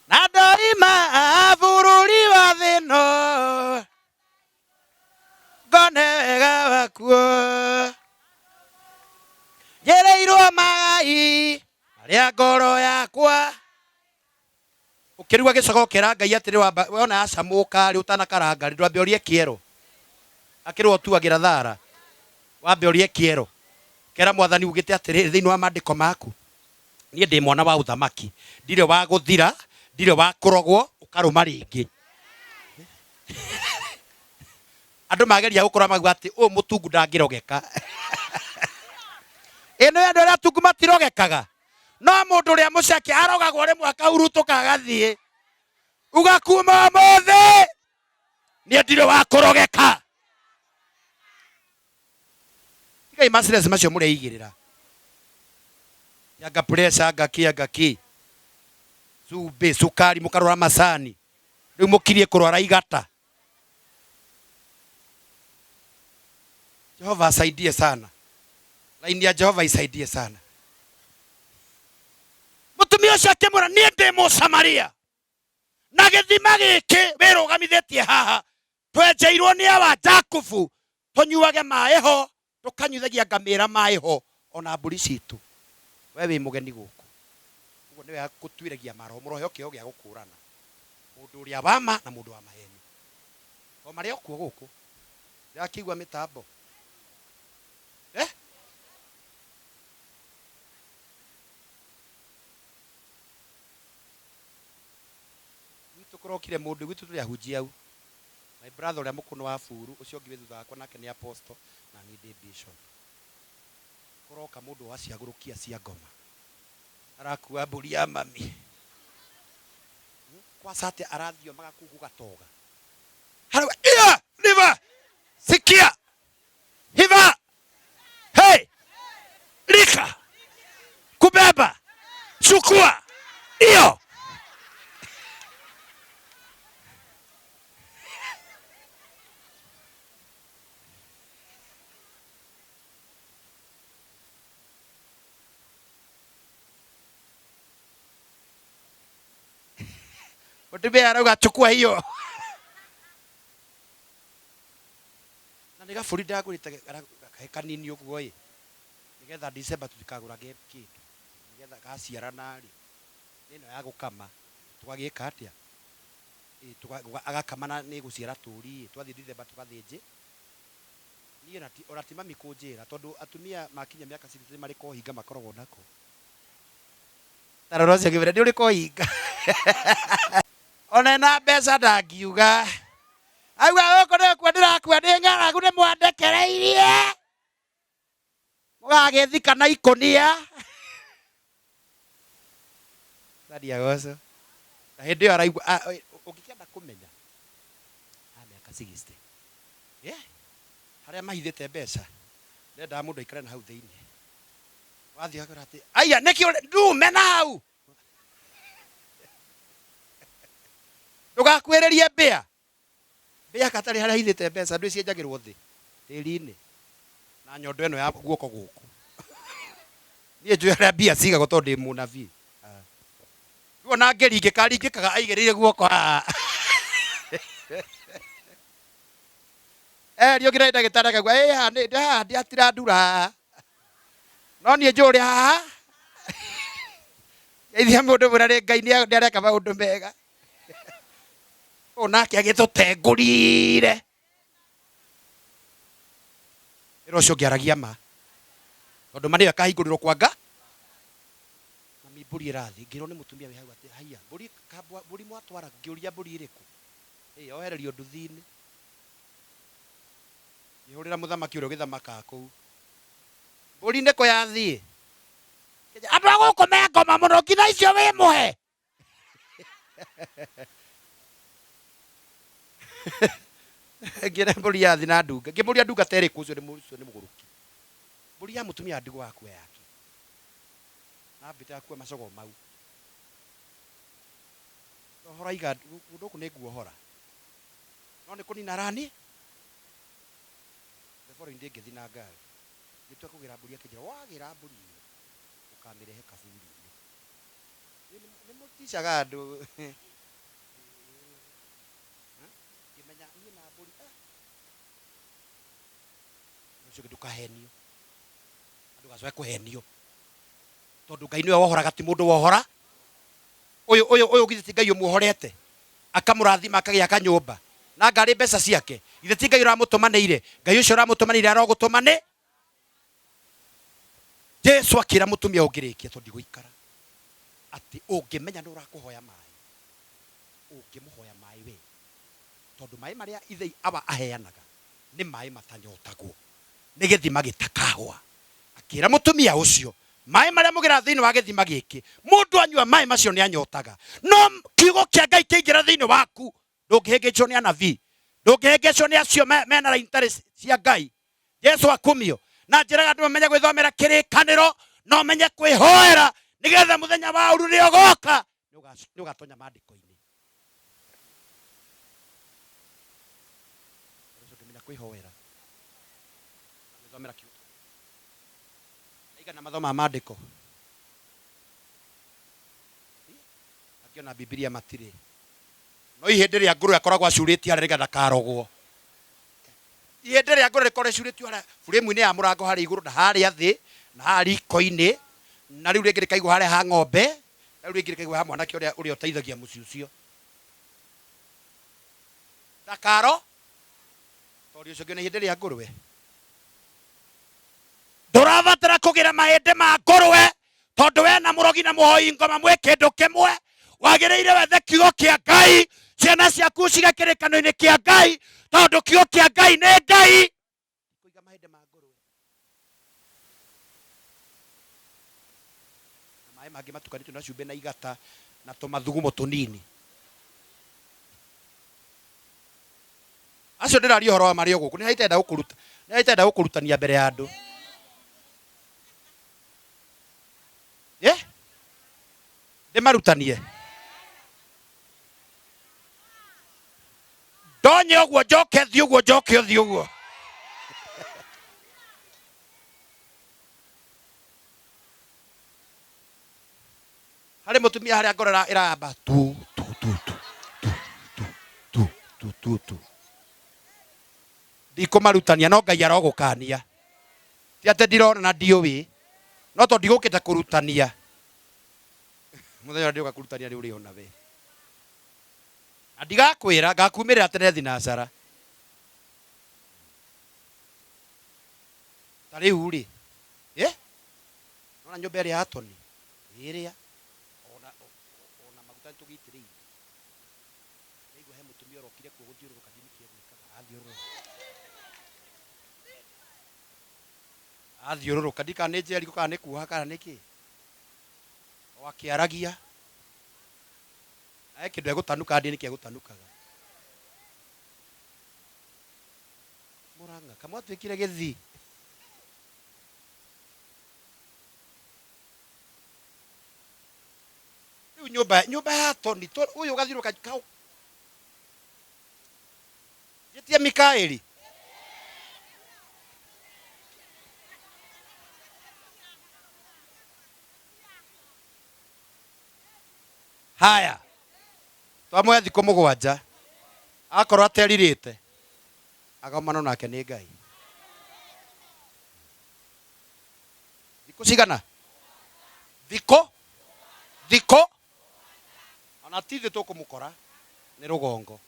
Na ndoima bũrũri wa thĩno. Ngone wega wakuo. Njĩrĩirwo magai marĩa ngoro yakwa. Ũkĩruga gĩcogo ũkera Ngai atĩrĩ wamba wona yacamũka rĩ ũtanakaranga rĩ ndwambe ũrie kĩero. Akĩrwo ũtuagĩra thara. Wambe ũrie kĩero. Kera mwathani ugĩte atĩrĩrĩ thĩinĩ wa maandĩko maku. Niĩ ndĩ mwana wa ũthamaki. Ndirĩ wa gũthira, ndirĩ wa kũrogwo, ũkarũma rĩngĩ. Andũ mageria gũkora mauga atĩ ũyũ mũtungu ndangĩrogeka. Ĩ nĩ andũ arĩa atungu matirogekaga. No mũndũ ũrĩa mũceke arogagwo rĩmwe akahurutũka agathiĩ. Uga kuma ũmũthĩ niĩ ndirĩ wa kũrogeka. Tigai ma stress macio mũreigĩrĩra. Anga pressure, anga kĩ, anga kĩ. Cumbĩ, cukari, mũkarwara macani. Rĩu mũkirie kũrwara igata. Jehova asaidie sana. Laini ya Jehova isaidie sana. Mũtumia ũcio akĩmwĩra niĩ ndĩ Mũsamaria na gĩthima gĩkĩ wĩrũgamithĩtie haha twenjeirwo nĩ awa Jakubu tũnyuage maĩ ho tũkanyuithagia ngamĩra maĩ ho ona mbũri citũ. We wĩ mũgeni gũkũ. Ũguo nĩ wega gũtuĩragia maroho mũroheo kĩheo gĩa gũkũrana mũndũ ũrĩa wa ma na mũndũ wa maheni. To marĩ o kuo gũkũ. Ndĩrakĩigua mĩtambo. Eh? Gwitũ kũrokire mũndũ, gwitũ tũrĩ ahunjia au. My brother ũrĩa mũkũrũ nĩ wa buru, ũcio ũngĩ wĩ thutha wakwa nake nĩ apostle, na niĩ ndĩ bishop. Kũroka mũndũ waciagũrũkia cia ngoma. Arakua mbũri ya mami. Kwaca atĩa arathiomaga kũu gũgatoga. Harauga, iya, riva, sikia, hiva, hey, lika, kubeba, chukua, iyo. Mũtumia arauga chukua hiyo. Na nĩ gabũri ndagũrĩte kahe kanini ũguo ĩ, nĩgetha December tũtikagũrage kĩndũ, nĩgetha gaciarana rĩ, nĩ ĩno ya gũkama, tũgagĩka atĩa? Agakama na nĩ ĩgũciara tũri ĩ, twathiĩ December tũgathĩnje. Niĩ ona ti, ona ti mami kũnjĩra, tondũ atumia makinya mĩaka 60 nĩ marĩ kohinga makoragwo nako. Ta rora ũcio ũngĩ nĩ ũrĩ kohinga. Ona ena mbeca ndangiuga. Auga gũkũ nĩ gũkua ndĩrakua nĩ ng'aragu nĩ mwandekereirie. Mũgagĩthika na ikũnia. Mwathani agocwo. Na hĩndĩ ĩyo araigua, ũngĩkĩenda kũmenya, a mĩaka 60. Yeah. Harĩa mahithĩte mbeca, ndendaga mũndũ aikare na hau thĩinĩ. Wathiĩ akwĩra atĩ, aya nĩkĩ ndume na hau. Ndũgakuhĩrĩrie mbĩa. Mbĩa katarĩ harĩa hithĩte mbeca ndũĩ cienjagĩrwo thĩ tĩri-inĩ na nyondo ĩno ya guoko gũkũ. Niĩ njũĩ harĩa mbia cigagwo tondũ ndĩ mũnabii. Rĩu ona angĩringĩka aringĩkaga aigĩrĩire guoko haha. Erio nginya ndagĩtarĩ akauga ĩ haha nĩ haha hatirandura haha. No niĩ njũĩ ũrĩa haha. Geithia mũndũ mwĩre Ngai nĩ areka maũndũ mega. Ũyũ nake agĩtũtengũrire. Wĩra ũcio ũngĩ aragia ma. Tondũ ma nĩyo ĩkahingũrĩrwo kwa nga. Mami mbũri ĩrathiĩ. Ngĩrwo nĩ mũtumia wĩ hau atĩ haiya mbũri mbũri mwatwara kũ? Ngĩũria mbũri ĩrĩkũ? Ĩ yohererio nduthi-inĩ. Ngĩhũrĩra mũthamaki ũrĩa ũgĩthamakaga kũu. Mbũri nĩkũ yathiĩ? Andũ a gũkũ me ngoma mũno nginya icio wĩmũhe. Ngĩra mbũri yathi na ndunga. Ngĩmũria ndungata ĩrĩkũ ũcio nĩ ũcio nĩ mũgũrũki. Mbũri ya mũtumia wa ndigwa wakua yake. Na ambĩte akua macogo mau. Ndohora iga kũndũ gũkũ nĩ nguohora. No nĩ kũnina arani. The following day ngĩthiĩ na ngari. Ngĩtua kũgĩra mbũri akĩnjĩra wagĩra mbũri ĩyo ũkamĩrehe kaburi-inĩ. Nĩ mũticaga andũ. Ngĩmenya niĩ na mbũri eh. Ũcio ũngĩ ndũkahenio. Ndũgacoke kũhenio. Tondũ Ngai nĩwe wohoraga ti mũndũ wohora. Ũyũ ũyũ ũyũ githĩ ti Ngai ũmuohorete akamũrathima akagĩa kanyũmba na ngarĩ mbeca ciake githĩ ti Ngai ũramũtũmanĩire Ngai ũcio ũramũtũmanĩire arogũtũmanĩ Jesu akĩra mũtumia ũngĩrĩkia tondũ ndigũikara atĩ ũngĩmenya nũ ũrakũhoya maĩ ũngĩmũhoya maĩ we tondũ maĩ marĩa ithe awa aheanaga nĩ maĩ matanyotagwo nĩ gĩthima gĩtakahwa Akĩĩra mũtumia ũcio, Maĩ marĩa mũgĩraga thĩinĩ wa gĩthima gĩkĩ, mũndũ anyua maĩ macio nĩ anyotaga. No kiugo kĩa Ngai kĩaingĩra thĩinĩ waku, ndũngĩhĩngĩcwo nĩ anabii, ndũngĩhĩngĩcwo nĩ acio mena raini itarĩ cia Ngai. Jesu akumio. Na njĩraga andũ mamenye gwĩthomera kĩrĩkanĩro na ũmenye kwĩhoera nĩgetha mũthenya wa ũru rĩrĩa ũgoka nĩ ũgatonya maandĩko-inĩ. Ũcio ũngĩmenya kwĩhoera na gwĩthomera kiugo kĩa Ngai. Aigana mathomaga maandĩko? Angĩ ona Bibilia matirĩ. No ihĩndĩ rĩa ngũrwe akoragwo acurĩtie harĩa nĩgetha ndakarogwo. Ihĩndĩ rĩa ngũrwe rĩkoragwo rĩcurĩtio harĩa buremu-inĩ ya mũrango harĩa igũrũ na harĩa thĩ na haha riko-inĩ na rĩu rĩngĩ rĩkaigwo harĩa ha ng'ombe na rĩu rĩngĩ rĩkaigwo ha mwanake ũrĩa ũrĩa ũteithagia mũciĩ ũcio. Ndakaro tondũ ũcio ũngĩ nĩ ihĩndĩ rĩa ngũrwe. Ndũrabatara kũgĩra mahĩndĩ ma ngũrwe tondũ we na mũrogi na mũhoi ngoma mwĩ kĩndũ kĩmwe. Wagĩrĩire wethe kiugo kĩa Ngai, ciana ciaku cige kĩrĩkanĩro-inĩ kĩa Ngai, tondũ kiugo kĩa Ngai nĩ Ngai. Kũiga mahĩndĩ ma ngũrwe na maĩ mangĩ matukanĩtio na cumbĩ na igata na tũmathugumo tũnini. Acio ndĩraria ũhoro wa marĩ o gũkũ. Nĩ harĩa itenda gũkũruta, nĩ harĩa itenda gũkũrutania mbere ya andũ. Eh? Ndĩmarutanie. Ndonye ũguo njoke thiĩ ũguo njoke ũthiĩ ũguo. Harĩ mũtumia harĩa ngoro ĩramba tu tu tu tu tu tu tu tu tu tu. Ndikũmarutania no Ngai arogũkania. Ti atĩ ndirona na ndiũĩ, no tondũ ndigũkĩte kũrutania. Mũthenya ũrĩa ndĩũka kũrutania nĩ ũrĩona we. Na ndigakwĩra, ngakumĩrĩra tene thinacara. Ta rĩu rĩ, ĩ? Nĩwona nyũmba ĩrĩa ya Tony? Ĩrĩa ona ona maguta nĩtũgĩitĩrĩirie. Ndaigua he mũtumia ũrokire kuo gũthiũrũrũka ndiũĩ nĩkĩ egwĩkaga athiũrũrũka. Athiũrũrũka ndiũĩ kana nĩ Jericho kana nĩ kuoha kana nĩkĩ. O akĩaragia. Na he kĩndũ egũtanukaga ndiũĩ nĩkĩ egũtanukaga. Mũrang'a, kamwatuĩkire gĩthii. Rĩu nyũmba nyũmba ya Tony ũyũ ũgathiũrũrũka kau njĩtie Mikaeli. Haya, twamũhe thikũ mũgwanja, akorwo aterirĩte agomanwo nake nĩ Ngai. Thikũ cigana? Thikũ thikũ ona ti ithuĩ tũkũmũkora nĩ rũgongo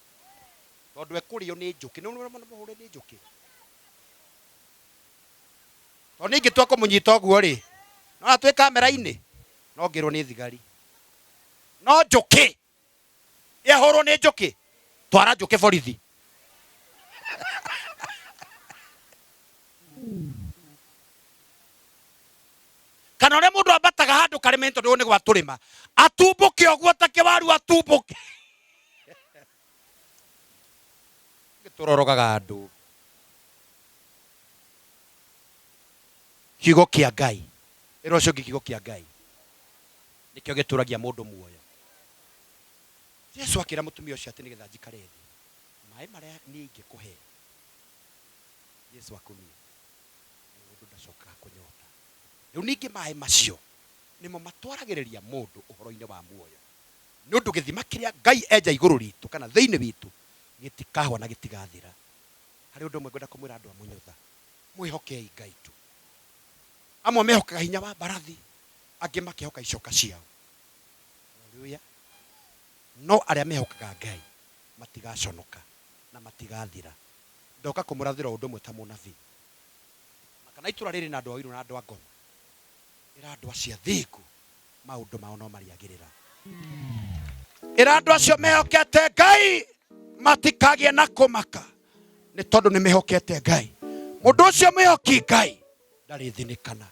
tondũ ekũrĩo nĩ njũkĩ. Nĩ mũhũre nĩ njũkĩ tondũ nĩ ingĩtua kũmũnyita ũguo rĩ, no twĩ kamera-inĩ no ngĩrwo nĩ thigari. No njũkĩ Yahũrwo nĩ njũkĩ, twara njũkĩ borithi. Kana ũrĩa mũndũ ambataga handũ karĩma tondũ nĩ gwa tũrĩma, atumbũke ũguo ta kĩwaru atumbũke. Tũrorogaga andũ. Kiugo kĩa Ngai. Ĩra ũcio ũngĩ kiugo kĩa Ngai nĩkĩo gĩtũragia mũndũ muoyo. Jesu akĩra mũtumia ũcio atĩ nĩgetha njikare thĩ, maĩ marĩa niĩ ingĩkũhe, Jesu akũnyue, mũndũ ndacokaga kũnyota. Rĩu ningĩ maĩ macio nĩmo matwaragĩrĩria mũndũ ũhoro-inĩ wa muoyo. Nĩ ũndũ gĩthima kĩrĩa Ngai enja igũrũ ritũ kana thĩinĩ witũ gĩtikahwa na gĩtigathira. Harĩ ũndũ ũmwe ngwenda kũmwĩra andũ a Mũnyũtha, mwĩhokei Ngai tu. Amwe mehokaga hinya wa mbarathi, angĩ makehoka icoka ciao. Haleluya. No arĩa mehokaga Ngai matigaconoka na matigathira. Ndoka kũmũrathĩra o ũndũ ũmwe ta mũnabii. Na kana itũra rĩrĩ na andũ a ũiru na andũ a ngoma, ĩra andũ acio athingu maũndũ mao no marĩagĩrĩra. Ĩra andũ acio mehokete Ngai matikagĩe na kũmaka, nĩ tondũ nĩ mehokete Ngai. Mũndũ ũcio mwĩhoki Ngai ndarĩthĩnĩkana,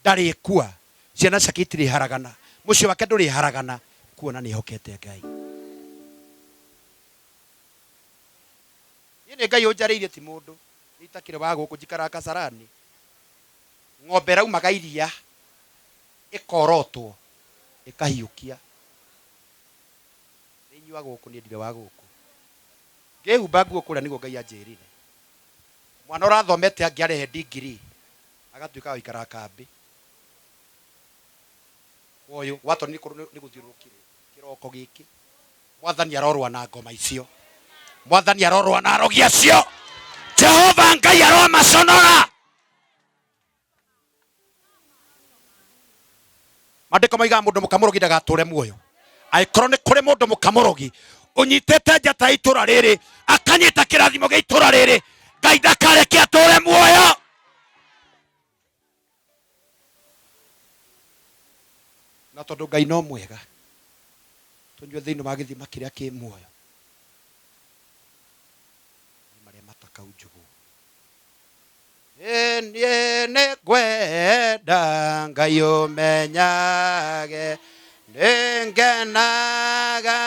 ndarĩkua, ciana ciake itirĩharagana, mũciĩ wake ndũrĩharagana, kuona nĩ ehokete Ngai. Niĩ nĩ Ngai ũnjarĩirie ti mũndũ. Niĩ itakĩrĩ wa gũkũ, njikaraga Kasarani. Ng'ombe ĩraumaga iria ĩkorotwo ĩkahiũkia. Nĩ inyuĩ a gũkũ, niĩ ndirĩ wa gũkũ. Ngĩhumba nguo kũrĩa nĩguo Ngai anjĩrire. Mwana ũrathomete angĩarehe ndigiri agatuĩka wa gũikaraga kambĩ. Kwa ũyũ watoni nĩ gũthiũrũrũkire kĩroko gĩkĩ. Mwathani arorũa na ngoma icio. Mwathani arorũa na arogi acio. Jehova Ngai aromaconora. Maandĩko moigaga mũndũ mũkamũrogi ndagatũre muoyo. Angĩkorwo nĩ kũrĩ mũndũ mũkamũrogi ũnyitĩte njata ya itũra rĩrĩ, akanyita kĩrathimo gĩa itũra rĩrĩ, Ngai ndakareke atũre muoyo. Na tondũ Ngai no mwega, tũnyue thĩinĩ wa gĩthima kĩrĩa kĩ muoyo, nĩ marĩa matakaunjugwo. Niĩ nĩ ngwenda Ngai ũmenyage, nĩ ngenaga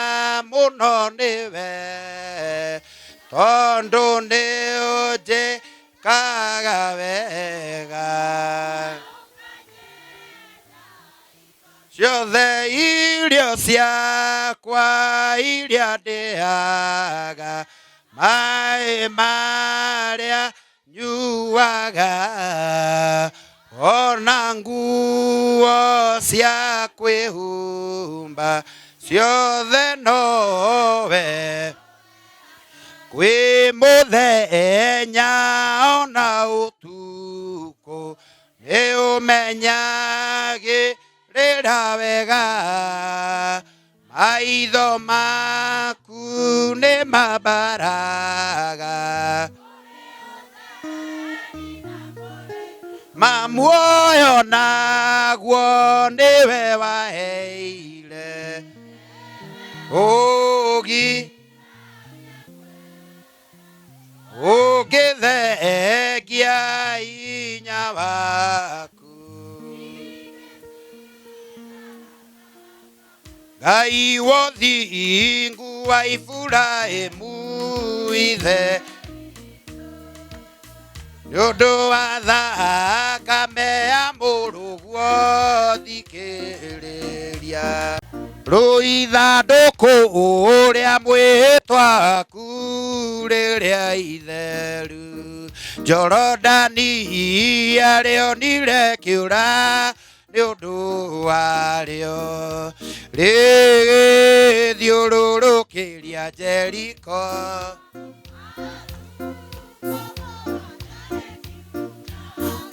mũno nĩwe, tondũ nĩ ũnjĩkaga wega. Ciothe irio ciakwa iria ndĩaga, maĩ marĩa nyuaga, ona nguo cia kwĩhumba, ciothe nowe. Kwĩ mũthenya ona ũtukũ, nĩ ũmenyagĩrĩra wega. Maitho maku nĩ mambaraga, mamuoyo naguo nĩwe waheire ũũgĩ ũngĩthengia hinya waku. Ngai wothingu wa Iburahĩmu ithe, nĩ ũndũ wa thakame ya mũrũguo thikĩrĩria. Rũithandũkũ rĩa mwĩtwaku rĩrĩa itheru, Jorodani arĩonire kĩũra nĩ ũndũ warĩo, rĩgĩthiũrũrũkĩria Jeriko.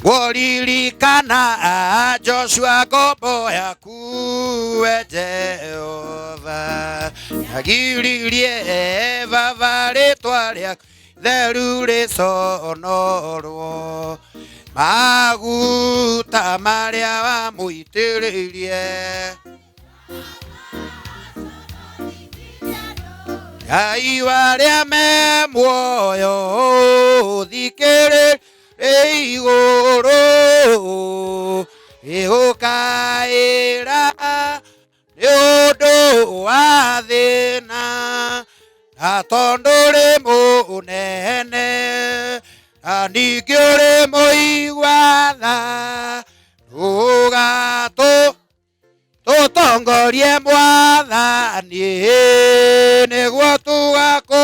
Ngũririkana Joshua ngombo yaku we Jehova, nagiririe baba rĩtwa rĩaku theru rĩconorwo, maguta marĩa wamũitĩrĩirie. Ngai warĩa me muoyo thikĩrĩria igũrũ, Gĩgũkaĩra nĩ ũndũ wa thĩna na tondũ ũrĩ mũnene na ningĩ ũrĩ mũigua tha ndũgatũ tũtongorie mwathani nĩguo tugakũ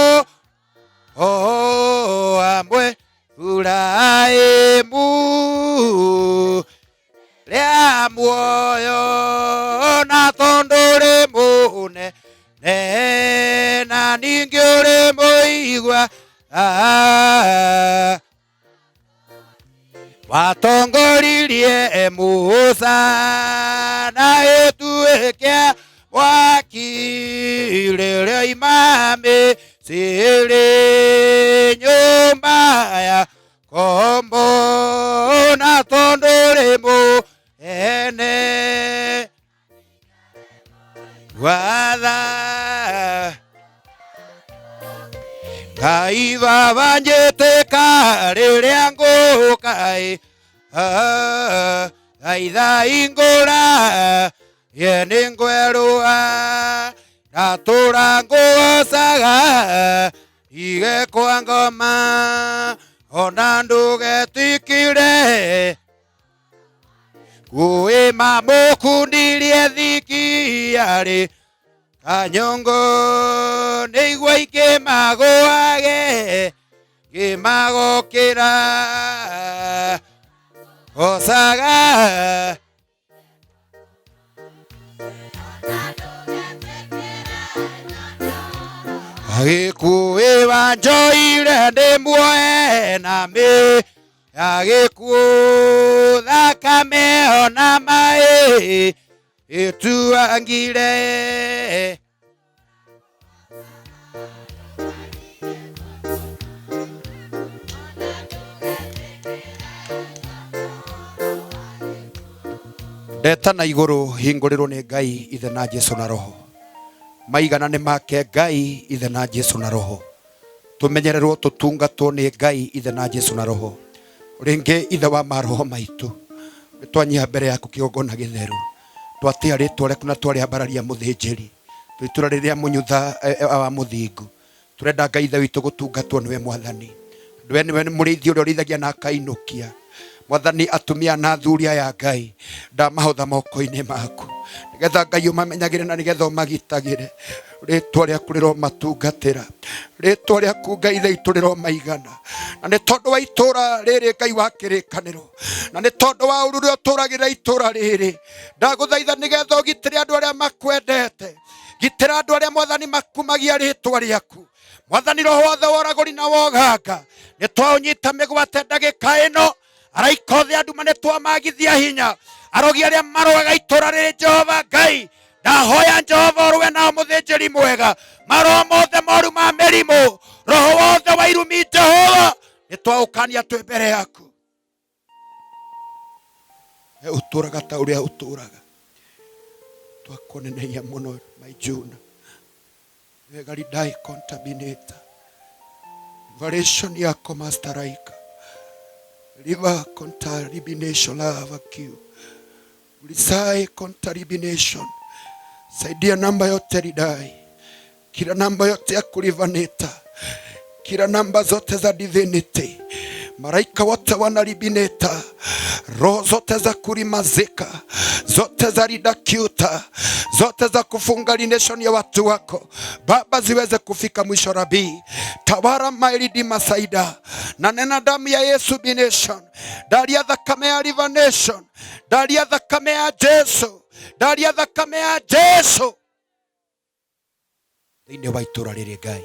hamwe Ibrahimu rĩa muoyo na tondũ ũrĩ mũnene na ningĩ ũrĩ mũigua watongoririe Musa na gĩtuĩ kĩa mwaki rĩrĩa oima Misiri nyũmba ya kombo na tondũ ũrĩ mũnene watha Ngai baba njĩtĩka rĩrĩa ngũkaĩ thaitha ingũra ye nĩ ngwerũha ndatũra ngũgocaga ige kwa ngoma ona ndũgetikire kuĩma mũkundirie thiki yarĩ kanyongo nĩigua ikĩmagũage ngĩmagũkĩra gocaga agĩkuĩ wanjoire ndĩ muoe na mĩ agĩkuũ thakame ona maĩ ĩtuangire Ndeta na igũrũ hingũrĩrwo nĩ Ngai ithe na Jesu na roho maigana nĩ make Ngai ithe na Jesu na roho tũmenyererwo tũtungatwo nĩ Ngai ithe na Jesu na roho rĩngĩ ithe wa maroho maitũ nĩ twanyiha mbere yaku kĩgongona gĩtheru twatĩa rĩtwa rĩaku na twarĩambararia mũthĩnjĩri twĩtura rĩrĩa mũnyutha wa mũthingu turenda Ngai ithe witũ gũtungatwo nĩwe mwathani we nĩwe mũrĩithi ũrĩa ũrĩithagia na akainũkia mwathani atumia na athuri aya Ngai ndamahotha moko-inĩ maku nĩgetha Ngai ũmamenyagĩre na nĩgetha ũmagitagĩre rĩtwa rĩaku rĩromatungatĩra rĩtwa rĩaku Ngai ithe witũ rĩromaigana na nĩ tondũ wa itũra rĩrĩ Ngai wa kĩrĩkanĩro na nĩ tondũ wa ũru ũrĩa ũtũragĩra itũra rĩrĩ ndagũthaitha nĩgetha ũgitĩre andũ arĩa makwendete gitĩra andũ arĩa mwathani makumagia rĩtwa rĩaku mwathani roho wothe wa ũragũri na woganga nĩ twaũnyita mĩgwate ndagĩka ĩno araika othe anduma nĩ twamagithia hinya arogi arĩa marũaga itũra rĩrĩ Jehova Ngai ndahoya Jehova ũrũe nao mũthĩnjĩri mwega maroho mothe moru ma mĩrimũ roho wothe wa irumi Jehova nĩ twaũkania twĩ mbere yaku we ũtũraga ta ũrĩa ũtũraga twakuonenehia mũno maijuna wegaridai contaminator variation yako mastaraika river contamination lava q ulisai contamination saidia namba yote ridai kila namba yote ya kulivaneta kila namba zote za divinity maraika wote wanaribineta roho zote za kulimazika zote za ridakiuta zote za kufunga lination ya watu wako Baba ziweze kufika mwisho. Rabii tawara mairidi masaida na nena damu ya Yesu bination daria thakame ya River Nation daria thakame ya Jesu daria thakame ya Jesu thĩinĩ wa itũra rĩrĩ Ngai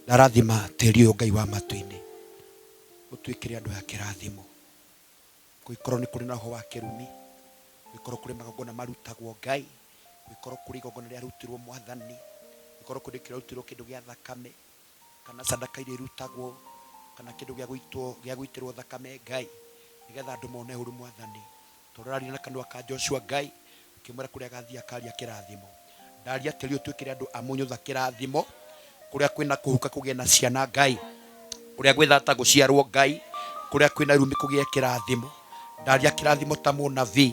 ndarathima tĩri ũyũ Ngai wa matu-inĩ ũtuĩkĩre andũ aya kĩrathimo gũikorwo nĩ kũrĩ na ũhoro wa kĩrumi gũikorwo kũrĩ magongona marutagwo Ngai gũikorwo kũrĩ igongona rĩarutirwo mwathani gũikorwo kũrĩ kĩrarutirwo kĩndũ gĩa thakame kana sadaka iria irutagwo kana kĩndũ gĩa gũitwo gĩa gũitĩrwo thakame Ngai nĩgetha andũ mone ũru mwathani tondũ ũraria na kanua ka Joshua Ngai ũkĩmwĩra kũrĩa agathiĩ akaria kĩrathimo ndaria tĩri ũtuĩkĩre andũ a mũnyutha kĩrathimo kũrĩa kwĩna kũhuka kũgĩe na ciana Ngai kũrĩa gwĩ thata gũciarwo Ngai kũrĩa kwĩna irumi kũgĩe kĩrathimo Ndaria kĩrathimo ta mũnabii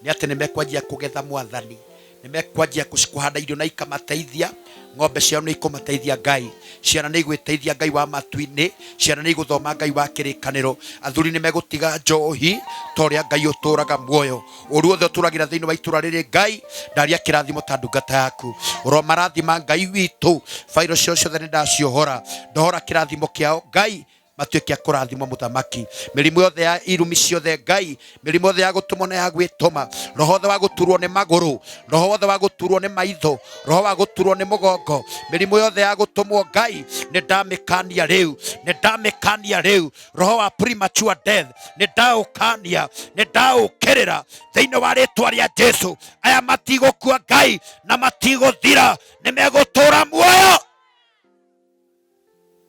nĩ atĩ nĩ mekwanjia kũgetha Mwathani, nĩ mekwanjia kũhanda irio na ikamateithia, ng'ombe ciao nĩ ikũmateithia Ngai, ciana nĩ igwĩteithia Ngai wa matu-inĩ, ciana nĩ igũthoma Ngai wa kĩrĩkanĩro, athuri nĩ megũtiga njohi ta ũrĩa Ngai ũtũraga muoyo. Ũru wothe ũtũragĩra thĩinĩ wa itũra rĩrĩ Ngai, ndaria kĩrathimo ta ndungata yaku, ũromarathima Ngai witũ, bairo ciao ciothe nĩ ndaciohora, ndohora kĩrathimo kĩao Ngai, matuĩke a kũrathimwo mũthamaki. Mĩrimũ yothe ya irumi ciothe Ngai, mĩrimũ yothe ya gũtũmwo na ya gwĩtũma, roho wothe wa gũturwo nĩ magũrũ, roho wothe wa gũturwo nĩ maitho, roho wa gũturwo nĩ mũgongo, mĩrimũ yothe ya gũtũmwo Ngai, nĩ ndamĩkania rĩu, nĩ ndamĩkania rĩu. Roho wa premature death nĩ ndaũkania, nĩ ndaũkĩrĩra thĩinĩ wa rĩtwa rĩa Jesu. Aya matigũkua Ngai na matigũthira, nĩ megũtũra muoyo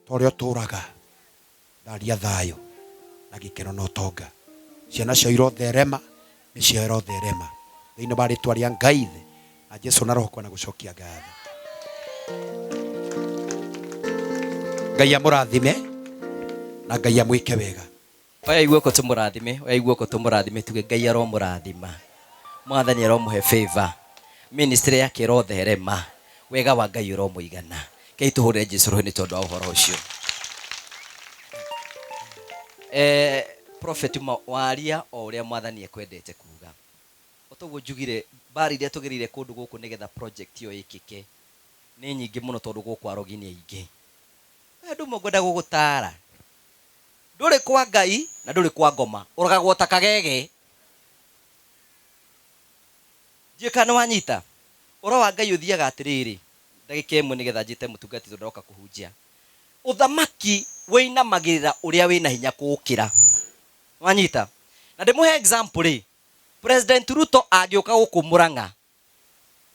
ta ũrĩa ũtũraga. Ndaria thayũ na gĩkeno na ũtonga, ciana ciao irotherema, mĩciĩ yao ĩrotherema thĩinĩ wa rĩtwa rĩa Ngai Ithe na Jesu na Roho kwana gũcokia ngatho. Ngai amũrathime na Ngai amwĩke wega. Oyai guoko tũmũrathime, oyai guoko tũmũrathime tuge Ngai aromũrathima. Mwathani aromũhe favor. Ministry yake ĩrotherema. Wega wa Ngai ũromũigana. Kei tũhũrĩre Jesu rũhĩ nĩ tondũ wa ũhoro ũcio. Prophet waria o ũrĩa Mwathani ekwendete kuga. O toguo njugire, mbara iria tũgereire kũndũ gũkũ nĩgetha project ĩyo ĩkĩke nĩ nyingĩ mũno tondũ gũkũ arogi nĩ aingĩ. He ũndũ ũmwe ngwenda gũgũtara. Ndũrĩ kwa Ngai na ndũrĩ kwa ngoma. Ũrogagwo ta kagege. Ndiũĩ kana nĩ wanyita. Ũhoro wa Ngai ũthiaga atĩrĩrĩ, ndagĩka ĩmwe nĩgetha njĩte mũtungati tondũ ndĩroka kũhunjia. Ũthamaki wĩinamagĩrĩra ũrĩa wĩna hinya kũũkĩra. Wanyita? Na ndĩmũhe example rĩ, President Ruto angĩũka gũkũ Murang'a,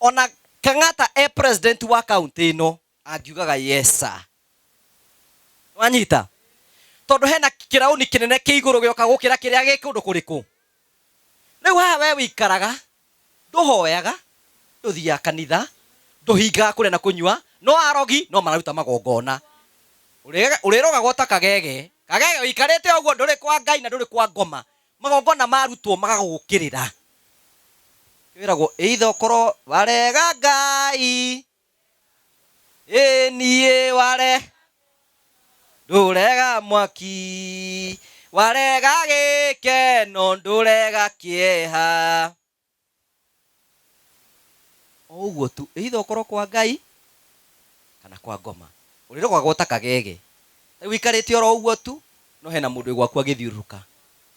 ona Kang'ata e president wa county ĩno, angiugaga yes sir. Wanyita? Tondũ hena kĩraũni kĩnene kĩ igũrũ gĩoka gũkĩra kĩrĩa gĩ kũndũ kũrĩkũ. Rĩu haha we wĩikaraga, ndũhoyaga, ndũthiaga kanitha, ndũhingaga kũrĩa na kũnyua, no arogi no mararuta magongona. Ũrĩrogagwo ta kagege. Kagege ũikarĩte ũguo ndũrĩ kwa Ngai na ndũrĩ kwa ngoma. Magongona marutwo magagũkĩrĩra. Wĩragwo either ũkorwo warega Ngai, ĩ niĩ ware ndũrega mwaki, warega gĩkeno ndũrega kĩeha. O ũguo tu, either ũkorwo kwa Ngai kana kwa ngoma. Ũrĩrogagwo ta kagege. Rĩu ũikarĩte oro ũguo tu, no hena mũndũ wĩ gwaku agĩthiũrũrũka.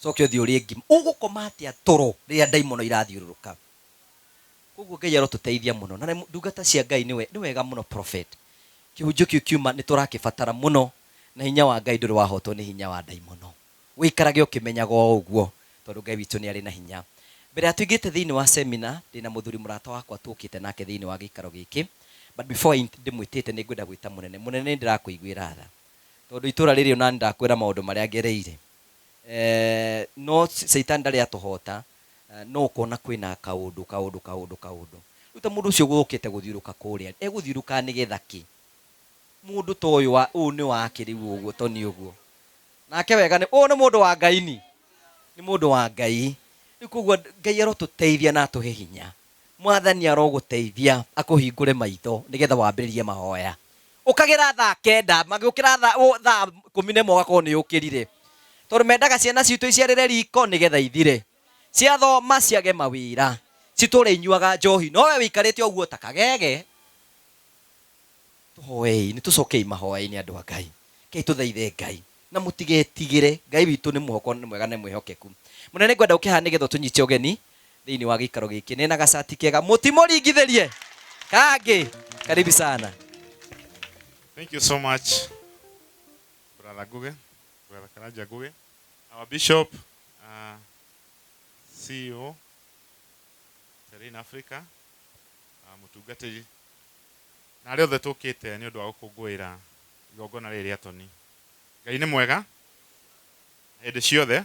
Coke ũthiĩ ũrĩe ngima. Ũgũkoma atĩa toro rĩrĩa ndaimono irathiũrũrũka? Koguo Ngai arotũteithia mũno. Na ndungata cia Ngai nĩ wega mũno prophet. Kĩhunjio kĩu kiuma nĩ tũrakĩbatara mũno, na hinya wa Ngai ndũrĩ wahotwo nĩ hinya wa ndaimono. Ũikarage ũkĩmenyaga o ũguo, tondũ Ngai witũ nĩ arĩ na hinya. Mbere ya tũingĩrĩte thĩinĩ wa seminar, ndĩna mũthuri mũrata wakwa tũkĩte nake thĩinĩ wa gĩikaro gĩkĩ. But before ndĩmwĩtĩte nĩ ngwenda gwĩta mũnene. Mũnene nĩ ndĩrakũiguĩra tha. Tondũ itũra rĩrĩ ona nĩ ndakwĩra maũndũ marĩa ngereire. No Caitani ndarĩ atũhota, no ũkona kwĩna kaũndũ kaũndũ kaũndũ kaũndũ. Rĩu ta mũndũ ũcio ũgũkĩte gũthiũrũka kũrĩa, egũthiũrũka nĩgetha kĩ? Mũndũ ta ũyũ wa ũyũ nĩ wake rĩu ũguo to nĩ ũguo. Nake wega nĩ ũyũ nĩ mũndũ wa Ngai ni. Nĩ mũndũ wa Ngai. Rĩu koguo Ngai arotũteithia na atũhe hinya. Mwathani arogũteithia akũhingũre maitho nĩgetha wambĩrĩrie mahoya. Ũkagĩra thaa 9, magĩũkĩra thaa 11 ũgakorwo nĩ ũkĩrire. Tondũ mendaga ciana citũ iciarĩre riko nĩgetha ithire. Ciathoma ciage mawĩra. Citũre inyuaga njohi. No we wĩikarĩte ũguo ta kagege. Tũhoei, nĩ tũcokei mahoya-inĩ andũ a Ngai. Kei tũthaithe Ngai. Na mũtigetigĩre, Ngai witũ nĩ mũhoko, nĩ mwega na nĩ mwĩhokeku. Mũnene ngwenda ũke haha nĩgetha ũtũnyite ũgeni thĩinĩ wa gĩikaro gĩkĩ. Nĩ na gacati kega, mũtimũringithĩrie kangĩ. Karibu sana. Thank you so much, Brother Ngugi, Brother Karanja Ngugi, our Bishop, CEO, Terrain Africa, mũtungatĩri, na arĩa othe tũkĩte nĩ ũndũ wa gũkũngũĩra igongona rĩrĩ rĩa Tony. Ngai nĩ mwega hĩndĩ ciothe.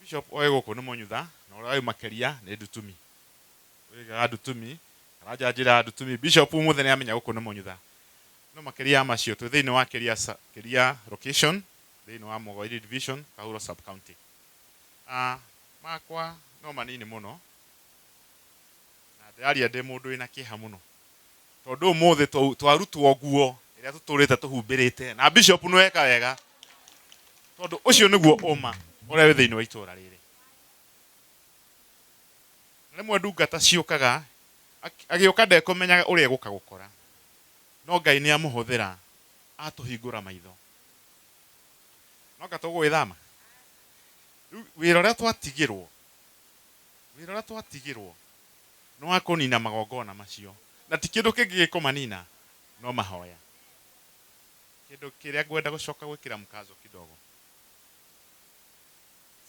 Bishop oĩ gũkũ nĩ Mũnyutha, na ũrĩa ũĩ makĩria nĩ Ndutumi. Ũigaga Ndutumi, Karanja njĩra Ndutumi. Bishop ũmũthĩ nĩ amenya gũkũ nĩ Mũnyutha. No makĩria ya macio twĩ thĩinĩ wa Kĩria Kĩria location thĩinĩ wa Mugoiri division, Kahuro sub county. Makwa no manini mũno na ndĩraria ndĩ mũndũ wĩna kĩeha mũno tondũ ũmũthĩ twarutwo nguo ĩrĩa tũtũrĩte tũhumbĩrĩte, na bishop nĩ weka wega tondũ ũcio nĩguo ũma ũrĩa wĩ thĩinĩ wa itũra rĩrĩ. Na rĩmwe ndungata ciũkaga agĩũka ndekũmenyaga ũrĩa egũka gũkora, no Ngai nĩ amũhũthĩra atũhingũra maitho. No anga tũgũgĩthama rĩu wĩra ũrĩa twatigĩrwo, wĩra ũrĩa twatigĩrwo nĩ wa kũnina magongona macio, na ti kĩndũ kĩngĩ gĩkũmanina no mahoya. Kĩndũ kĩrĩa ngwenda gũcoka gwĩkĩra mkazo kidogo,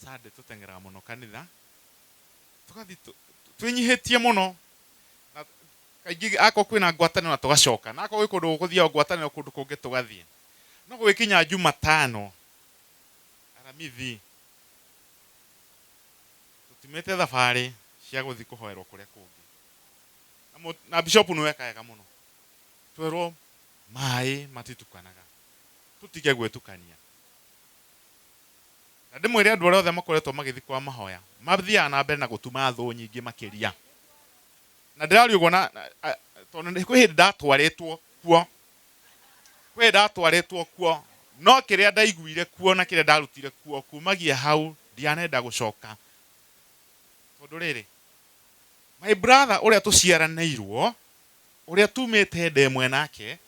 Sunday tũteng'eraga mũno kanitha, tũgathiĩ twĩnyihĩtie mũno, na kaingĩ akorwo kwĩna ngwatanĩro na tũgacoka, na akorwo gwĩ kũndũ gũgũthiagwo ngwatanĩro kũndũ kũngĩ tũgathiĩ. No gũgĩkinya Jumatano, Aramithi, tũtumĩte thabarĩ cia gũthiĩ kũhoerwo kũrĩa kũngĩ. Na bishop nĩ weka wega mũno, twerwo maĩ matitukanaga, tũtige gwĩtukania. Na ndĩmwĩre andũ arĩa othe makoretwo magĩthiĩ kwa mahoya mathiaga na mbere na gũtuma thũ nyingĩ makĩria. Na ndĩraria ũguo na tondũ nĩ kwĩ hĩndĩ ndatwarĩtwo kuo, kwĩ hĩndĩ ndatwarĩtwo kuo, no kĩrĩa ndaiguire kuo na kĩrĩa ndarutire kuo kumagia hau ndianenda gũcoka. Tondũ rĩrĩ, my brother ũrĩa tũciaranĩirwo, ũrĩa tumĩte nda ĩmwe nake,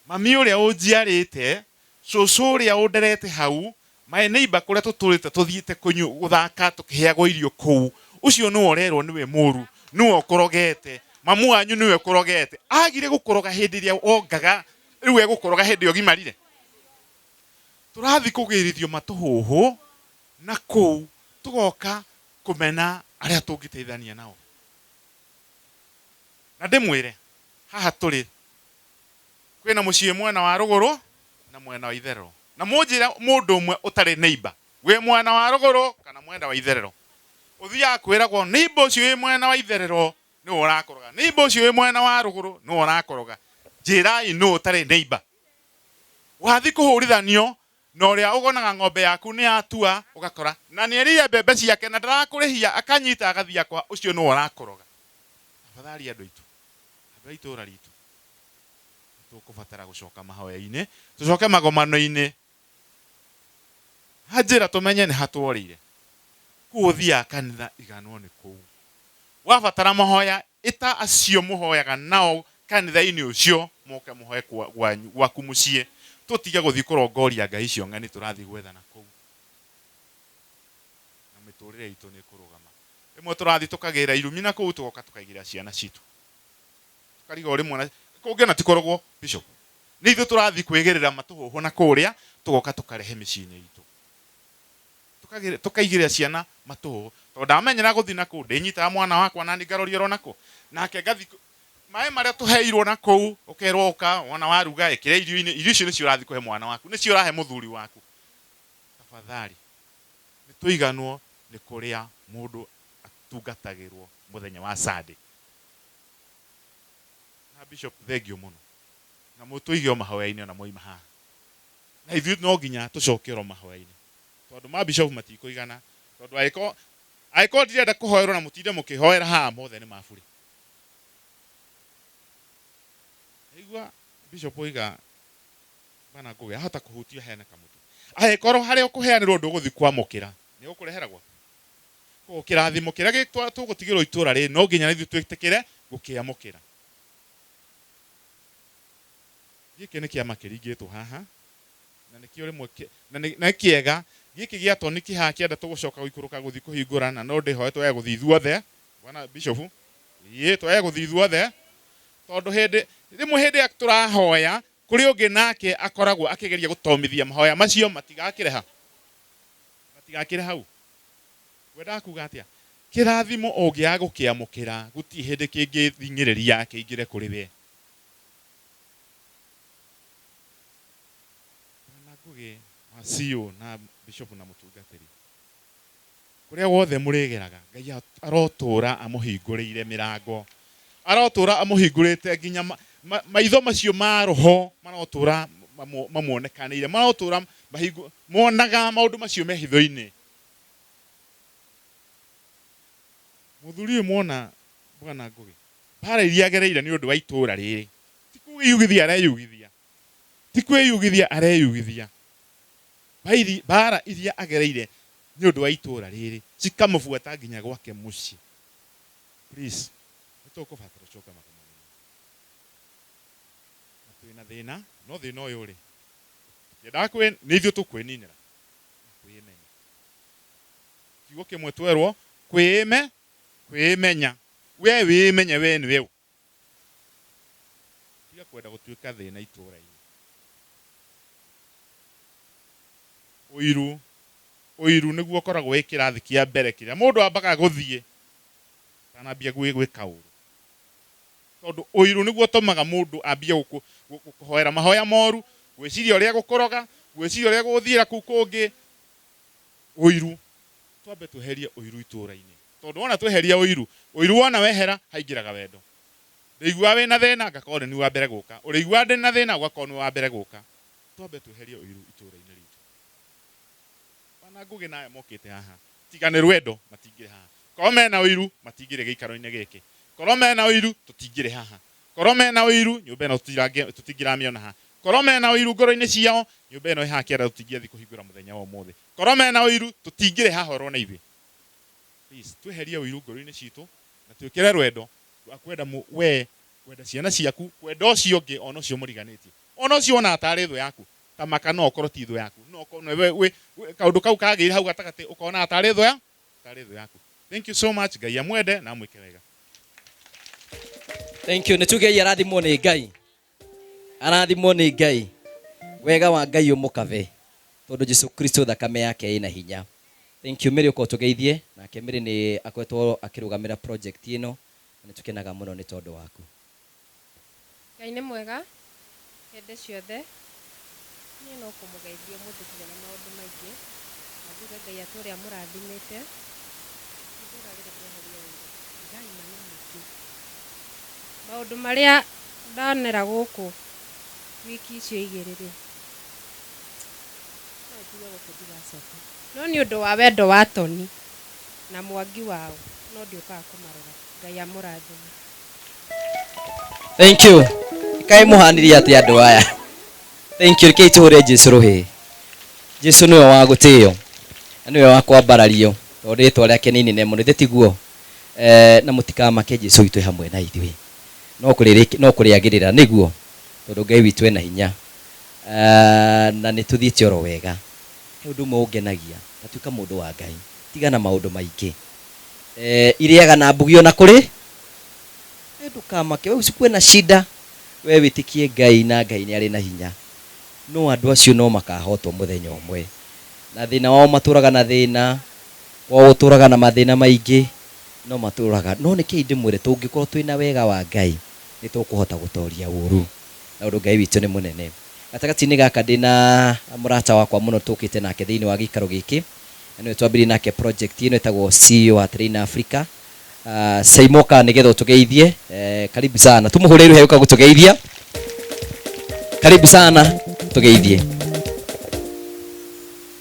mami ũrĩa ũnjiarĩte, cũcũ ũrĩa ũnderete hau, my neighbor kũrĩa tũtũrĩte tũthiĩte gũthaka tũkĩheagwo irio kũu, ũcio nĩwe ũrerwo nĩwe mũru, nĩwe ũkũrogete, mamu wanyu nĩwe ũkũrogete. Agire gũkũroga hĩndĩ ĩrĩa wongaga, rĩu egũkũroga hĩndĩ ĩrĩa ũgimarire. Tũrathiĩ kũgĩrithio matũhũhũ na kũu tũgoka kũmena arĩa tũngĩteithania nao. Na ndĩmwĩre haha tũrĩ kwĩna mũciĩ mwena wa rũgũrũ na mwena wa itherero, na mũnjĩre mũndũ ũmwe ũtarĩ neighbor wĩ mwena wa rũgũrũ kana mwena wa itherero, ũthiaga kwĩragwo neighbor ũcio wĩ mwena wa itherero nĩwe ũrakoroga, neighbor ũcio wĩ mwena wa rũgũrũ nĩwe ũrakoroga. Njĩrai nũ ũtarĩ neighbor. Wathiĩ kũhũrithanio na ũrĩa ũgonaga ng'ombe yaku nĩ yatua, ũgakora na nĩ erĩire mbembe ciake na ndarakũrĩhia, akanyita agathiĩ akwa, ũcio nĩwe ũrakoroga. Tafadhali andũ aitũ, andũ a itũra ritũ, nĩ tũkũbatara gũcoka mahoya-inĩ, tũcoke magomano-inĩ, ha njĩra tũmenye nĩ hatworĩire. Kũu ũthiaga kanitha iganwo nĩ kũu. Wabatara mahoya, ĩta acio mũhoyaga nao kanitha-inĩ ũcio moke mũhoe gwaku mũciĩ, tũtige gũthiĩ kũrongoria ngai icio ng'eni tũrathiĩ gwetha na kũu, na mĩtũrĩre itũ nĩ ĩkũrũgama. Rĩmwe tũrathiĩ tũkagĩra irumi na kũu, tũgoka tũkaigĩrĩra ciana citũ, tũkariga rĩmwe na kũngĩ ona ti kũrogwo bishop, nĩ ithuĩ tũrathiĩ kwĩgĩrĩra matũhũhũ na kũrĩa, tũgoka tũkarehe mĩciĩ-inĩ itũ, tũkaigĩrĩra ciana matũhũhũ. Tondũ ndamenyera gũthiĩ na kũu, ndĩnyitaga mwana wakwa nani ngaroria oro nakũ, nake ngathi maĩ marĩa tũheirwo na kũu, ũkerwo ũka wona waruga ĩkĩra irio-inĩ, irio icio nĩcio ũrathiĩ kũhe mwana waku, nĩcio ũrahe mũthuri waku. Tafadhali nĩ tũiganwo nĩ kũrĩa mũndũ atungatagĩrwo mũthenya wa Sunday. Na bishop thengio mũno, na mũtũige o mahoya-inĩ ona mwaima haha, na ithuĩ no nginya tũcoke oro mahoya-inĩ, tondũ ma bishop matikũigana, tondũ angĩkorwo ndirenda kũhoerwo na mũtinde mũkĩhoera haha mothe nĩ ma bure. Ndaigua bishop oiga bana Ngũgĩ ahota kũhutia heane kamũtĩ, angĩkorwo harĩa ũkũheanĩrwo ndũgũthiĩ kwamũkĩra, nĩ ũkũreheragwo. Koguo kĩrathimo kĩrĩa tũgũtigĩrwo itũra rĩrĩ no nginya ithuĩ twĩtĩkĩre gũkĩamũkĩra. Gĩkĩ nĩ kĩama kĩringĩtwo haha, na nĩkĩo rĩmwe na nĩ kĩega gĩkĩ gĩa Toni kĩhaha kĩenda tũgũcoka gũikũrũka gũthiĩ kũhingũra, na no ndĩhoe twage gũthiĩ ithuothe, bwana bishop, ĩĩ twage gũthiĩ ithuothe, tondũ hĩndĩ rĩmwe hĩndĩ ĩrĩa tũrahoya kũrĩ ũngĩ nake akoragwo akĩgeria gũtomithia mahoya macio matigakĩre ha, matigakĩre hau. Ngwendaga kuga atĩa? Kĩrathimo ũngĩaga gũkĩamũkĩra gũtirĩ hĩndĩ kĩngĩthing'ĩrĩria kĩingĩre kũrĩ we. Bwana Ngũgĩ wa CEO na bishop na mũtungatĩri, kũrĩa wothe mũrĩgeraga Ngai arotũra amũhingũrĩire mĩrango, arotũra amũhingũrĩte nginya Maitho macio ma roho marotũra mamuonekanĩire, marotũra mahingo monaga maũndũ macio me hitho-inĩ. Mũthuri ũyũ mwona Bwana Ngũgĩ, mbara iria agereire nĩ ũndũ wa itũra rĩrĩ, ti kwĩyugithia areyugithia, ti kwĩyugithia areyugithia. Mbara iria agereire nĩ ũndũ wa itũra rĩrĩ cikamũbuata nginya gwake mũciĩ. Please, nĩ tũkũbatara tũcoke magomanio-inĩ. Na twĩna thĩna, no thĩna ũyũ rĩ, tũtiendaga nĩ ithuĩ tũkwĩninĩra na kwĩmenya. Kiugo kĩmwe twerwo kwĩmenya. We wĩmenye we nĩwe ũ. Tiga kwenda gũtuĩka thĩna itũra-inĩ. Ũiru, ũiru nĩguo ũkoragwo wĩ kĩrathi kĩa mbere kĩrĩa mũndũ ambaga gũthiĩ atanambia gwĩka ũru. Tondũ ũiru nĩguo ũtũmaga mũndũ ambie gũkũhoera mahoya moru, gwĩciria ũrĩa gũkũroga, gwĩciria ũrĩa gũgũthiĩra kũu kũngĩ. Ũiru, twambe tweherie ũiru itũra-inĩ. Tondũ wona tweheria ũiru, ũiru wona wehera haingĩraga wendo. Ndĩiguaga wĩna thĩna ngakorwo nĩ niĩ wa mbere gũka, ũrĩiguaga ndĩ na thĩna ũgakorwo nĩ wa mbere gũka. Twambe tweherie ũiru itũra-inĩ ritũ. Bwana Ngũgĩ na aya mokĩte haha, tiga nĩ rwendo matingĩrĩ haha. Korwo mena ũiru matingĩrĩ gĩikaro-inĩ gĩkĩ. Korwo mena ũiru tũtingĩrĩ haha. Korwo mena ũiru nyũmba ĩno tũtingĩramĩona haha. Korwo mena ũiru ngoro-inĩ ciao nyũmba ĩno ĩ haha kĩanda tũtingĩathiĩ kũhingũra mũthenya wa ũmũthĩ. Korwo mena ũiru tũtingĩrĩ haha oro na ithuĩ. Please, tweherie ũiru ngoro-inĩ citũ na twĩkĩre rwendo rwa kwenda we, kwenda ciana ciaku, kwenda ũcio ũngĩ ona ũcio mũriganĩtie, ona ũcio wonaga tarĩ thũ yaku. Ta maka no ũkorwo ti thũ yaku, no ũkorwo nĩwe kaũndũ kau kagĩire hau gatagatĩ ũkonaga tarĩ thũ ya, tarĩ thũ yaku. Thank you so much. Ngai amwende na amwĩke wega. Thank you. Nĩ tuge arathimwo nĩ Ngai, arathimwo nĩ Ngai. Wega wa Ngai ũmũkabe, tondũ Jesu Kristo thakame yake ĩna hinya. Thank you Mary, ũkorwo tũgeithie nake. Mary nĩ akoretwo akĩrũgamĩra project ĩno na nĩ tũkenaga mũno nĩ tondũ waku. Ngai nĩ mwega hĩndĩ ciothe. Niĩ no kũmũgeithia ũmũthĩ ndirĩ na maũndũ maingĩ, na njuge Ngai atũre amũrathimĩte. Itũra rĩrĩ tweherie ũiru, tigai ma nĩ mũingĩ. Maũndũ marĩa ndonera gũkũ wiki icio igĩrĩ rĩ, no njuge gũkũ ndigacoka. No nĩ ũndũ wa wendo wa Toni na Mwangi wao no ndiũkaga kũmarora. Ngai amũrathime. Thank you. Kaĩ mũhanirie atĩ andũ aya. Thank you. Rekei tũhũre Jesu rũhĩ. Jesu nĩwe wa gũtĩo na nĩwe wa kwambarario, tondũ rĩtwa rĩake nĩ inene mũno, ithe tiguo? Na mũtikamake, Jesu witũ e hamwe na ithuĩ. No kũrĩagĩrĩra nĩguo, tondũ Ngai witũ ena hinya. Na nĩ tũthiĩte oro wega. He ũndũ ũmwe ũngenagia, ta tuĩka mũndũ wa Ngai, tigana maũndũ maingĩ. Irĩaga na mbugi ona kũrĩ ndũkamake, we usikuwe na shida, we wĩtĩkie Ngai na Ngai nĩ arĩ na hinya. No andũ acio no makahotwo mũthenya ũmwe. Na thĩna wao matũraga na thĩna, kwao gũtũraga na mathĩna maingĩ, no matũraga. No nĩkĩĩ ndĩmwĩre, tũngĩkorwo twĩna wega wa Ngai, nĩ tũkũhota gũtoria ũru. Na ũndũ Ngai witũ nĩ mũnene. Gatagatĩ-inĩ gaka ndĩna mũrata wakwa mũno tũkĩte nake thĩinĩ wa gĩikaro gĩkĩ, na nĩwe twambĩrĩirie nake project ĩno ĩtagwo CEO wa Train Africa. Saimoka, nĩgetha ũtũgeithie. Karibu sana, tũmũhũrĩre rũhĩ ũka gũtũgeithia. Karibu sana, tũgeithie.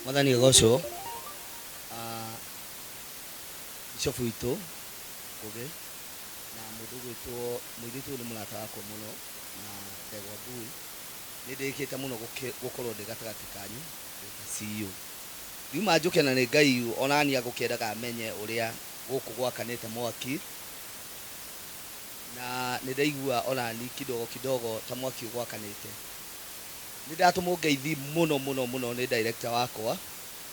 Mwathani agocwo. Bishop witũ Ngũgĩ na mũndũ ũgwĩtwo mũirĩtu ũyũ nĩ mũrata wakwa mũno na ndegwa Mbui, nĩ ndĩkĩte mũno gũkorwo ndĩ gatagatĩ kanyu ndĩ ta CEO. Ndiuma njũke na nĩ Ngai onani agũkĩendaga menye ũrĩa gũkũ gwakanĩte mwaki, na nĩ ndaigua onani kidogo kidogo ta mwaki ũgwakanĩte. Nĩ ndatũmwo ngeithi mũno mũno mũno nĩ director wakwa,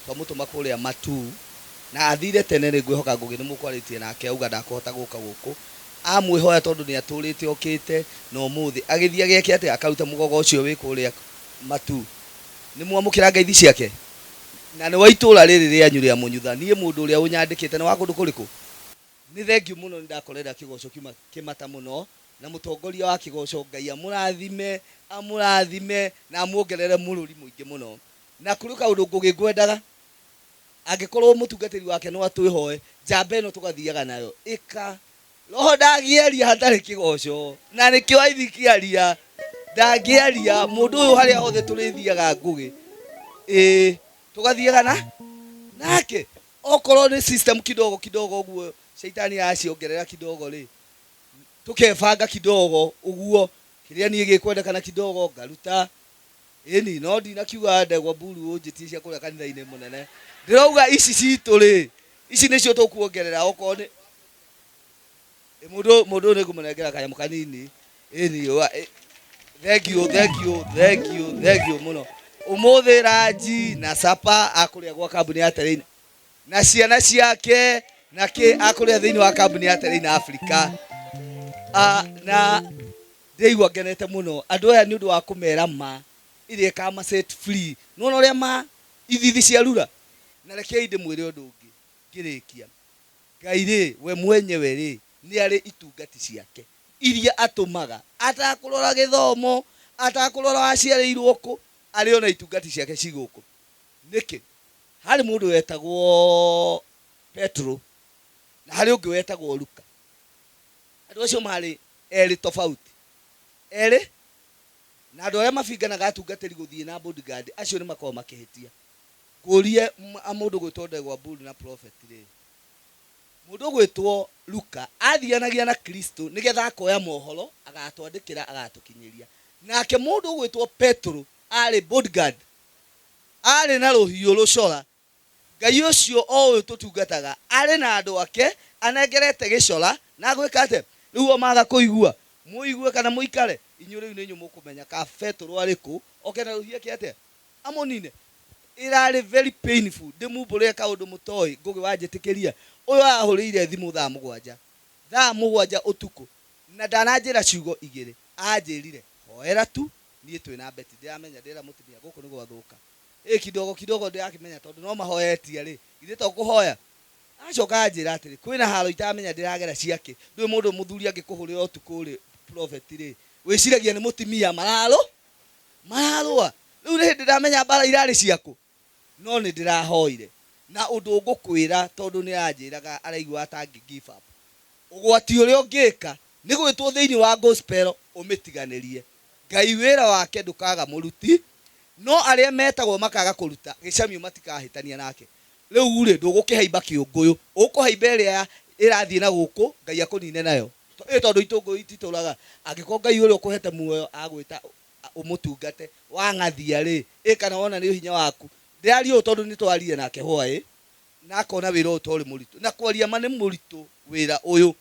twamũtũma kũrĩa Matuu na athire tene. Nĩ ngwĩhoka Ngũgĩ nĩ mũkwarĩtie nake, auga ndakũhota gũka gũkũ, amwĩhoya tondũ nĩ atũrĩte okĩte, na ũmũthĩ agĩthiĩ ageke atĩa, akaruta mũgogo ũcio wĩ kũrĩa Matuu. Nĩ mwamũkĩra ngeithi ciake na nĩ wa itũra rĩrĩ rĩanyu rĩa Mũnyutha. Niĩ mũndũ ũrĩa ũnyandĩkĩte nĩ wa kũndũ kũrĩkũ? Nĩ thengiũ mũno, nĩ ndakorera kĩgoco kiuma kĩmata mũno na mũtongoria wa kĩgoco. Ngai amũrathime, amũrathime na amuongerere mũrũri mũingĩ mũno. Na kũrĩ kaũndũ Ngũgĩ ngwendaga, angĩkorwo mũtungatĩri wake no atwĩhoe njamba ĩno tũgathiaga nayo ĩka. Roho ndangĩaria hatarĩ kĩgoco, na nĩkĩo aithikĩaria ndangĩaria mũndũ ũyũ harĩa hothe tũrĩthiaga Ngũgĩ, ĩĩ tũgathiaga na nake. Okorwo nĩ system kidogo kidogo ũguo shaitani aciongerera kidogo rĩ, tũkebanga kidogo ũguo kĩrĩa niĩ gĩkwendekana kidogo ngaruta. Ĩni no ndinakiuga ndegwa mburu ũnjĩtie cia kũrĩa kanitha-inĩ mũnene, ndĩrauga ici citũ rĩ, ici nĩcio tũkuongerera. Okorwo nĩ mũndũ mũndũ ũyũ nĩngũmũnengera kanyamũ kanini. Ĩni thank you, thank you, thank you, thank you mũno. Ũmũthĩ ranji na sapa akũrĩa gwa kambuni ya Terrain na ciana ciake na kĩ akũrĩa thĩinĩ wa kambuni ya Terrain Africa. Na ndĩigua ngenete mũno andũ aya nĩ ũndũ wa kũmera ma ĩrĩa ĩkama set free. Nĩwona ũrĩa ma ithithi cia rura. Na rekei ndĩmwĩre ũndũ ũngĩ ngĩrĩkia. Ngai rĩ, we mwenyewe rĩ, nĩ arĩ itungati ciake iria atũmaga, atakũrora gĩthomo, atakũrora waciarĩirwo kũ, arĩ ona itungati ciake ci gũkũ. Nĩkĩ? Harĩ mũndũ wetagwo Petro na harĩ ũngĩ wetagwo Luka. Andũ acio marĩ erĩ tofauti, erĩ na andũ arĩa mabinganaga atungatĩri gũthiĩ na bodyguard acio nĩ makoragwo makĩhĩtia. Ngũrie mũndũ gwĩtwo Ndegwa Mburu na prophet rĩ, mũndũ gwĩtwo Luka athianagia na Kristo nĩgetha akoya mohoro agatwandĩkĩra agatũkinyĩria. Nake mũndũ gwĩtwo Petro arĩ bodyguard, arĩ na rũhiũ rũcora. Ngai ũcio o ũyũ tũtungataga arĩ na andũ ake anengerete gĩcora na gwĩka atĩa? Rĩu o maga kũigua, mũigue kana mũikare, inyuĩ rĩu nĩ inyuĩ mũkũmenya ka Petro arĩ kũ, oke na rũhiũ eke atĩa? Amũnine. Ĩrarĩ very painful. Ndĩmumbũrĩre kaũndũ mũtoĩ, Ngũgĩ wanjĩtĩkĩria. Ũyũ ahũrĩire thimũ thaa mũgwanja, thaa mũgwanja ũtukũ, na ndananjĩra ciugo igĩrĩ. Anjĩrire hoera tu, niĩ twĩna Betty, ndĩramenya ndĩra mũtumia gũkũ nĩ gwathũka. Ĩ kidogo kidogo ndĩrakĩmenya tondũ no mahoetie rĩ, githĩ to kũhoya? Acoka anjĩra atĩrĩ, kwĩna haro itaramenya ndĩragera ciake. Ndũĩ mũndũ mũthuri angĩkũhũrĩra ũtukũ rĩ, prophet rĩ, wĩciragia nĩ mũtumia mararũ mararũa. Rĩu nĩ hĩndĩ ndamenya mbara irarĩ ciaku, no nĩ ndĩrahoire. Na ũndũ ngũkwĩra tondũ nĩ aranjĩraga araigua atangĩ give up. Ũgwati ũrĩa ũngĩka nĩ gwĩtwo thĩinĩ wa gospel ũmĩtiganĩrie. Ngai wĩra wake ndũkaga mũruti, no arĩa metagwo makaga kũruta gĩcamio matikahĩtania nake. Rĩu rĩ, ndũgũkĩhaimba kĩũngũyũ, ũkũhaimba ĩrĩa ĩrathiĩ na gũkũ, Ngai akũnine nayo. Ĩ tondũ itũngũyũ ititũraga, angĩkorwo Ngai ũrĩa ũkũhete muoyo agwĩta ũmũtungate, wang'athia rĩ, ĩ kana wona nĩ hinya waku. Ndĩraria ũũ tondũ nĩ twaria nake hwaĩ, na akona wĩra ũyũ torĩ mũritũ. Na kwaria ma nĩ mũritũ wĩra ũyũ.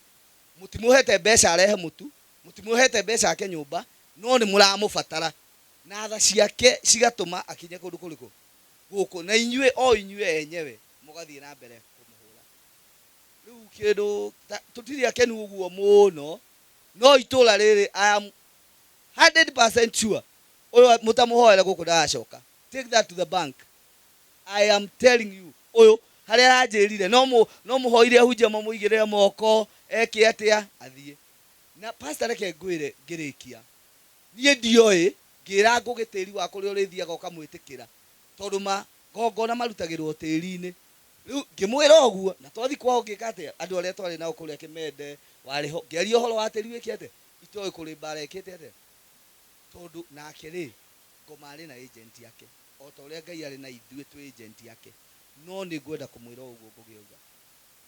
Mũtimũhete mbeca arehe mũtu, mũtimũhete mbeca ake nyũmba, no nĩ mũramũbatara. Na tha ciake cigatũma akinye kũndũ kũrĩkũ? Gũkũ. Na inyuĩ o inyuĩ enyewe mũgathiĩ na mbere kũmũhũra. Rĩu kĩndũ tũtirĩ akenu ũguo mũno, no itũra rĩrĩ I am 100% sure ũyũ mũtamũhoere gũkũ ndagacoka. Take that to the bank. I am telling you, ũyũ harĩa aranjĩrire no no mũhoire ahunjia mamũigĩrĩre moko eke atĩa athiĩ. Na pastor reke ngwĩre ngĩrĩkia, niĩ ndioĩ ngĩra Ngũgĩ tĩri wa kũrĩa ũrĩthiaga ũkamwĩtĩkĩra, tondũ magongona marutagĩrwo tĩri-inĩ. Rĩu ngĩmwĩra ũguo na twathi kwao ngĩka atĩa, andũ arĩa twarĩ nao kũrĩa Kĩmende warĩ ho, ngĩaria ũhoro wa tĩri wĩke atĩa, itoĩ kũrĩ mbara ĩkĩte atĩa, tondũ nake rĩ ngoma arĩ na agent yake o ta ũrĩa Ngai arĩ na ithuĩ twĩ agent yake. No nĩ ngwenda kũmwĩra ũguo Ngũgĩ auga,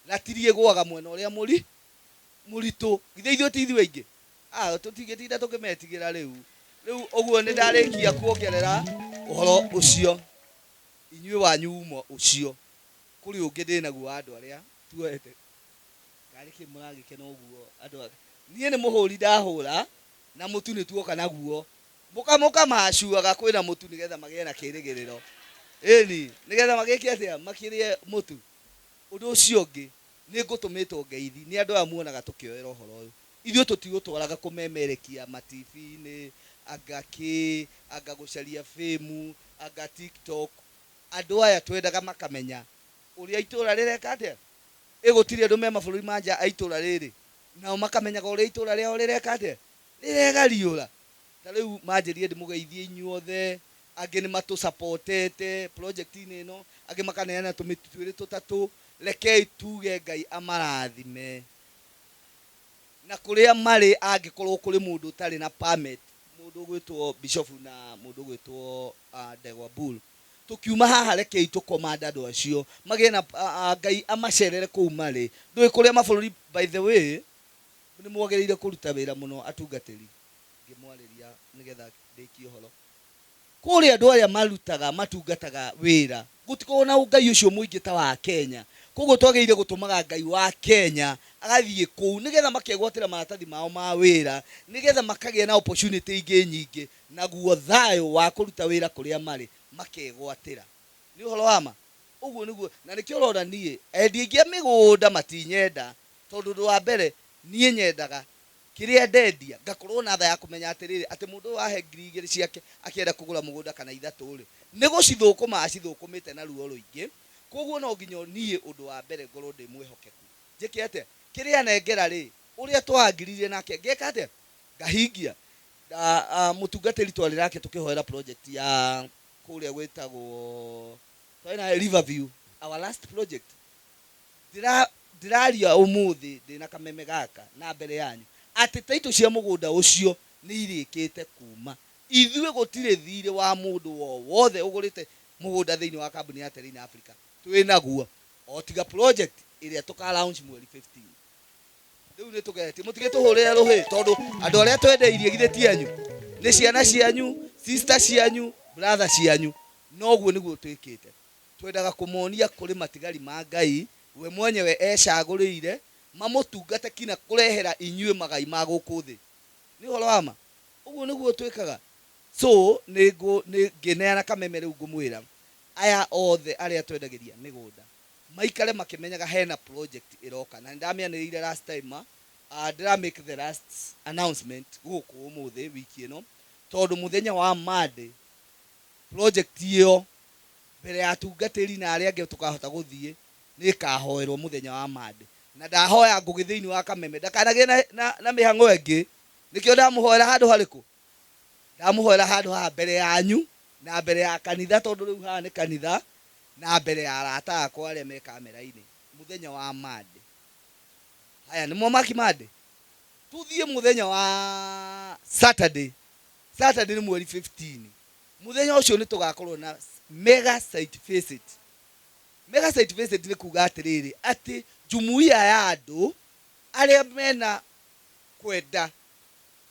ratiri ĩgũaga mwena ũrĩa mũri mũritũ. Githĩ ithuĩ ti ithuĩ aingĩ? Tũtingĩtinda tũkĩmetigĩra rĩu. Rĩu ũguo nĩ ndarĩkia kuongerera ũhoro ũcio, inyuĩ wanyu uma ũcio, kũrĩ ũngĩ ndĩnaguo wa andũ arĩa tuoete. Karĩ kĩ mũragĩkena ũguo andũ a niĩ nĩ mũhũri ndahũra na mũtu nĩ tuoka naguo. Mũkamacuaga kwĩna mũtu nĩgetha magĩe na kĩrĩgĩrĩro. Ĩni, nĩgetha magĩke atĩa? Makĩrĩe mũtu. Ũndũ ũcio ũngĩ, nĩ ngũtũmĩtwo ngeithi nĩ andũ aya muonaga tũkĩoera ũhoro ũyũ. Ithuĩ tũtigũtwaraga kũmemerekia ma TV-inĩ, anga kĩ, anga gũcaria fame, anga TikTok. Andũ aya twendaga makamenya ũrĩa itũra rĩreka atĩa. Ĩ gũtirĩ andũ me mabũrũri ma nja a itũra rĩrĩ, nao makamenyaga ũrĩa itũra rĩao rĩreka atĩa, rĩregariũra. Ta rĩu manjĩrire ndĩmũgeithie inyuothe, angĩ nĩ matũsupportete project-inĩ ĩno, angĩ makaneana tũmĩtu twĩrĩ tũtatũ. Rekei tuge Ngai amarathime. Na kũrĩa marĩ angĩkorwo kũrĩ mũndũ ũtarĩ na permit, mũndũ ũgwĩtwo Bishop na mũndũ ũgwĩtwo Ndegwa Bull, tũkiuma haha rekei tũkomanda andũ acio magĩe na Ngai amacerere kũu marĩ. Ndũĩ kũrĩa mabũrũri, by the way, nĩ mwagĩrĩire kũruta wĩra mũno atungatĩri, ngĩmwarĩria nĩgetha ndĩkie ũhoro. Kũrĩa andũ arĩa marutaga matungataga wĩra gũtikoragwo na Ngai ũcio mũingĩ ta wa Kenya. Koguo twagĩrĩire gũtũmaga Ngai wa Kenya agathiĩ kũu nĩgetha makegwatĩra maratathi mao ma wĩra, nĩgetha makagĩa na opportunity ingĩ nyingĩ, naguo thayũ wa kũruta wĩra kũrĩa marĩ makegwatĩra. Nĩ ũhoro wa ma? Ũguo nĩguo, na nĩkĩo ũrona niĩ endia aingĩ a mĩgũnda matinyenda, tondũ ũndũ wa mbere niĩ nyendaga Kĩrĩa ndendia, ngakorwo na tha ya kũmenya atĩrĩrĩ, atĩ mũndũ ũyũ ahe 2000 ciake akĩenda kũgũra mũgũnda kana ithatũ-rĩ, nĩ gũcithũkũma acithũkũmĩte na ruo rũingĩ, kwoguo no nginya niĩ ũndũ wa mbere ngorwo ndĩ mwĩhokeku. Njĩke atĩa? Kĩrĩa anengera-rĩ, ũrĩa twa agree-ire nake, ngeka atĩa? Ngahingia. Mũtungatĩri twarĩ nake tũkĩhoera project ya kũrĩa gwĩtagwo, twarĩ na Riverview, our last project. Ndĩraria ũmũthĩ ndĩ na kameme gaka na mbere yanyu atĩ taitũ cia mũgũnda ũcio nĩ irĩkĩte kuuma. Ithuĩ gũtirĩ thiirĩ wa mũndũ o wothe ũgũrĩte mũgũnda thĩinĩ wa kambuni ya Terrain Africa twĩ naguo, o tiga project ĩrĩa tũka launch mweri 15. Rĩu nĩ tũgeretie, mũtigĩtũhũrĩre rũhĩ tondũ andũ arĩa twendeirie githĩ ti anyu? Nĩ ciana cianyu, sister cianyu, brother cianyu. Noguo nĩguo twĩkĩte. Twendaga kũmonia kũrĩ matigari ma Ngai we mwenyewe ecagũrĩire mamũtungate kinya kũrehera inyuĩ magai ma gũkũ thĩ. Nĩ ũhoro wa ma? Ũguo nĩguo twĩkaga. So, nĩ ngũ, nĩ ngĩneana kameme rĩu ngũmwĩra, aya othe arĩa twendagĩria mĩgũnda, maikare makĩmenyaga hena project ĩroka. Na nĩndamĩanĩrĩire last time, ndĩra make the last announcement gũkũ ũmũthĩ wiki ĩno, tondũ mũthenya wa Monday, project ĩyo mbere ya atungatĩri na arĩa angĩ tũkahota gũthiĩ, nĩ ĩkahoerwo mũthenya wa Monday. Na ndahoya Ngũgĩ thĩinĩ wa kameme ndakanagĩe na, na, na mĩhang'o ĩngĩ. Nĩkĩo ndamũhoera handũ harĩkũ? Ndamũhoera handũ haha mbere yanyu na mbere ya kanitha, tondũ rĩu haha nĩ kanitha, na mbere ya arata akwa arĩa me kamera-inĩ mũthenya wa Monday. Haya, nĩ mwamaki Monday? Tũthiĩ mũthenya wa Saturday. Saturday nĩ mweri 15. Mũthenya ũcio nĩ tũgakorwo na mega site visit. Mega site visit nĩ kuga atĩrĩrĩ, atĩ jumuiya ya andũ arĩa mena kwenda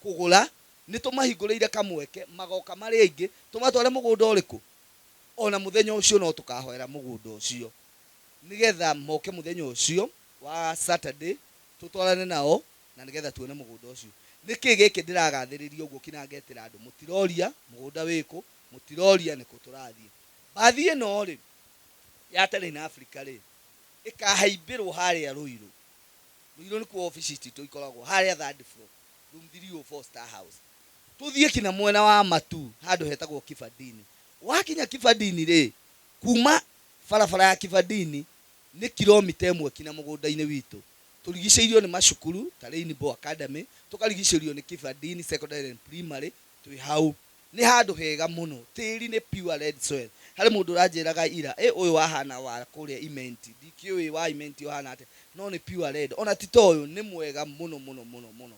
kũgũra nĩ tũmahingũrĩire kamweke, magoka marĩ aingĩ, tũmatware mũgũnda ũrĩkũ? Ona mũthenya ũcio no tũkahoera mũgũnda ũcio, nĩgetha moke mũthenya ũcio wa Saturday tũtwarane nao na nĩgetha tuone mũgũnda ũcio. Nĩkĩ gĩkĩ ndĩragathĩrĩria ũguo kinya ngetĩra andũ? Mũtiroria mũgũnda wĩkũ, mũtiroria nĩkũ tũrathiĩ. Mbathi ĩno rĩ, ya Terrain Africa rĩ, ĩkahaimbĩrwo harĩa Ruiru. Ruiru nĩkuo obici citũ ikoragwo, harĩa third floor, room 304 Star House. Tũthiĩ kinya mwena wa Matu, handũ hetagwo Kibandini. Wakinya Kibandini rĩ, kuma barabara ya Kibandini nĩ kilomita ĩmwe kinya mũgũnda-inĩ witũ. Tũrigicĩirio nĩ macukuru ta Rainbow Academy, tũkarigicĩrio nĩ Kibandini Secondary and Primary, twĩ hau. Nĩ handũ hega mũno, tĩri nĩ pure red soil. Harĩ mũndũ ũranjĩraga ira, ĩ ũyũ wahana wa kũrĩa Imenti, ndikĩũĩ wa Imenti ũhana atĩa, no nĩ pure red. Ona ti ta ũyũ, nĩ mwega mũno mũno mũno mũno.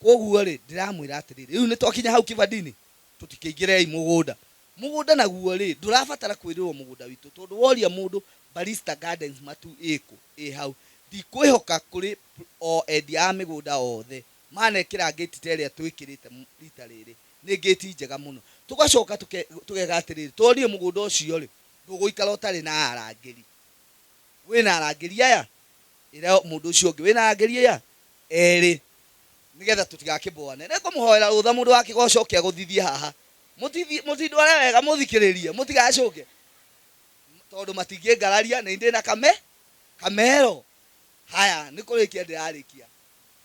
Kwoguo rĩ, ndĩramwĩra atĩrĩrĩ, rĩu nĩ twakinya hau Kibandini, tũtikĩingĩrei mũgũnda. Mũgũnda naguo rĩ, ndũrabatara kwĩrĩrwo mũgũnda witũ, tondũ woria mũndũ Barista Gardens Matu ĩkũ, ĩ hau. Ndikwĩhoka kũrĩ o endia a mĩgũnda othe manekĩra ngĩti ta ĩrĩa twĩkĩrĩte rita rĩrĩ. Nĩ ngĩti njega mũno. Tũgacoka tũgeka atĩrĩrĩ, tuonire mũgũnda ũcio rĩ, ndũgũikara ũtarĩ na arangĩri. Wĩna arangĩri aya? Ĩra mũndũ ũcio ũngĩ, wĩna arangĩri aya? Erĩ. Nĩgetha tũtigakĩboane. Nĩ ngũmũhoera rũtha mũndũ wa kĩgoco oke agũthithie haha. Mũtindware wega mũthikĩrĩrie, mũtigacũke. Tondũ matingĩngararia, nĩ ndĩ na kame, kamero. Haya, nĩ kũrĩkia ndĩrarĩkia.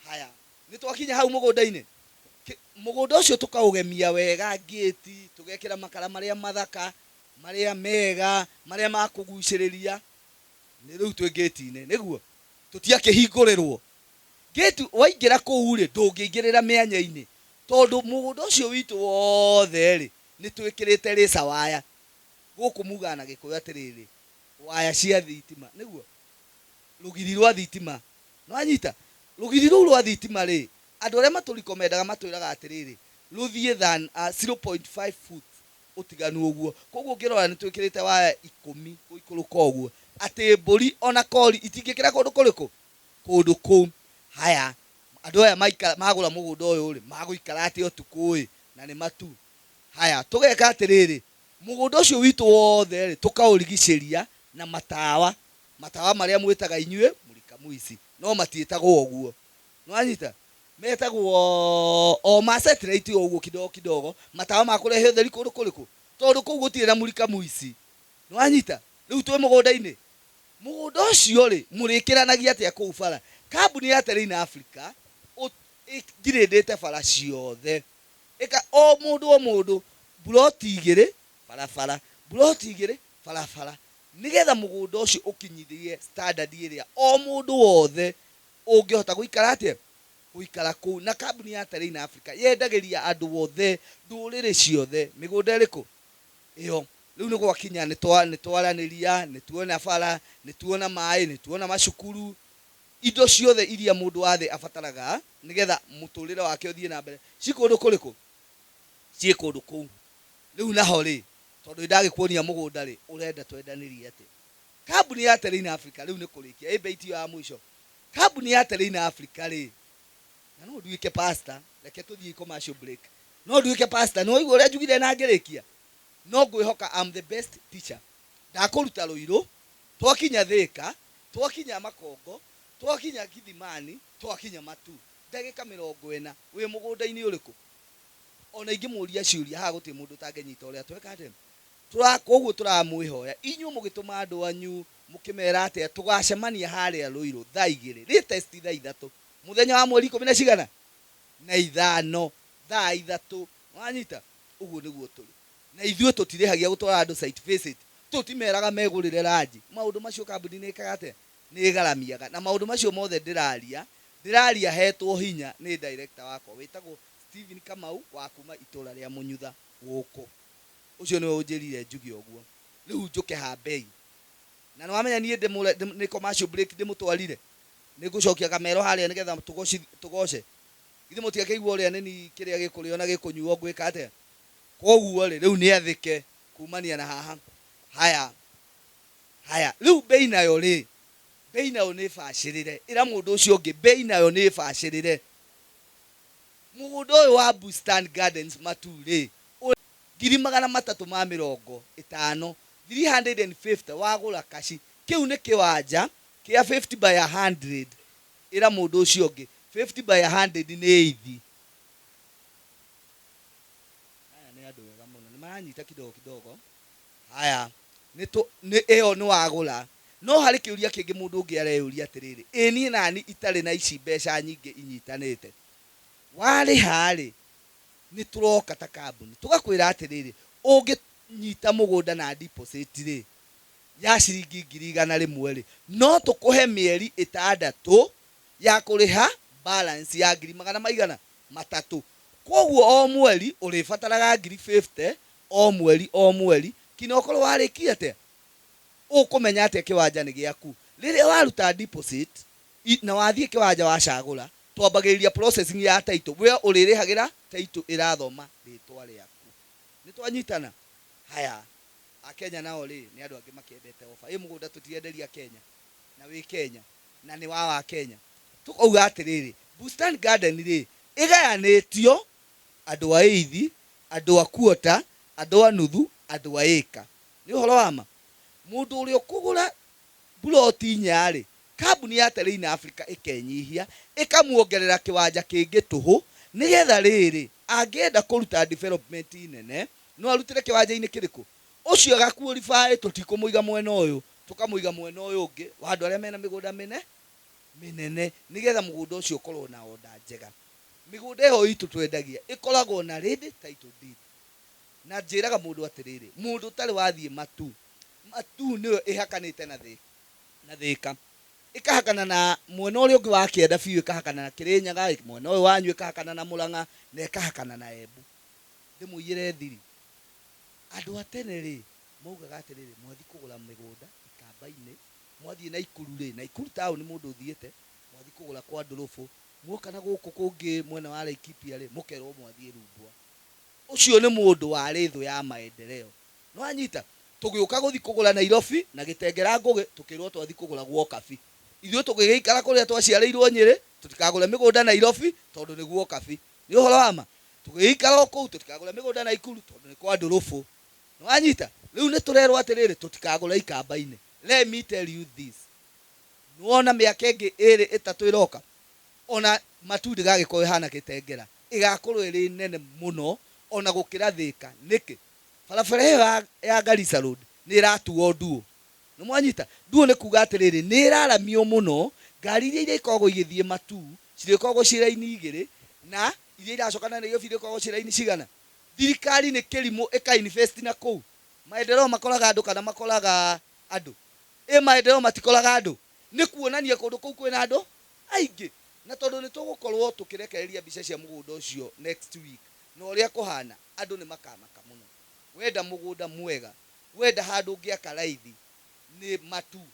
Haya, nĩ twakinya hau mũgũnda-inĩ. Mũgũnda ũcio tũkaũgemia wega ngĩti, tũgekĩra makara marĩa mathaka, marĩa mega, marĩa ma kũgucĩrĩria. Nĩ rĩu twĩ ngĩti-inĩ, nĩguo? Tũtiakĩhingũrĩrwo. Ngĩti, waingĩra kũu-rĩ, ndũngĩingĩrĩra mĩanya-inĩ, tondũ mũgũnda ũcio witũ wothe-rĩ, nĩ twĩkĩrĩte rĩca waya. Gũkũ mugaga na Gĩkũyũ atĩrĩrĩ, waya cia thitima, nĩguo? Rũgiri rwa thitima. Nĩwanyita? Rũgiri rũu rwa thitima rĩ, andũ arĩa matũrikomendaga matwĩraga atĩrĩrĩ, rũthiĩ than 0.5 foot ũtiganu ũguo. Koguo ũngĩrora nĩ twĩkĩrĩte waya ikũmi gũikũrũka ũguo, atĩ mbũri ona kori itingĩkĩra kũndũ kũrĩkũ? Kũndũ kũu. Haya, andũ aya maikara magũra mũgũnda ũyũ rĩ, magũikara atĩa ũtukũ ĩ, na nĩ matu? Haya, tũgeka atĩrĩrĩ, mũgũnda ũcio witũ wothe rĩ, tũkaũrigicĩria na matawa, matawa marĩa mwĩtaga inyuĩ mũrikamuici, no matiĩtagwo ũguo. Nĩwanyita? Metagwo o ma satellite o ũguo kidogo kidogo, matawa ma kũrehe ũtheri kũndũ kũrĩkũ? Tondũ kũu gũtirĩ na mũrikamuici. Nĩwanyita? Rĩu twĩ mũgũnda-inĩ. Mũgũnda ũcio rĩ, mũrĩkĩranagia atĩa kũu bara? Kambuni ya Terrain Africa ĩngirĩndĩte bara ciothe. Ĩka o mũndũ o mũndũ mburoti igĩrĩ barabara, mburoti igĩrĩ barabara, nĩgetha mũgũnda ũcio ũkinyithie standard ĩrĩa o mũndũ wothe ũngĩhota gũikara atĩa? Gũikara kũu. Na kambuni ya Terrain Africa yendagĩria andũ othe, ndũrĩrĩ ciothe, mĩgũnda ĩrĩkũ? Ĩyo. Rĩu nĩ gwakinya nĩ twaranĩria, nĩ tuona bara, nĩ tuona maĩ, nĩ tuona macukuru, indo ciothe iria mũndũ wa thĩ abataraga nĩgetha mũtũrĩre wake ũthiĩ na mbere, ci kũndũ kũrĩkũ? Ciĩ kũndũ kũu. Rĩu naho rĩ, tondũ nĩ ndagĩkuonia mũgũnda rĩ, ũrenda twendanĩrie atĩa? Kambuni ya Terrain Africa rĩu nĩ kũrĩkia, ĩ mbei tiyo ya mũico. Kambuni ya Terrain Africa rĩ, na no nduĩke pastor, reke tũthiĩ commercial break. No nduĩke pastor, nĩ waigua ũrĩa njugire na ngĩrĩkia? No ngwĩhoka I'm the best teacher. Ndakũruta Rũirũ, twakinya Thĩka, twakinya Makongo, twakinya Githimani, twakinya Matu. Ndagĩka mĩrongo ĩna, wĩ mũgũnda-inĩ ũrĩkũ? Ona ingĩmũria ciũria haha gũtirĩ mũndũ ũtangĩnyita ũrĩa tweka atĩa. Koguo tũramwĩhoya inyuĩ mũgĩtũma andũ anyu mũkĩmera atĩa, tũgacemania harĩa Rũirũ thaa igĩrĩ, latest thaa ithatũ, mũthenya wa mweri ikũmi na cigana? Na ithano, thaa ithatũ. Wanyita? Ũguo nĩguo tũrĩ. Na ithuĩ tũtirĩhagia gũtwara andũ site visit, tũtimeraga megũrĩre ranji. Maũndũ macio kambuni nĩ ĩkaga atĩa? Nĩ ĩgaramiaga. Na maũndũ macio mothe ndĩraria, ndĩraria hetwo hinya nĩ director wakwa wĩtagwo Stephen Kamau wa kuma itũra rĩa Mũnyutha gũkũ. Ũcio nĩwe ũnjĩrire njuge ũguo. Rĩu njũke ha mbei. Na nĩ wamenya niĩ nĩ commercial break ndĩmũtwarire. Nĩ ngũcokia kamero harĩa nĩgetha tũgoce. Githĩ mũtiakĩigua ũrĩa nĩ kĩrĩa gĩkũrĩo na gĩkũnyuo ngwĩka atĩa? Koguo rĩ, rĩu nĩ athĩke kumania na haha. Haya. Haya, rĩu mbei nayo rĩ, mbei nayo nĩ bacĩrĩre. Ĩra mũndũ ũcio ũngĩ mbei nayo nĩ bacĩrĩre. Mũgũnda ũyũ wa Bustan Gardens Matu rĩ, ngiri magana matatũ ma mĩrongo ĩtano, 350 wagũra kaci. Kĩu nĩ kĩwanja kĩa 50 by 100. Ĩra mũndũ ũcio ũngĩ 50 by 100 nĩ ithi. Haya nĩ andũ ega mũno, nĩ maranyita kidogo kidogo. Haya, nĩ ĩyo nĩ wagũra. No harĩ kĩũria kĩngĩ mũndũ ũngĩ areyũria atĩrĩrĩ, ĩ niĩ nani itarĩ na ici mbeca nyingĩ inyitanĩte? Warĩha rĩ, nĩ tũroka ta kambuni tũgakwĩra atĩrĩrĩ, ũngĩnyita mũgũnda na deposit rĩ ya ciringi ngiri igana rĩmwe rĩ, no tũkũhe mĩeri ĩtandatũ ya kũrĩha balance ya ngiri magana maigana matatũ. Koguo o mweri ũrĩbataraga ngiri 50 o mweri o mweri kinya ũkorwo warĩkia atĩa? Ũkũmenya atĩa kĩwanja nĩ gĩaku? Rĩrĩa waruta deposit na wathiĩ kĩwanja wacagũra, twambagĩrĩria processing ya title, we ũrĩrĩhagĩra title ĩrathoma rĩtwa rĩaku. Nĩ twanyitana? Haya, Akenya nao rĩ, nĩ andũ angĩ makĩendete offer. Ĩ mũgũnda tũtienderia Kenya, na wĩ Kenya, na nĩ wa Kenya. Tũkauga atĩrĩrĩ, Bustan Garden rĩ, ĩgayanĩtio andũ a eithi, andũ a quarter, andũ a nuthu, andũ a ĩka. Nĩ ũhoro wa ma? Mũndũ ũrĩa ũkũgũra mburoti inya rĩ, kambuni ya Terrain Africa ĩkenyihia, ĩkamuongerera kĩwanja kĩngĩ tũhũ, nĩgetha rĩrĩ, angĩenda kũruta development nene, no arutĩre kĩwanja-inĩ kĩrĩkũ? Ũcio agaqualify, tũtikũmũiga mwena ũyũ, tũkamũiga mwena ũyũ ũngĩ wa andũ arĩa mena mĩgũnda mĩnene, nĩgetha mũgũnda ũcio ũkorwo na order njega. Mĩgũnda ĩyo itũ twendagia ĩkoragwo na ready title deed. Na njĩraga mũndũ atĩrĩrĩ, mũndũ ũtarĩ wathiĩ Matu, Matu nĩyo ĩhakanĩte na na Thĩka, ĩkahakana na mwena ũrĩa ũngĩ wa kĩanda biũ, ĩkahakana na Kĩrĩnyaga, mwena ũyũ wanyu ĩkahakana na Mũrang'a, na ĩkahakana na Embu. Ndĩmũiyĩre thiri, andũ a tene rĩ, maugaga atĩrĩrĩ, mwathi kũgũra mĩgũnda Ikamba-inĩ, mwathiĩ Naikuru rĩ, Naikuru taũni mũndũ ũthiĩte, Twathi kũgũra kwa Ndũrũbũ. Muoka na gũkũ kũngĩ mwena wa Laikipia rĩ, mũkerwo mwathiĩ Rumbwa. Ũcio nĩ mũndũ warĩ thũ ya maendeleo. Nĩwanyita? Tũgĩũka gũthi kũgũra Nairobi na Gĩtengera Ngũgĩ, tũkĩrwo twathi kũgũra Gwokabi. Ithuĩ tũgĩgĩikara kũrĩa twaciarĩirwo Nyĩrĩ, tũtikagũre mĩgũnda Nairobi tondũ nĩ Gwokabi. Nĩ ũhoro wa ma? Tũgĩgĩikara o kũu, tũtikagũre mĩgũnda Naikuru tondũ nĩ kwa Ndũrũbũ. Nĩwanyita? Rĩu nĩtũrerwo atĩrĩrĩ, tũtikagũre Ikamba-inĩ. Let me tell you this. Nĩwona mĩaka ĩngĩ ĩrĩ ĩtatũ ĩroka, ona Matuu ndĩgagĩkorwo ĩhana Gĩtengera, ĩgakorwo ĩrĩ nene mũno ona gũkĩra Thĩka. Nĩkĩ? Barabara ĩyo ya Garissa Road nĩ ĩratuo nduũ. Nĩ mwanyita? Nduũ nĩ kuga atĩrĩrĩ, nĩ ĩraramio mũno, ngari iria irĩkoragwo igĩthiĩ Matuu cirĩkoragwo ciĩ raini igĩrĩ, na iria iracoka na Nairobi irĩkoragwo ciĩ raini cigana? Thirikari nĩ kĩrimũ ĩka invest na kũu. Maendeleo makoraga andũ kana makoraga andũ? Ĩ maendeleo matikoraga andũ? Nĩ kuonania kũndũ kũu kwĩna andũ aingĩ. Na tondũ nĩ tũgũkorwo tũkĩrekereria mbica cia mũgũnda ũcio next week na ũrĩa kũhana, andũ nĩ makamaka mũno. Wenda mũgũnda mwega, wenda handũ ũngĩaka raithi, nĩ Matuu.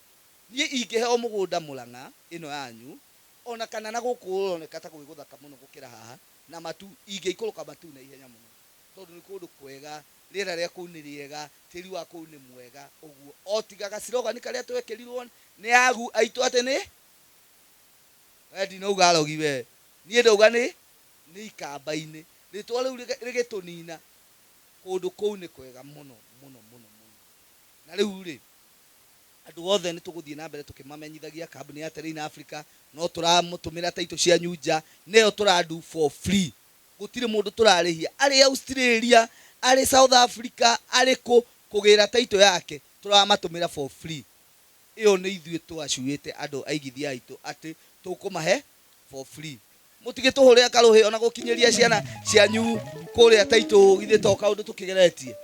Niĩ ingĩheo mũgũnda Murang'a ĩno yanyu, ona kana na gũkũ ũroneka ta gwĩ gũthaka mũno gũkĩra haha, na Matuu, ingĩikũrũka Matuu na ihenya mũno. Tondũ nĩ kũndũ kwega, rĩera rĩa kũu nĩ rĩega, tĩri wa kũu nĩ mwega, ũguo. O tiga gacirogani karĩa twekĩrirwo nĩ agu aitũ atĩ nĩ, we ndinauga arogi we, niĩ ndauga nĩ, nĩ Ikamba-inĩ. Rĩtwa rĩu rĩgĩtũnina, kũndũ kũu nĩ kwega mũno mũno mũno mũno. Na rĩu rĩ, andũ othe nĩ tũgũthiĩ na mbere tũkĩmamenyithagia kambuni ya Terrain Africa, no tũramũtũmĩra taitũ cianyu nja, nĩyo tũrandu for free. Gũtirĩ mũndũ tũrarĩhia, arĩ Australia, arĩ South Africa, arĩ kũ, kũgĩra title yake, tũramatũmĩra for free. Ĩyo nĩ ithuĩ tũacuĩte andũ aigithia aitũ atĩ tũkũmahe for free. Mũtigĩtũhũrĩra karũhĩ ona gũkinyĩria ciana cianyu kũrĩa title githĩ to kaũndũ tũkĩgeretie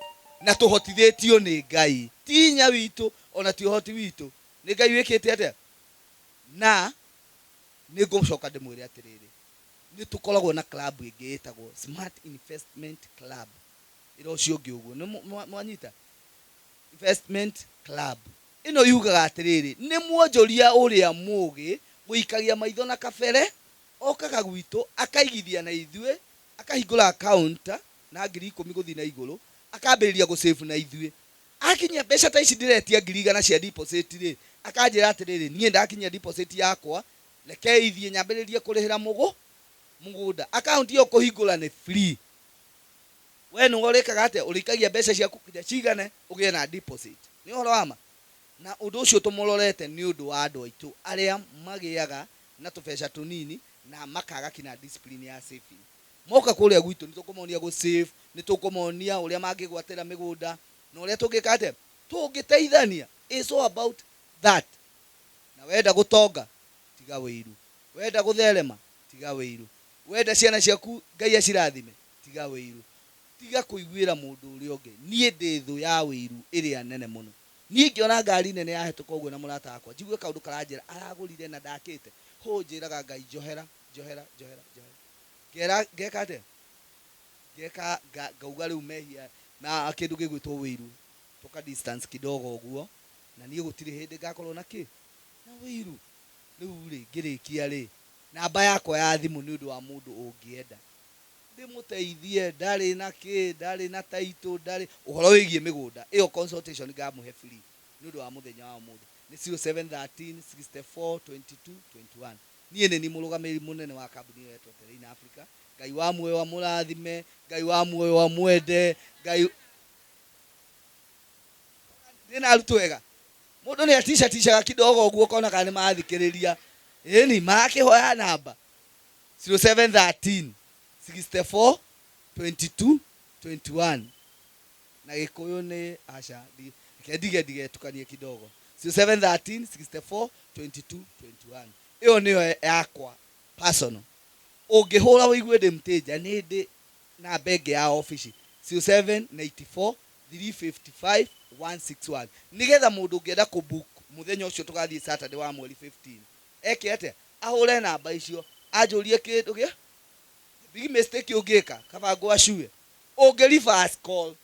na tũhotithĩtio nĩ Ngai. Ti hinya witũ ona ti ũhoti witũ, nĩ Ngai wĩkĩte atĩa? Na nĩ ngũcoka ndĩmwĩre atĩrĩrĩ, Nĩ tũkoragwo na club ĩngĩ ĩtagwo Smart Investment Club. Ĩra ũcio ũngĩ ũguo. Nĩ mwanyita? Investment Club. Ĩno yugaga atĩrĩrĩ, nĩ mwonjoria ũrĩa mũgĩ ũikagia maitho na kabere, okaga gwitũ akaigithia na ithuĩ, akahingũra account na 10,000 gũthiĩ na igũrũ, akambĩrĩria gũ save na ithuĩ. Akinyia mbeca ta ici ndĩretia 100,000 cia deposit rĩ, akanjĩra atĩrĩrĩ, niĩ ndakinyia deposit yakwa, Rekei thiĩ nyambĩrĩrie kũrĩhĩra mũgũ mũgũnda. Account ĩyo kũhingũra nĩ free. We nĩwe ũrĩkaga atĩa? Ũrĩikagia mbeca ciaku nginya cigane ũgĩe na deposit. Nĩ ũhoro wa ma? Na ũndũ ũcio tũmũrorete nĩ ũndũ wa andũ aitũ arĩa magĩaga na tũbeca tũnini na makaga kinya discipline ya saving. Moka kũrĩa gwitũ nĩ tũkũmonia gũ save, nĩ tũkũmonia ũrĩa mangĩgwatĩra mĩgũnda na ũrĩa tũngĩka atĩa? Tũngĩteithania. It's all about that. Na wenda gũtonga, tiga ũiru. Wenda gũtherema, tiga ũiru. Wenda ciana ciaku Ngai acirathime, tiga ũiru. Tiga kũiguĩra mũndũ ũrĩa ũngĩ. Niĩ ndĩ thũ ya ũiru ĩrĩa nene mũno. Niĩ ingĩona ngari nene yahĩtũka ũguo na mũrata wakwa, njigue kaũndũ karanjĩra aragũrire na ndakĩte, hũ njĩraga Ngai njohera, njohera, njohera, njohera. Ngera, ngeka atĩa? Ngeka, ngauga rĩu mehia na kĩndũ gĩgwĩtwo ũiru, tũka distance kidogo ũguo. Na niĩ gũtirĩ hĩndĩ ngakorwo na kĩ? Na ũiru. Rĩu-rĩ, ngĩrĩkia-rĩ, namba yakwa ya thimũ nĩ ũndũ wa mũndũ ũngĩenda ndĩmũteithie, ndarĩ na kĩ, ndarĩ na title, ndarĩ, ũhoro wĩgiĩ mĩgũnda, ĩyo consultation ngamũhe free nĩ ũndũ wa mũthenya wa ũmũthĩ. Nĩ 0713 64 22 21. Niĩ nĩ niĩ mũrũgamĩrĩri mũnene wa kambuni ĩyo ĩretwo Terrain Africa. Ngai wa muoyo amũrathime, Ngai wa muoyo amwende, Ngai. Ndĩ na arutwo ega. Mũndũ nĩ aticaticaga kidogo ũguo ũkona kana nĩ marathikĩrĩria. Ĩni, marakĩhoya namba 0713 64 22 21 na Gĩkũyũ nĩ aca, reke ndige ndigetukanie kidogo. 0713 64 22 21 ĩyo nĩyo yakwa personal. Ũngĩhũra ũigue ndĩ mteja, nĩ ndĩ namba ĩngĩ ya obici 0794 355 161 nĩgetha mũndũ ũngĩenda kũ book mũthenya ũcio tũgathiĩ Saturday wa mweri 15 eke atĩa? Ahũre namba icio anjũrie kĩndũ gĩa big mistake ũngĩka kaba ngwacue ũngĩ reverse call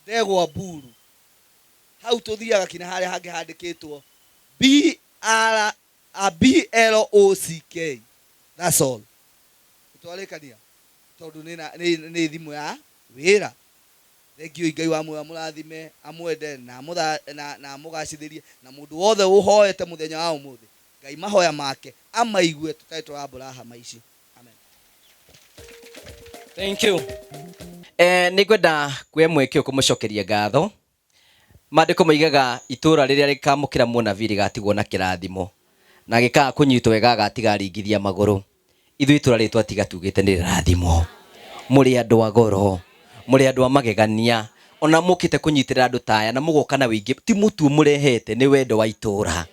ndegwa mburu hau tũthiaga kinya harĩa hangĩ handĩkĩtwo BR A B L O C K. That's all. Twarĩkania tondũ nĩ na- nĩ nĩ thimũ ya wĩra. Thank you. Ngai wa muoyo amũrathime, amwende na amũtha- na na amũgacithĩrie, na mũndũ wothe ũhoete mũthenya wa ũmũthĩ, Ngai mahoya make amaigue tũtarĩ tũrambũra hama ici. Amen. Thank you. Nĩ ngwenda kuoya mweke ũyũ kũmũcokeria ngatho. Maandĩko moigaga itũũra rĩrĩa rĩkamũkĩra mũnabii rĩgatigwo na kĩrathimo, na angĩkaga kũnyitwo wega agatiga aringithia magũrũ. Ithuĩ itũũra rĩrĩ twatiga tugĩte nĩ rĩrathimwo. Mũrĩ andũ a goro, mũrĩ andũ a magegania, ona mũkĩte kũnyitĩrĩra andũ ta aya na mũgoka na wĩingĩ, ti mũtu mũrehete, nĩ wendo wa itũũra.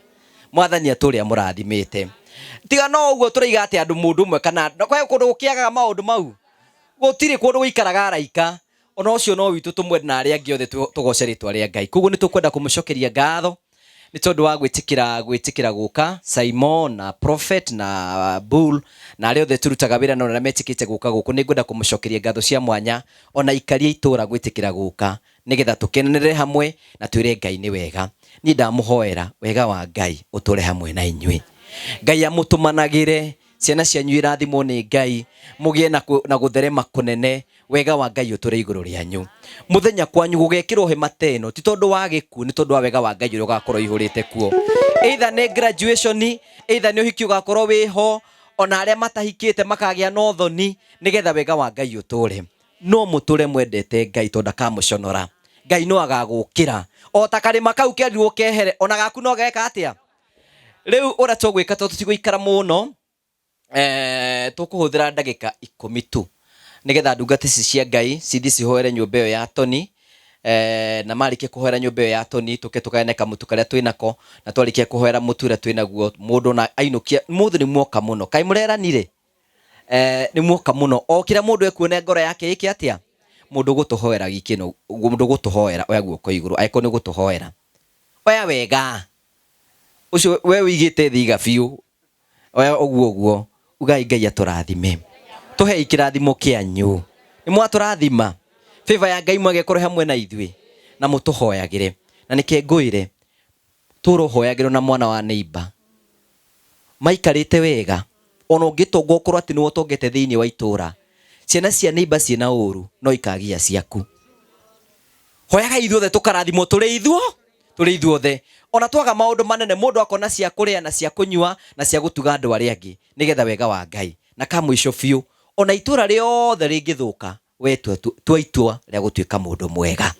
Mwathani atũũre amũrathimĩte. Tiga no ũguo tũroiga atĩ andũ mũndũ ũmwe kana kwĩ kũndũ gũkĩagaga maũndũ mau? Gũtirĩ kũndũ gũikaraga araika. Ona ũcio no witũ tũmwende na arĩa angĩ othe tũgoce rĩtwa rĩa Ngai. Koguo nĩ tũkwenda kũmũcokeria ngatho nĩ tondũ wa gwĩtĩkĩra gwĩtĩkĩra gũka Simon na Prophet na Bull na arĩa othe tũrutaga wĩra nao na arĩa metĩkĩte gũka gũkũ. Nĩ ngwenda kũmũcokeria ngatho cia mwanya ona aikari a itũra gwĩtĩkĩra gũka nĩgetha tũkenanĩre hamwe na twĩre Ngai nĩ wega. Niĩ ndamũhoera wega wa Ngai ũtũre hamwe na inyuĩ. Ngai amũtũmanagĩre, ciana cianyu irathimwo nĩ Ngai, mũgĩe na gũtherema kũnene, wega wa Ngai ũtũre igũrũ rĩanyu. Mũthenya kwanyu gũgekĩrwo hema ta ĩno ti tondũ wa gĩkuũ, nĩ tondũ wa wega wa Ngai ũrĩa ũgakorwo ũihũrĩte kuo. Either nĩ graduation, either nĩ ũhiki ũgakorwo wĩho, ona arĩa matahikĩte makagĩa na ũthoni, nĩgetha wega wa Ngai ũtũre. No mũtũre mwendete Ngai tondũ ndakamũconora. Ngai no agagũkĩra. O ta karĩma kau kerirwo kehere, ona gaku no geka atĩa? Rĩu ũrĩa tũgwĩka tondũ tũtigũikara mũno, tũkũhũthĩra ndagĩka ikũmi tu nĩgetha ndungata ici cia Ngai cithiĩ cihoere nyũmba ĩyo ya Tony, na marĩkia kũhoera nyũmba ĩyo ya Tony tũke tũgayane kamũtu karĩa twĩnako, na twarĩkia kũhoera mũtu ũrĩa twĩnaguo mũndũ ona ainũkia, ũmũthĩ nĩ muoka mũno, kaĩ mũreranire? Nĩ muoka mũno, o kĩrĩa mũndũ ekuona ngoro yake ĩke atĩa? Mũndũ ũgũtũhoera wiki ĩno, mũndũ ũgũtũhoera oya guoko igũrũ angĩkorwo nĩ ũgũtũhoera, oya wega, ũcio we wĩigĩte thĩ iga biũ. Oya ũguo ũguo, ugai Ngai atũrathime. Tũhei kĩrathimo kĩanyu. Nĩ mwatũrathima. Favor ya Ngai mwagĩkorwo hamwe na ithuĩ na mũtũhoyagĩre. Na nĩke ngwĩre, tũra ũhoyagĩrwo na mwana wa neighbor. Maikarĩte wega, ona ũngĩtonga ũkorwo atĩ nĩwe ũtongete thĩinĩ wa itũra, ciana cia neighbor ciĩna ũru no ikagia ciaku. Hoyagai ithuothe tũkarathimwo tũrĩ ithuo tũrĩ ithuothe. Ona twaga maũndũ manene, mũndũ akona cia kũrĩa na cia kũnyua na cia gũtuga andũ arĩa angĩ nĩgetha wega wa Ngai. Na ka mũico biũ, ona itũra rĩothe rĩngĩthũka, we tua itua rĩa gũtuĩka mũndũ mwega.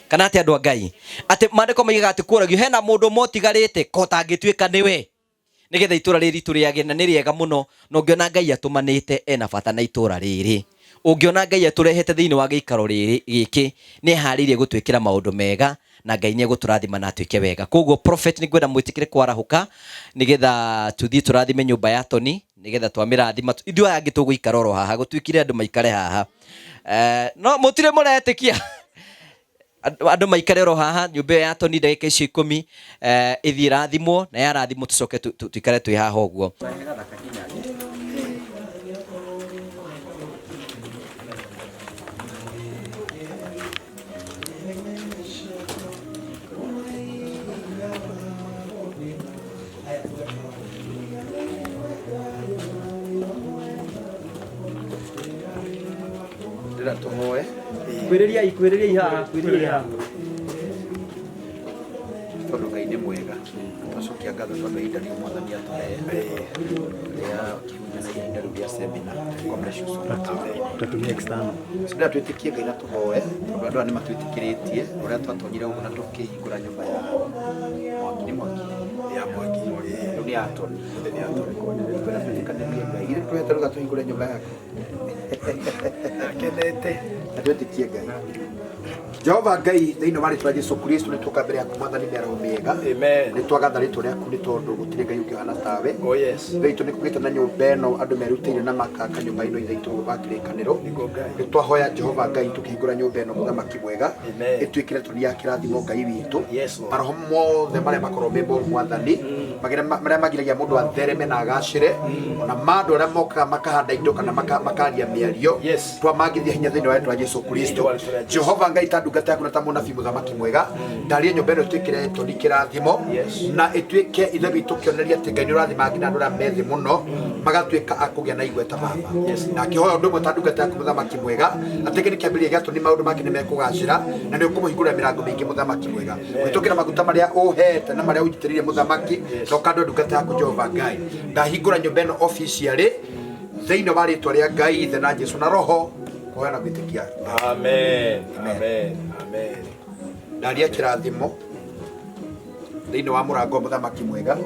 Kana atĩ andũ a Ngai, atĩ maandĩko moigaga atĩ kũragio hena mũndũ ũmwe ũtigarĩte ko ũtangĩtuĩka nĩwe. Nĩgetha itũra rĩrĩ ritũ rĩage na nĩ rĩega mũno, na ũngĩona Ngai atũmanĩte ena bata na itũra rĩrĩ. Ũngĩona Ngai atũrehete thĩinĩ wa gĩikaro rĩrĩ gĩkĩ, nĩ eharĩirie gũtwĩkĩra maũndũ mega na Ngai nĩ egũtũrathima na atwĩke wega. Koguo prophet nĩ ngwenda mwĩtĩkĩre kwarahũka nĩgetha tũthiĩ tũrathime nyũmba ya Tony, nĩgetha twamĩrathima ithuĩ aya angĩ tũgũikara oro haha, gũtuĩkire andũ maikare haha. No mũtirĩ mũretĩkia? Andũ maikare oro haha nyũmba ĩyo ya Tony ndagĩka icio ikũmi, ĩthiĩ ĩrathimwo na yarathimwo tũcoke tũikare twĩ haha ũguo. Ndĩra tũhoe. Kwĩrĩriai, kwĩrĩriai haha, kwĩrĩriai haha. Tondũ Ngai nĩ mwega. Twacokia ngatho tondũ ihinda rĩu Mwathani atũhe rĩa kĩhunya na ihinda rĩu rĩa seminar. God bless you so much. Tutatumia external. Ndĩra twĩtĩkie Ngai na tũhoe tondũ andũ aya nĩ matwĩtĩkĩrĩtie ũrĩa twatonyire ũguo na tũkĩhingũra nyũmba ya mwaki nĩ mwaki Ya mwaki. Rĩu nĩ ya Tony. Nĩ ya Tony. Twĩra twĩtĩkanĩrie Ngai. Ithuĩ tũhete rũtha tũhingũre nyũmba yaku. Akenete. Na twĩtĩkie Ngai. Jehova Ngai thĩinĩ wa rĩtwa Jesu Kristo nĩ tũka mbere yaku Mwathani mĩaraho mĩega. Amen. Nĩ twagatha rĩtwa rĩaku nĩ tondũ gũtirĩ Ngai ũngĩ ũhana tawe. Oh yes. Ithe witũ nĩ kũgĩte na nyũmba ĩno andũ merutĩire na makaka nyũmba ĩno Ithe witũ wa kĩrĩkanĩro. Nĩguo Ngai. Nĩ twahoya Jehova Ngai tũkĩhingũra nyũmba ĩno mũthamaki mwega. Amen. Ĩtuĩkĩre tũni ya kĩrathimo Ngai witũ. Yes, Lord. Maroho mothe marĩa makorwo me moru Mwathani. Marĩa magiragia mũndũ athereme na agacĩre, ona ma andũ arĩa mokaga makahanda indo kana makaria mĩario, twamangithia hinya thĩinĩ wa rĩtwa Jesu Kristo. Jehova Ngai, ta ndungata yaku na ta mũnabii mũthamaki mwega, ndarie nyũmba ĩno ĩtuĩkĩre toni kĩrathimo na ĩtuĩke, Ithe witũ, kĩonereria atĩ Ngai nĩ ũrathima nginya andũ arĩa methĩ mũno magatuĩka a kũgĩa na igweta. Baba, na akĩhoya ũndũ ũmwe ta ndungata yaku, mũthamaki mwega, atĩ gĩkĩ nĩ kĩambĩrĩria gĩa toni, maũndũ make nĩ mekũgacĩra na nĩ ũkũmũhingũrĩra mĩrango mĩingĩ, mũthamaki mwega, kũhĩtũkĩra maguta marĩa ũhete na marĩa ũnyitĩrĩire, mũthamaki, na ũkandũ ndungata yaku. Jehova Ngai, ndahingũra nyũmba ĩno officially thĩinĩ wa rĩtwa rĩa Ngai Ithe na Jesu na Roho, kũhoya na gwĩtĩkia. Amen. Amen. Amen. Ndaria kĩrathimo thĩinĩ wa mũrango, mũthamaki mwega,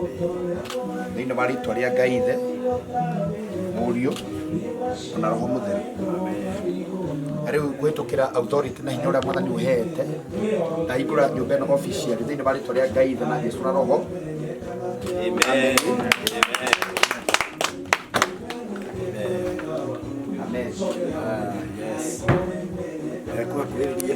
thĩinĩ wa rĩtwa rĩa Ngai Ithe, Mũriũ ona Roho Mũtheru. Na rĩu kũhĩtũkĩra authority na hinya ũrĩa Mwathani ũheete, ndahingũra nyũmba ĩno officially thĩinĩ wa rĩtwa rĩa Ngai Ithe na Jesu na Roho. Amen. Amen. Ah, yes. Ekuhakuhĩrĩria.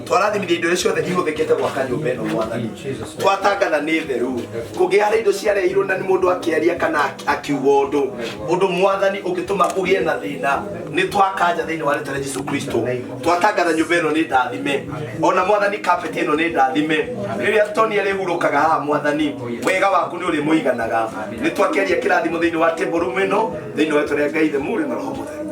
Twarathimithia indo iria ciothe ihũthĩkĩte gwaka nyũmba ĩno, Mwathani. Twatangana nĩ theru. Kũngĩ harĩ indo ciarehirwo na nĩ mũndũ akĩaria kana akiuga ũndũ, Mwathani, ũngĩtũma kũgĩe na thĩna, nĩ twakanja thĩinĩ wa rĩtwa rĩa Jesu Kristo. Twatangatha nyũmba ĩno nĩ ndathime, ona Mwathani, carpet ĩno nĩ ndathime. Rĩrĩa Tony arĩhurũkaga haha, Mwathani, wega waku nĩ ũrĩmũiganaga. Nĩ twakĩaria kĩrathimo thĩinĩ wa table room ĩno thĩinĩ wa rĩtwa rĩa Ngai Ithe, Mũriũ na Roho Mũtheru.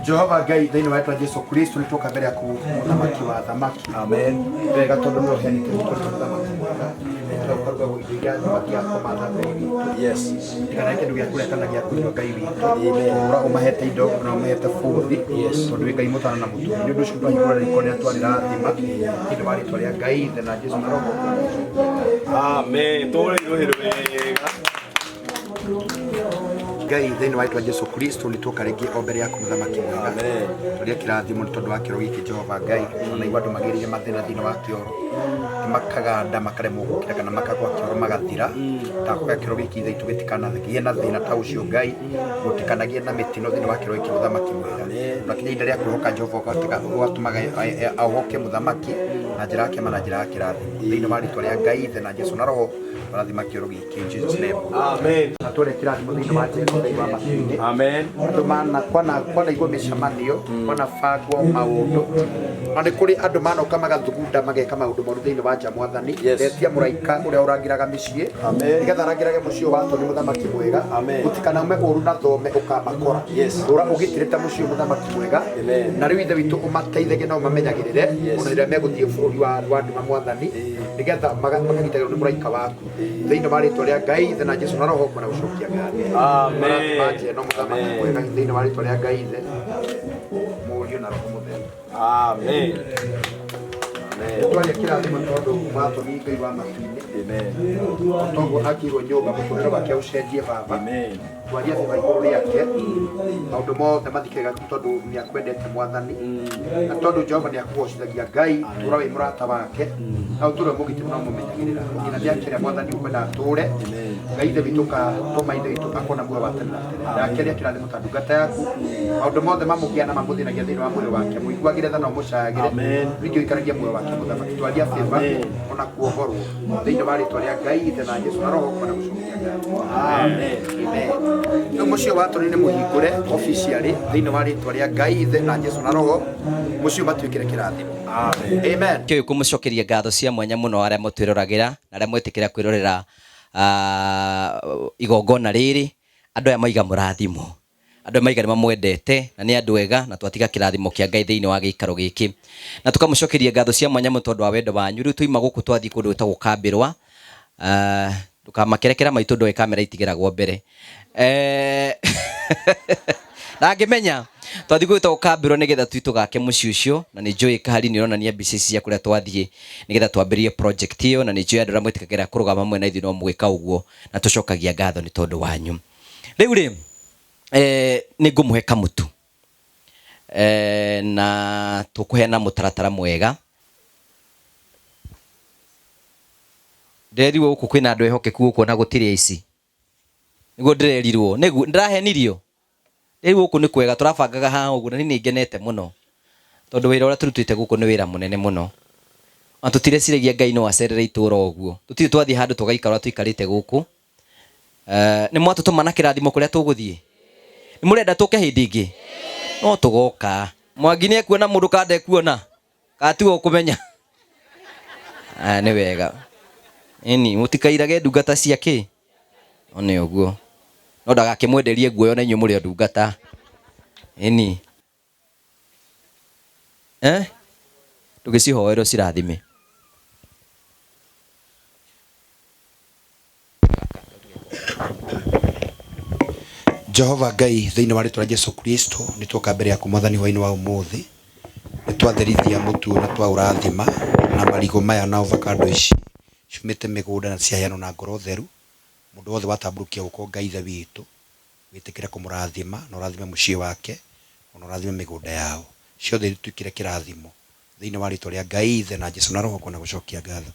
Jehova Ngai, thĩinĩ wa rĩtwa Jesu Kristo, nĩ tuoka mbere yaku, mũthamaki wa athamaki. Amen. Wega tondũ nĩ ũheanĩte rĩtwa rĩa mũthamaki mwega, tũkaruga indo iria andũ mathiaga kũmatha, Ngai witũ. Ndigana kĩndũ gĩa kũrĩa kana gĩa kũnyua, Ngai witũ, ũra ũmahete indo na ũmahete bũthi, tondũ wĩ Ngai mũtana na mũtũmi. Nĩ ũndũ ũcio twahingũra riko rĩrĩa twarĩrathima thĩinĩ wa rĩtwa rĩa Ngai Ithe na Jesu na Roho. Amen. Tũhũre irũhĩ wega. Ngai, thĩinĩ wa rĩtwa Jesu Kristo, nĩ tuoka rĩngĩ o mbere yaku, mũthamaki mwega, tũrĩa kĩrathimo nĩ tondũ wa kĩoro gĩkĩ. Jehova Ngai, ona igua andũ magĩrĩire mathĩna thĩinĩ wa kĩoro, makaganda makaremwo gũkĩra kana makagwa kĩoro magathira. Ndakũhoya kĩoro gĩkĩ, Ithe witũ, gĩtikanagĩe na thĩna ta ũcio. Ngai, gũtikanagĩe na mĩtino thĩinĩ wa kĩoro gĩkĩ, mũthamaki mwega. Na kinya ihinda rĩa kwĩhoka Jehova ũgatũmaga ahoke mũthamaki na njĩra ya kĩama na njĩra ya kĩrathimo, thĩinĩ wa rĩtwa rĩa Ngai Ithe na Jesu na Roho, marathima kĩoro gĩkĩ in Jesus name. Amen. Na tũrĩa kĩrathimo thĩinĩ wa Jesu, thĩinĩ wa matu-inĩ. Amen. Andũ mana kwana igwo mĩcemanio, kwanabangwo maũndũ, na nĩ kũrĩ andũ manoka magathugunda mageka maũndũ moru thĩinĩ wa nja, Mwathani, ndetia mũraika ũrĩa ũrangĩraga mĩciĩ, nĩgetha arangĩrage mũciĩ ũyũ wa Tony, mũthamaki mwega. Gũtikanaume ũru na thome ũkamakora. Tũra ũgitĩrĩte mũciĩ ũyũ, mũthamaki mwega. Na rĩu, Ithe witũ, ũmateithagie na ũmamenyagĩrĩre ona rĩrĩa megũthiĩ bũrũri wa nduma, Mwathani, nĩgetha makagitagĩrwo nĩ mũraika waku, thĩinĩ wa rĩtwa rĩa Ngai Ithe na Jesu na Roho, kuona gũcokia ngatho. Amen. Marathima nja ĩno, mũthamaki mwega, thĩinĩ wa rĩtwa rĩa Ngai Ithe, Mũriũ na Roho Mũtheru. Amen. Twaria kĩrathimo tondũ watũmi Ngai wa matu-inĩ, toguo akirwo nyũmba, mũtũrĩre wake ũcenjie, Baba. Twaria thima igũrũ rĩake, maũndũ mothe mathikĩrĩga, tondũ nĩ akwendete, Mwathani, na tondũ Jehova nĩ akũgocithagia. Ngai, tũra wĩ mũrata wake na ũtũre mũgitĩri na ũmũmenyagĩrĩra nginya mĩaka ĩrĩa, Mwathani, ũkwenda atũre. Ngai Ithe witũ, katũma Ithe witũ akona muoyo wa tene na tene. Ndakeria kĩrathimo ta ndungata yaku, maũndũ mothe mamũgia na mamũthĩnagia thĩinĩ wa mwĩrĩ wake, mũiguagĩre tha na ũmũcayagĩre, ningĩ ũikaragie muoyo wake, mũthamaki. Twaria favor ona kuohorwo thĩinĩ wa rĩtwa rĩa Ngai Ithe na Jesu na Roho, kuona gũcokia ngatho. Amen. Amen. Rĩu mũciĩ wa Tony nĩ mũhingũre officially thĩinĩ wa rĩtwa rĩa Ngai Ithe na Jesu na Roho, mũciĩ ũmatuĩkĩre kĩrathimo. Amen. Kĩũĩ kũmũcokeria ngatho cia mwanya mũno arĩa mũtwĩroragĩra na arĩa mwĩtĩkĩra kwĩrorera igongona rĩrĩ. Andũ aya maiga mũrathimo, andũ aya maiga nĩ mamwendete na nĩ andũ ega, na twatiga kĩrathimo kĩa Ngai thĩinĩ wa gĩikaro gĩkĩ, na tũkamũcokeria ngatho cia mwanya mũno tondũ wa wendo wanyu. Rĩu tũima gũkũ twathiĩ kũndũ gwĩtagwo Kambĩrwa. Ndũkamakerekera maitũ, ndoĩ kamera itigeragwo mbere. Na ngĩmenya twathiĩ gwĩtagwo Kambĩrwa nĩgetha tũthiĩ tũgake mũciĩ ũcio, na nĩ njũĩ kahari nĩ ĩronania mbica ici cia kũrĩa twathiĩ nĩgetha twambĩrĩrie project ĩyo, na nĩ njũĩ andũ arĩa mwĩtĩkagĩra kũrũgama hamwe na ithuĩ no mũgĩka ũguo, na tũcokagia ngatho nĩ tondũ wanyu. Rĩu rĩ, nĩ ngũmũhe kamũtu, na tũkũheana mũtaratara mwega. Ndĩrerirwo gũkũ kwĩna andũ ehokeku gũkũ, na gũtirĩ aici, nĩguo ndĩrerirwo, nĩguo ndĩrahenirio. Rĩu gũkũ nĩ kwega tũrabangaga haha ũguo na niĩ nĩ ngenete mũno tondũ wĩra ũrĩa tũrutĩte gũkũ nĩ wĩra mũnene mũno. Ona tũtireciragia Ngai no acerere itũra ũguo. Tũtirĩ twathiĩ handũ tũgaikara ũrĩa tũikarĩte gũkũ. Nĩ mwatũtũma na kĩrathimo kũrĩa tũgũthiĩ? Nĩ mũrenda tũke hĩndĩ ĩngĩ? No tũgoka. Mwangi nĩ ekuona mũndũ kana ndekuona? Kana tiwe ũkũmenya? Aya nĩ wega. Ĩni, mũtikairage ndungata cia kĩ? One ũguo. No ndagakĩmwenderie nguoya ona inyuĩ mũrĩ o ndungata. Ĩni. Eh? Tũgĩcihoere ũcirathime. Jehova Ngai thĩinĩ wa rĩtwa rĩa Jesu Kristo nĩ tuoka mbere yaku mwathani hwainĩ wa ũmũthĩ nĩ twatherithia mũtu ũyũ na twaũrathima na marigũ maya na avocado ici ciumĩte mĩgũnda na ciaheanwo na ngoro theru mũndũ wothe watambũrũkia guoko Ngai ithe witũ wĩtĩkĩre kũmũrathima na ũrathime mũciĩ wake ona ũrathime mĩgũnda yao ciothe ituĩkĩre kĩrathimo thĩinĩ wa rĩtwa rĩa Ngai ithe na Jesu na Roho kuona gũcokia ngatho.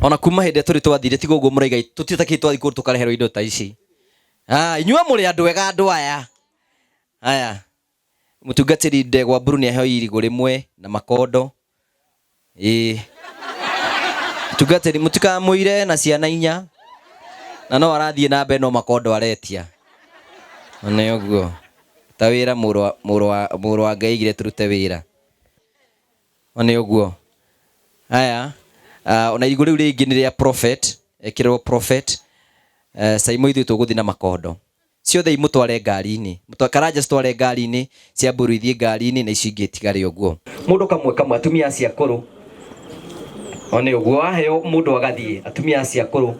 Ona kuma hĩndĩ ĩrĩa tũrĩ twathire tiga ũguo mũraiga tũtirĩ ta kĩĩ twathiĩ kũndũ tũkareherwo indo ta ici. Ah, inyuĩ mũrĩ andũ ega andũ aya. Aya, mũtungatĩri Ndegwa Mburu nĩ aheo irigũ rĩmwe na makondo. Ĩĩ. Mũtungatĩri mũtikamũire na ciana inya na no arathiĩ na mbere no makondo aretia. Nĩ ũguo. Ta wĩra mũrũ wa Ngai aigire tũrute wĩra. Nĩ ũguo. Aya, ona irigũ rĩu rĩngĩ nĩ rĩa prophet, ekĩrĩrwo prophet. Saimo ithuĩ tũgũthiĩ na makondo. Ciothe imũtware ngari-inĩ. Karanja citware ngari-inĩ, cia mburu ithiĩ ngari-inĩ na ici ingĩ itigare ũguo. Mũndũ kamwe kamwe, atumia acio akũrũ. One ũguo, waheo mũndũ agathiĩ, atumia acio akũrũ.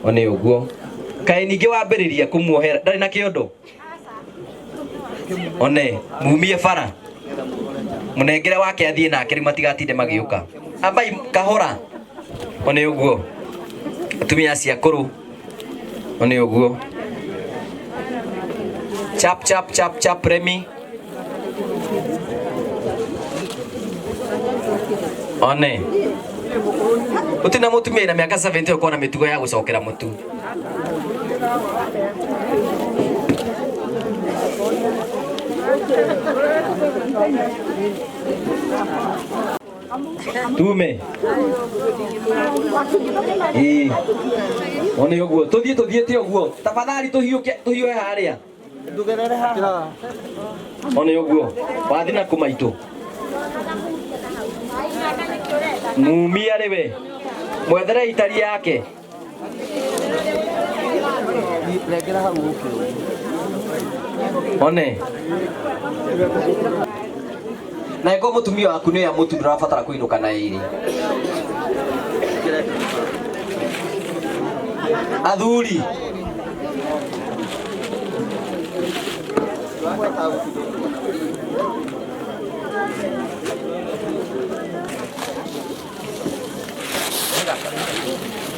One ũguo. Kaĩ ningĩ wambĩrĩria kũmuohera, ndarĩ na kĩondo? One, mumie bara. Mũnengere wake athiĩ nake rĩu matigatinde magĩũka. Ambai kahora. One ũguo. Atumia acio akũrũ. One ũguo. Chap chap chap chap Remi. One. Gũtirĩ na mũtumia ina mĩaka 70 ũkorwo na mĩtugo ya gũcokera mũtu. Tume. Ĩĩ. One ũguo. Tũthiĩ tũthiĩte ũguo. Tafadhali tũhiũke tũhiũhe harĩa. One ũguo. Wathi na kũmaitũ. Mumia rĩwe. Mwethere itari yake. One. Na ĩkorwo mũtumia waku nĩ oya mũtu ndũrabatara kũinũka na ĩrĩ. Athuri.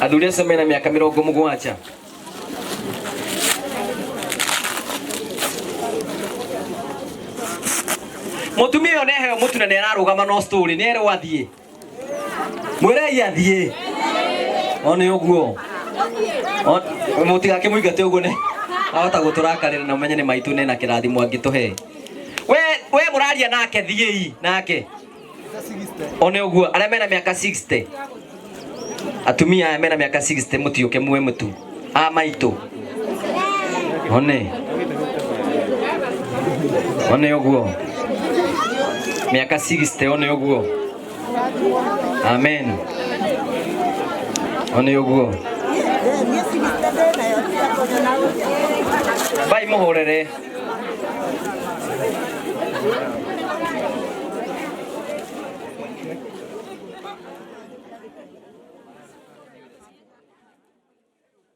Athuri acio mena mĩaka mĩrongo mũgwanja. Mũtumia ũyũ nĩaheo mũtu na nĩararũgama no story nĩerwo athiĩ. Mwĩrei athiĩ. One ũguo. Mũtigakĩmũingate ũguo nĩ ahota gũtũrakarĩra na ũmenye nĩ maitũ nena kĩrathimo angĩtũhe. We mũraria nake thiĩi nake. One ũguo arĩa mena mĩaka 60. Atumia aya mena mĩaka 60 mũtiũke muwe mũtu. A maitũ. One. One ũguo. Mĩaka 60 one ũguo. Amen. One ũguo. Bai mũhorere.